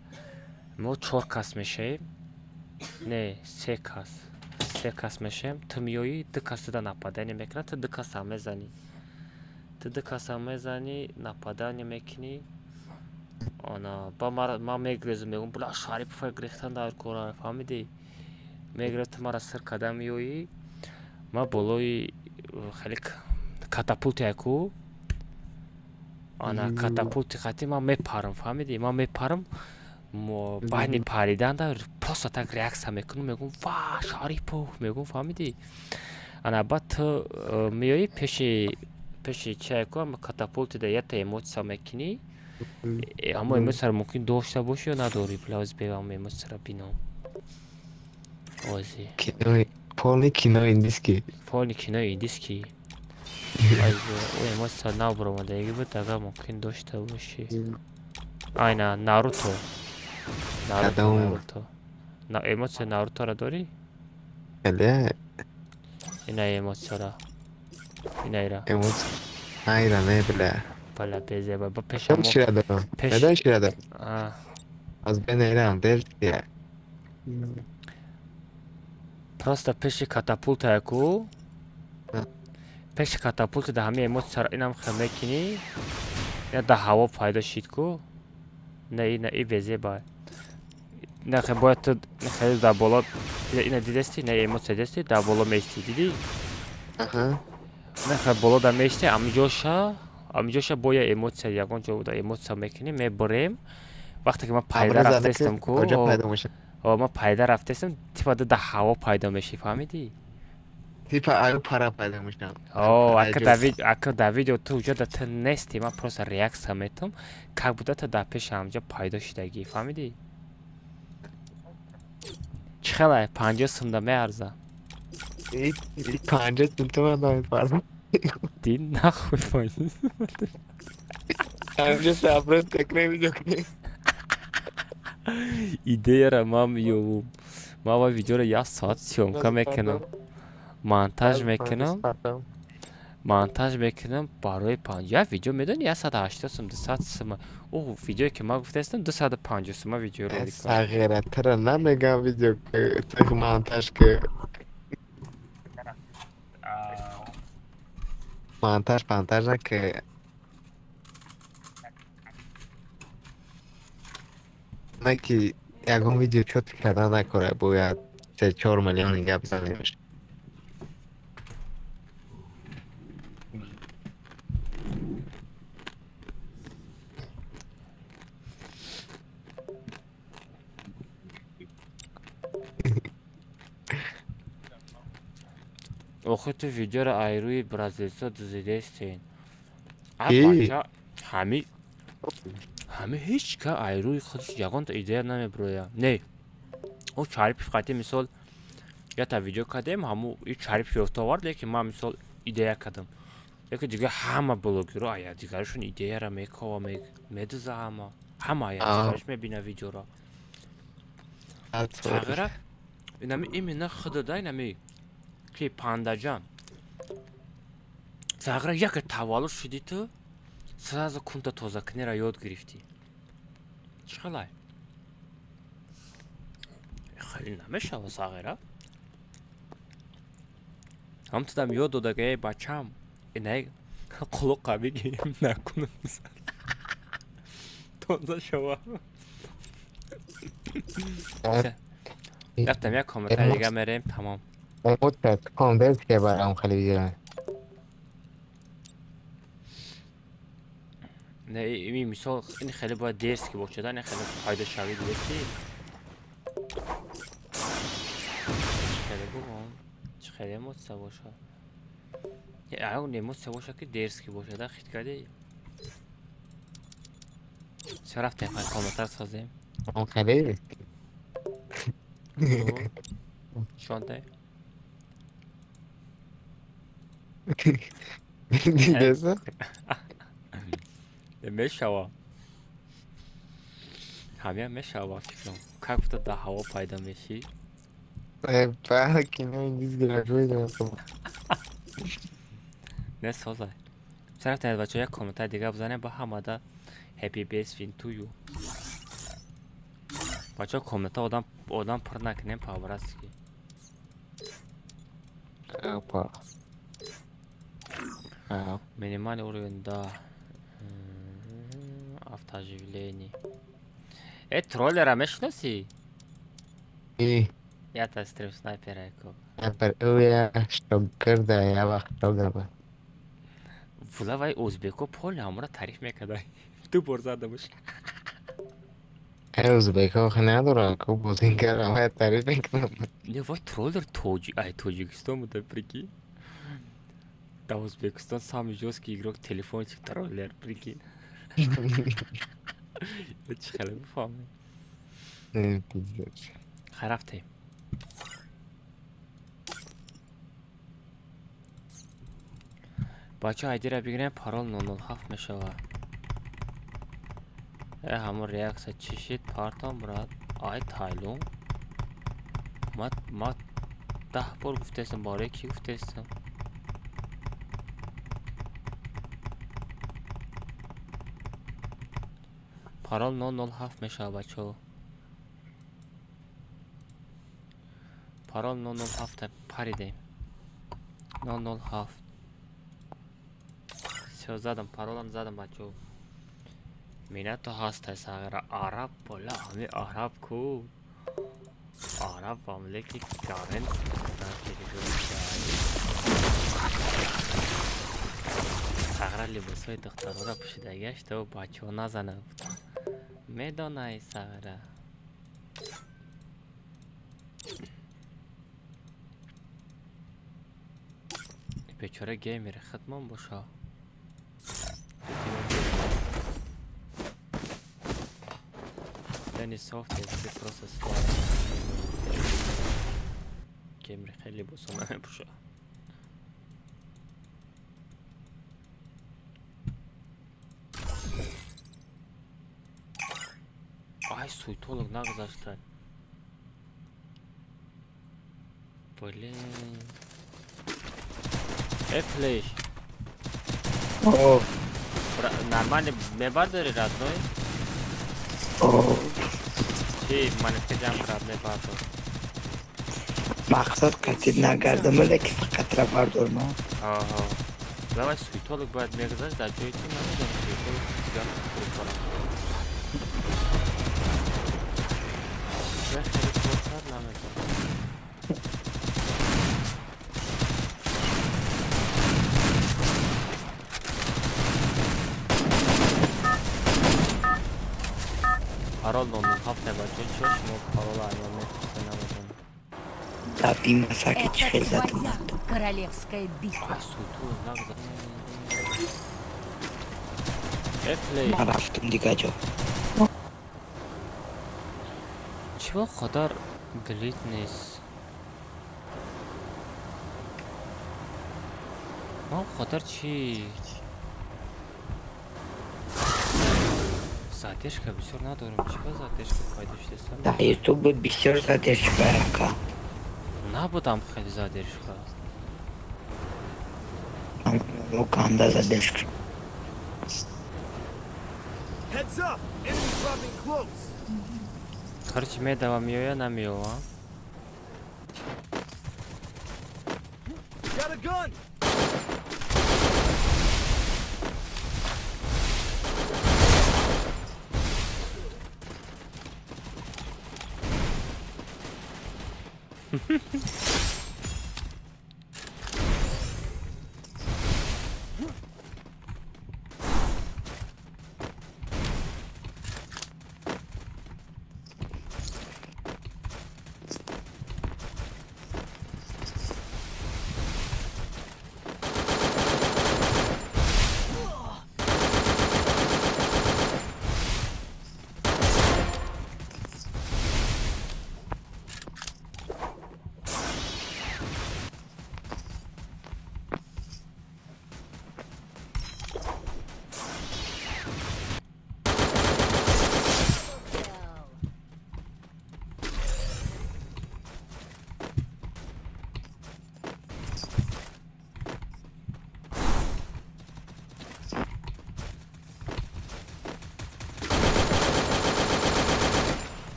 Мо чор кас мешавем. Не, се кас. Се Се кас мешем, ту миёӣ, ду кас туда нападание мекунад, ту ду каса мезанӣ. Ту ду каса мезанӣ, нападание мекунӣ. Ана, ба ман мегрезам, мегӯям, бля, Шарипова гирифтан дар кора, фаҳмидӣ? Мегирад, ту мара сир карда меоӣ, ман болои хеле катапульти яку, ана катапульти хати ман мепарам, фаҳмидӣ? Ман мепарам, байни париданда просто так реаксия мекунам, мегӯям, ва, Шарипов, мегӯям, фаҳмидӣ? Ана баъд ту меоӣ пеши чияку, катапультида якта эмоция мекунӣ, аммо эмоцияро мумкин дошта бошӣ ё надорӣ, бля, оз бевам эмоцияро бинам. Ози. Полный кино индийский. Полный кино индийский. О эмоция набуромадаги буд, агар мумкин дошта бошӣ. Айна, Наруто. Наруто, Наруто. Эмоция Наруторо дорӣ? Бале. Ина эмоцияра. Инаира. Эмоция. Айра, не, бля. Бля, безеба. Ба пеша мо. Чира дорам. Медонӣ чира дорам? Аз бенерам, дерсия. Просто пеши катапульта яку. Пеши катапульта да ҳамаи эмоцияро инам хел мекунӣ. Ина да ҳаво пайдо шид ку. Не, ина и безеба. Ина хел бояд ту хеле дар боло ина дидести, ина эмоция дидести, дар боло меистӣ, дидӣ? Аҳа. Ина хел боло да меистӣ, амиҷоша боя эмоция, ягон ҷо да эмоция мекунӣ, мебурем. Вақте ки ман пайда рафтестам ку, ман пайда рафтестам, типа ду да ҳаво пайдо мешӣ, фаҳмидӣ? Типа аю пара пайдо мешавам. О, ака дар видео ту уҷо да ту нестӣ, ман просто реаксия метам, как будто ту дар пеши ҳамҷо пайдо шудагӣ, фаҳмидӣ? Чӣ хелай, 50 сум да меарза? 50 сум ту ман намефармам. Ди нахуй 50 сум. Ҳамҷо сабр такре видео кунем. Идеяра ман меёбум. Ман ва видеоро як соат съёмка мекунам. Монтаж мекунам. Монтаж мекунам барои 50 видео, медонӣ, 180 сум, 200 сум. О, видеое ки ман гуфтаистам, 250 сума видео ролик. Сағиратара намегам видео ки монтаж ки. Монтаж, монтаж наки. Наки ягон видео чот карда накора, бояд 3-4 миллион гап занемш. Охи ту видеоро айрӯи бразилсо дуздидестен. Бача ҳами ҳеҷ ка айрӯи худаш ягонта идея намебироя. Не, о Шарипов қати мисол ята видео кардем, ҳаму и Шарипов ёфта овард, лекин ман мисол идея кардам. Лекин дигар ҳама блогерро ая дигарашон идеяра мекова, медуза ҳама. Ҳама ая дигараш мебина видеоро. Тағйира инами именно худода инами ки пандаҷан. Сағира яке таваллуд шудӣ ту, сразу кунта тозакунира ёд гирифтӣ. Чӣ хелай? Хеле намешава сағира. Ҳам тудам ёд дода ки эй бачам, инай қулоқа бигир, накунам. Тоза шава. Рафтам як комментар дига мерем, тамом. Эмоция конверт ке барам хеле видео. Не, ин мисол ин хеле бояд дерски бошад, ин хеле пайдошавӣ дидести. Хеле бугум, чӣ хеле эмоция бошад. Ягон эмоция бошад ки дерски бошад, хит кардӣ. Чӣ рафтем комментар созем? Он хеле. Шонте. Дидеса? Мешава. Ҳамия мешава фикрам. Как будто дар ҳаво пайдо мешӣ. Ба кино индийский. Не созай. Чӣ рафтем бачаҳо як комментар дига бизанем ба ҳамада happy birthday to you. Бачаҳо комната одам пур накунем по-братски. Опа. Минимальный уровень, да. Автооживление. Троллера мешноси? И. Я-то стрим снайпера. Снайпер, я шогирда, я вақт шогирда. Вулавай ӯзбеко поли ҳамора тариф мекардай. Ду бор задамуш. Ӯзбеко надорам, ку бозингар ҳамая тариф мекунам. Не, вай троллер ай Тоҷикистон буда, прикинь. Да Узбекистон самый жесткий игрок телефончик троллер, прикинь. Чӣ хеле бифаҳмем. Пиздец. Хай рафтем. Бача айдира бигирем, парол 007 мешава. Ҳамон реаксия чӣ шид? Партом брат. Ай тайлум. Ма 10 бор гуфтестам, бораи кӣ гуфтестам? Парол 007 мешава бачаҳо. Парол 007 паридем. 007. Всё задам, паролам задам бачаҳо. Минато ҳастай сағира араб бола ҳами араб ку. Араб мамлеки гарен сағира либосҳои духтарора пӯшидагиаш то бачаҳо назанад. Медонай сағира. Бечора геймери хидмон боша. Я не софт, я тебе просто слаб. Геймери хеле либосо намепӯша. Ай, суетолог нагузашта. Блин. Флеш. О. Нормально мебардори родной? О. Чи монетка ҷамъ родной бардор. Мақсад қатъи нагардам, лекин фақат ра бардорма. Аҳа. Давай суетолог бояд мегузашт дар ҷои ту намедонам суетолог дигар кор. Хеле кор намедонам. Парол 007 бача, чё шумо парол айвон мепурсе намедонам. Да бимасаки чӣ хел задам. Королевская битва. Ай, суетолог нагузашт. Ман рафтам дигар ҷо. Чего қадар глит нест? Ман қадар чӣ? Задержка бисёр надорам. Чӣ задержка пайдо шудастам? Дар YouTube бисёр задержка ака. Набудам хеле задержка. Канда задержка. Heads up! Enemy dropping close. Короче, медова миоя намиёва. Got a gun.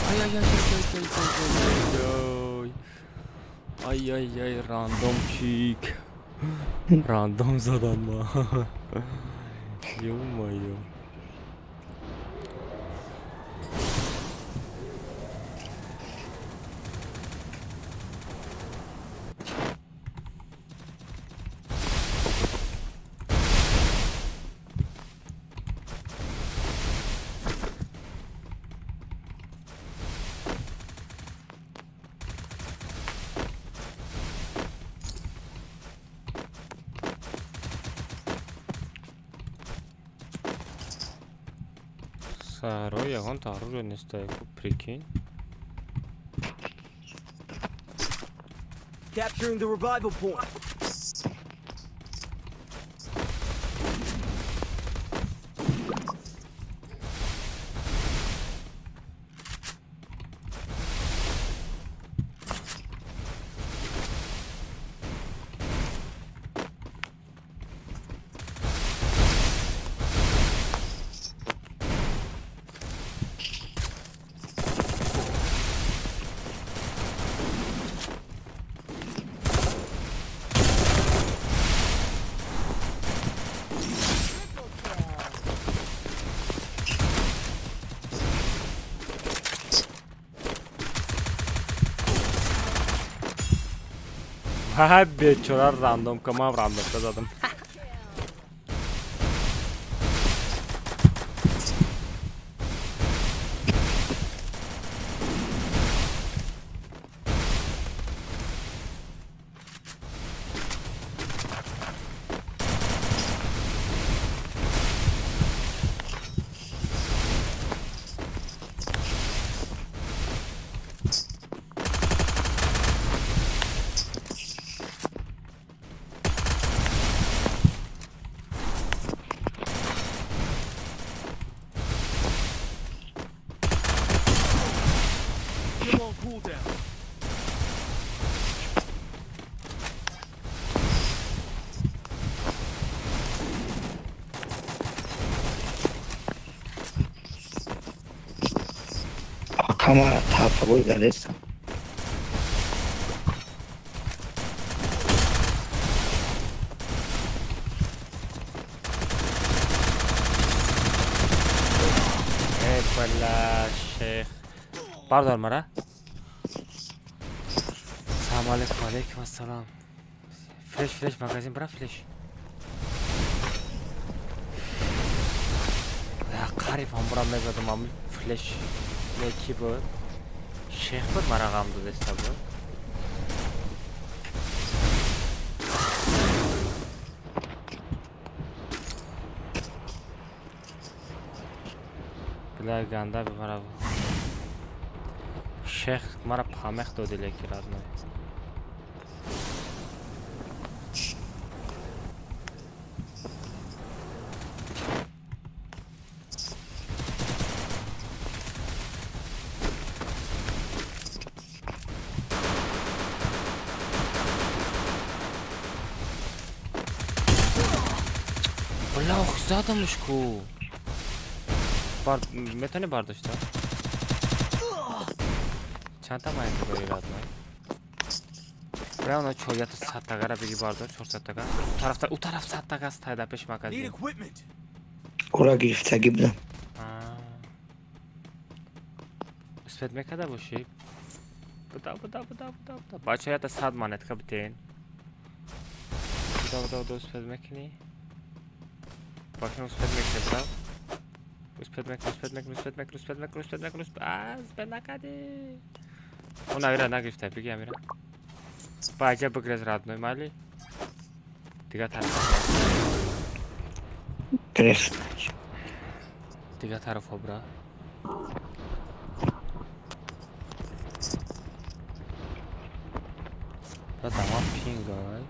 Ай ай ай ай ай ай ай рандом чик. Рандом задан ма. Ё-моё. Саро, ягон оружие нестай, прикинь. Capturing the revival point. Ха, бечора рандом, кама рандом задам. Камара тафагой задеста. Эй, бля, шейх. Бардор мара. Салам алейкум, алейкум ассалам. Флеш, флеш, магазин бра, флеш. Қариб ҳамбура мезадам, ами флеш. Ки буд? Шейх буд мара ғам додеста буд. Бля, ганда мара. Шейх мара памех доди леки родной. Задамш ку. Бар метони бардошта? Чанда май дори родной? Бра оно чоята саттагара биги бардор, чор саттага. У тарафта, у тараф саттага стайда пеш магазин. Ура гирифтаги будам. Успед мекада боши? Буда, буда, буда, буда, буда. Бача ята 100 монетка битен. Буда, буда, буда, успед мекини? Бача успед мекунӣ, бра? Успед мекунӣ, успед мекунӣ, успед мекунӣ, успед мекунӣ, успед мекунӣ, успед... А, успед накардӣ. Он авира нагирифта, биги амира. Ба аҷа бигрез родной, майли? Дига тараф. Гирифт. Дига тарафҳо бра. Бра дама пинг ай.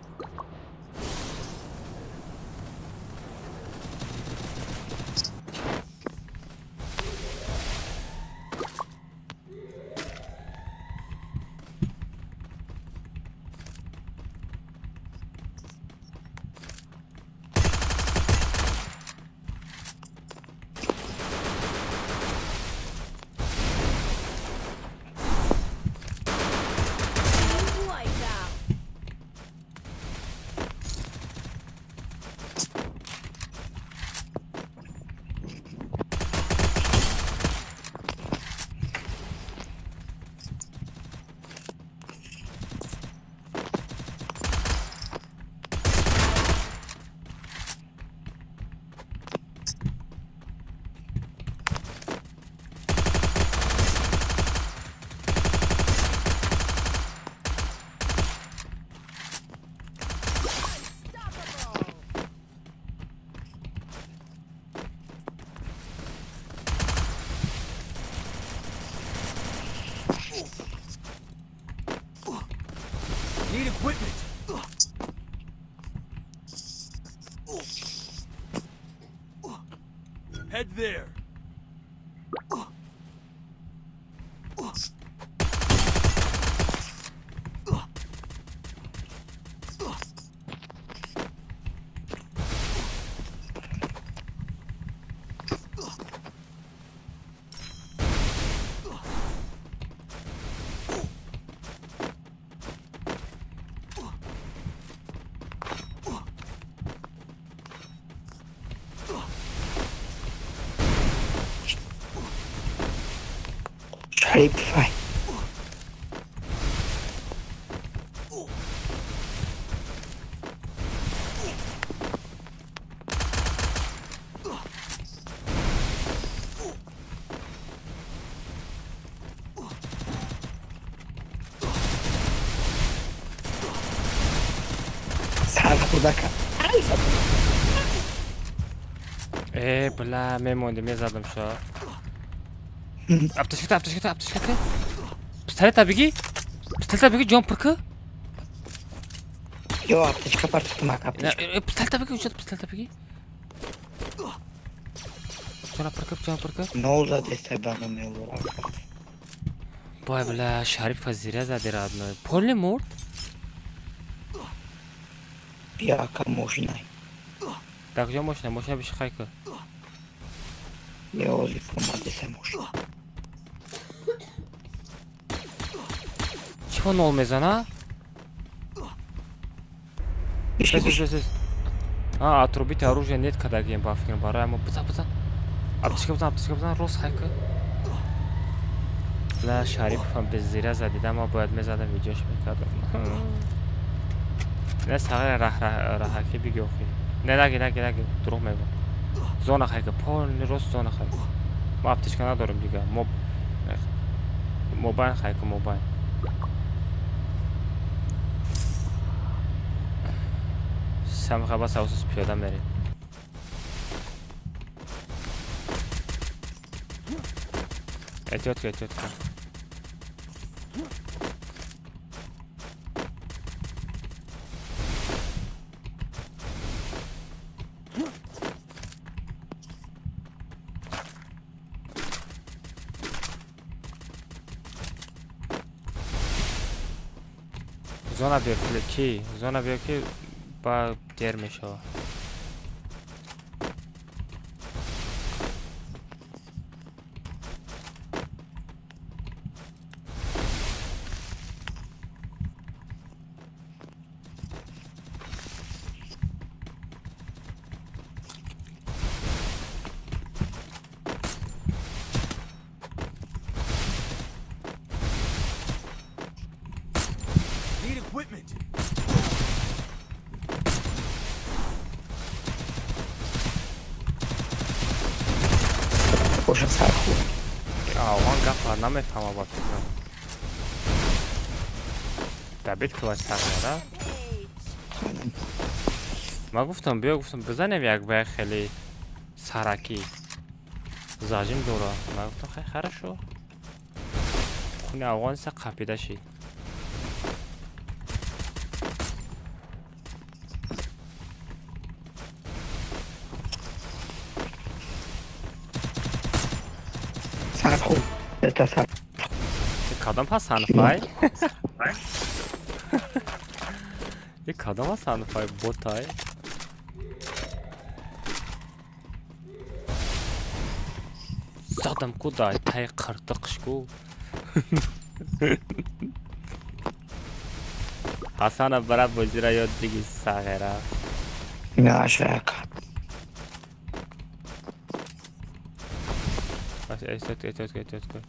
There. Шарипфай. Сар хӯрда кард. Э, бля, мемонди, мезадам шо. Аптечката, аптечката, аптечката. Пистолета бигӣ? Пистолета бигӣ, ҷон пур ку? Ё, аптечка партохтам, ака, аптечка. Пистолета бигӣ, унча пистолета бигӣ. Ҷона пур ку, ҷона пур ку. Нол задестай ба номи Аллоҳ. Бой, бля, Шарифа зира зади родной. Полный мурд? Бия, ака, мошинай. Дар куҷо мошина? Мошина биши хай ку. Ё, ози фурмадесай мошина. Чиво нол мезана? Биши, Бес, биши. бес, бес. А, отрубить оружие нет кадагием ба фикрам барои мо бизан, бизан. Аптечка бизан, аптечка бизан, рост хай ку. Бля, Шариповам без зира задида, ма бояд мезадам, видеош мекардам. Не, сағира раҳакӣ биги охи. Не, наги, наги, наги, дурӯғ мегӯям. Зона хай ку, полный рост зона хай ку. Мо аптечка надорем дига. Мо мобайл хай ку, мобайл. Самха бас авсус пиёда мерем. Эҳтиёт кун, эҳтиёт кун. Зона биё ки, зона биё ки ба дер мешава. Need equipment. Боша сар хӯрд. Аван гапа намефаҳма ба фикрам. Дабит кулаш сағира. Ман гуфтам биё, гуфтам бизанем як ба як хеле саракӣ. Зажим дора. Ман гуфтам хай хорошо. Хуни Афғониста қапида шид. Сар хӯрд. Дета сар. Кадом ҳасанфай? И кадом ҳасанфай ботай? Задам ку дай тай қиртиқш ку. Ҳасана бара бозира ёд диги сағира. Наша, ака. Бас эҳтиёт кун, эҳтиёт кун, эҳтиёт кун.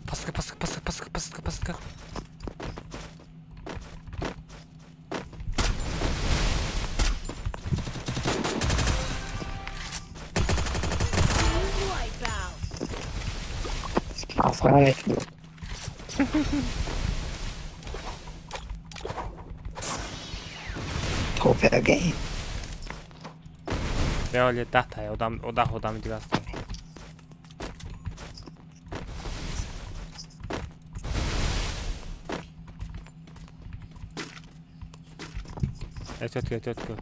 Пастка, пастка, пастка, пастка, пастка, пастка. Wipeout. Афғонец буд. Топе again. Беоли 10 та одам, 10 одами дига ҳастанд. Эҳтиёт кун, эҳтиёт кун.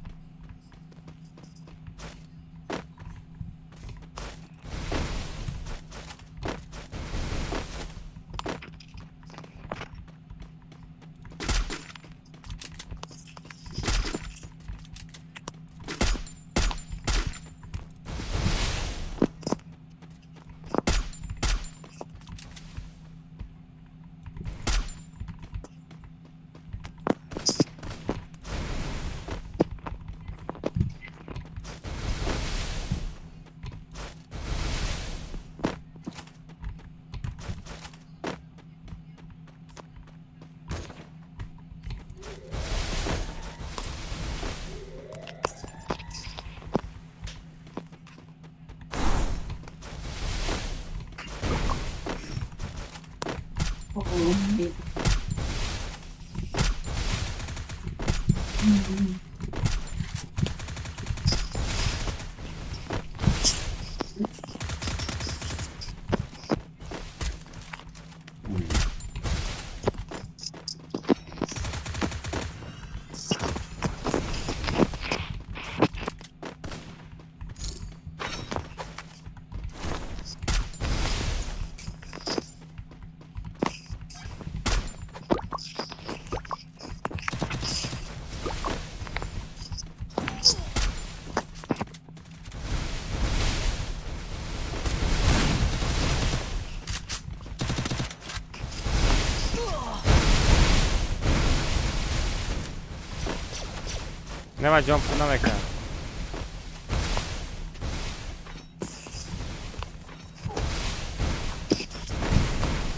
Не ма ҷон пул намекунам.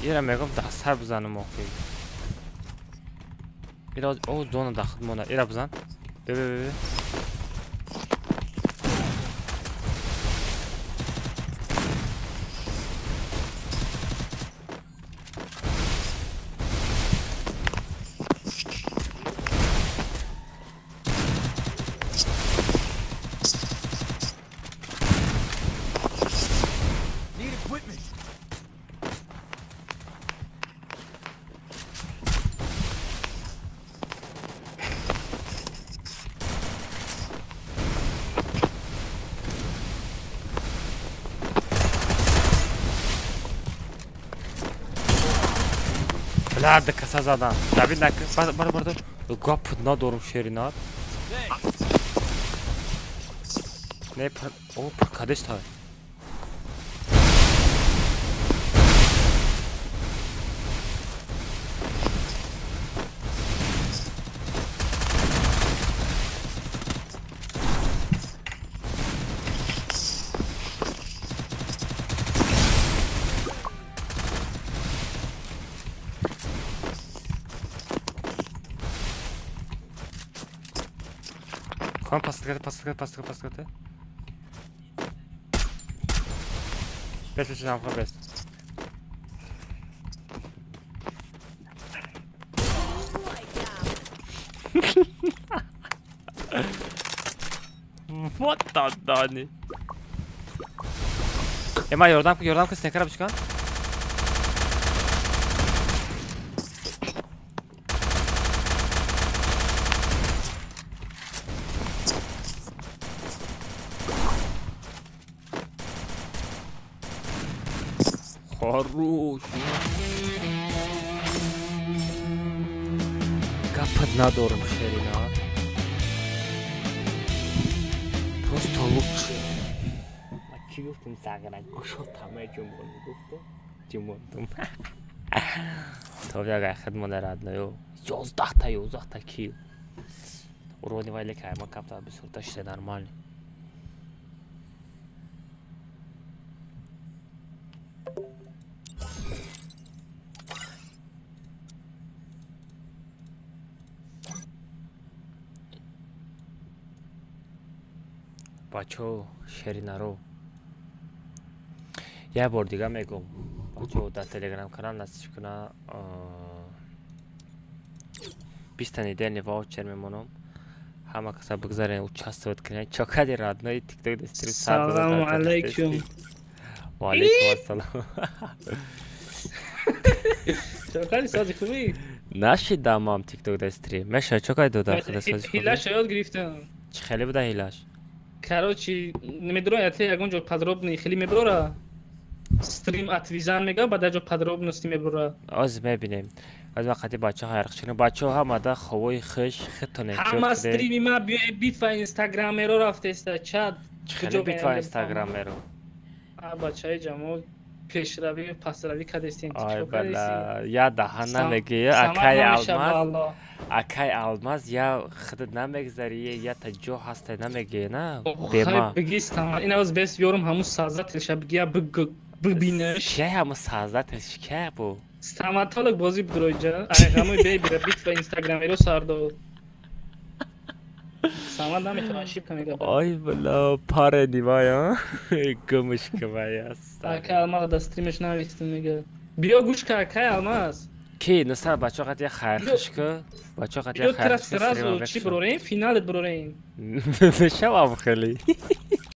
Ира мегум дастар бизанам охи. Ира о зона дахт мона. Ира бизан. Бе бе бе. Бля, каса задан. Давид нак. Бар бар бар. Гап надорум шеринат. Не пар. О, пар кадеш тай. Кон пастыргаты, пастыргаты, пастыргаты, пастыргаты. Бес, бес, бес, бес. Вот дани. Ема ёрдам ку, ёрдам ку, снекара бишкан. Хорош. Гапат надорум шерина. Просто лучше. Ма чӣ гуфтум сағра гӯшо тамаи ҷумбон гуфтум. Ҷумбонтум. То як хидмат родною. 11-та 11-та кил. Урони вай лекай ма камтар бисёрта шида нормально. Бачо шеринаро як бор дига мегум бачо дар телеграм канал насиб куна 20 недельный ваучер мемонам ҳама каса бигзарен участвовать кунед чокади родной тикток дестрим. Салому алейкум. Ва алейкум ассалом. Чокади сози хуби? Нашидамам тикток дестрим меша чокади дода худа сози хуби. Ҳилаша ёд гирифтам. Чӣ хеле буда ҳилаш? Короче, медроя ате ягон ҷо подробный хеле меброра. Стрим отвизан мега, баъд ҷо подробности меброра. Оз мебинем. Аз вақти бачаҳо ҳарқ бачаҳо ҳамада ховои хиш хитоне. Ҳама стрими ма биё битва инстаграмеро рафтеста чат. Хеле битва инстаграмеро. А бачаи ҷамол пешравӣ пасравӣ кадестин. Ай бала, я даҳан намегӯя, акай алмаз. Акай алмаз я худат намегзари, я та ҷо ҳаста намегӯя, на? Бема. Бигистам. Ин аваз бес ёрум ҳамун сазателша бигия бибинеш. Кия ҳамун сазателш кия бу? Стоматолог бозӣ бидроиҷа. Айғамои бебира битва инстаграмеро сардод. Самад наметавон ошибка мегапад. Ой бала, паре нимая, гумш кавая. Акай алмаз да стримеш навистум мега. Биё гӯш ка акай алмаз. Ки Нусрат бачаҳо қати як хайрхуш ку, бачаҳо қати Ё як хайрхуш тра ку, сразу стримам чи бекушам. Бирорем, финалет бирорем. Мешавам хеле.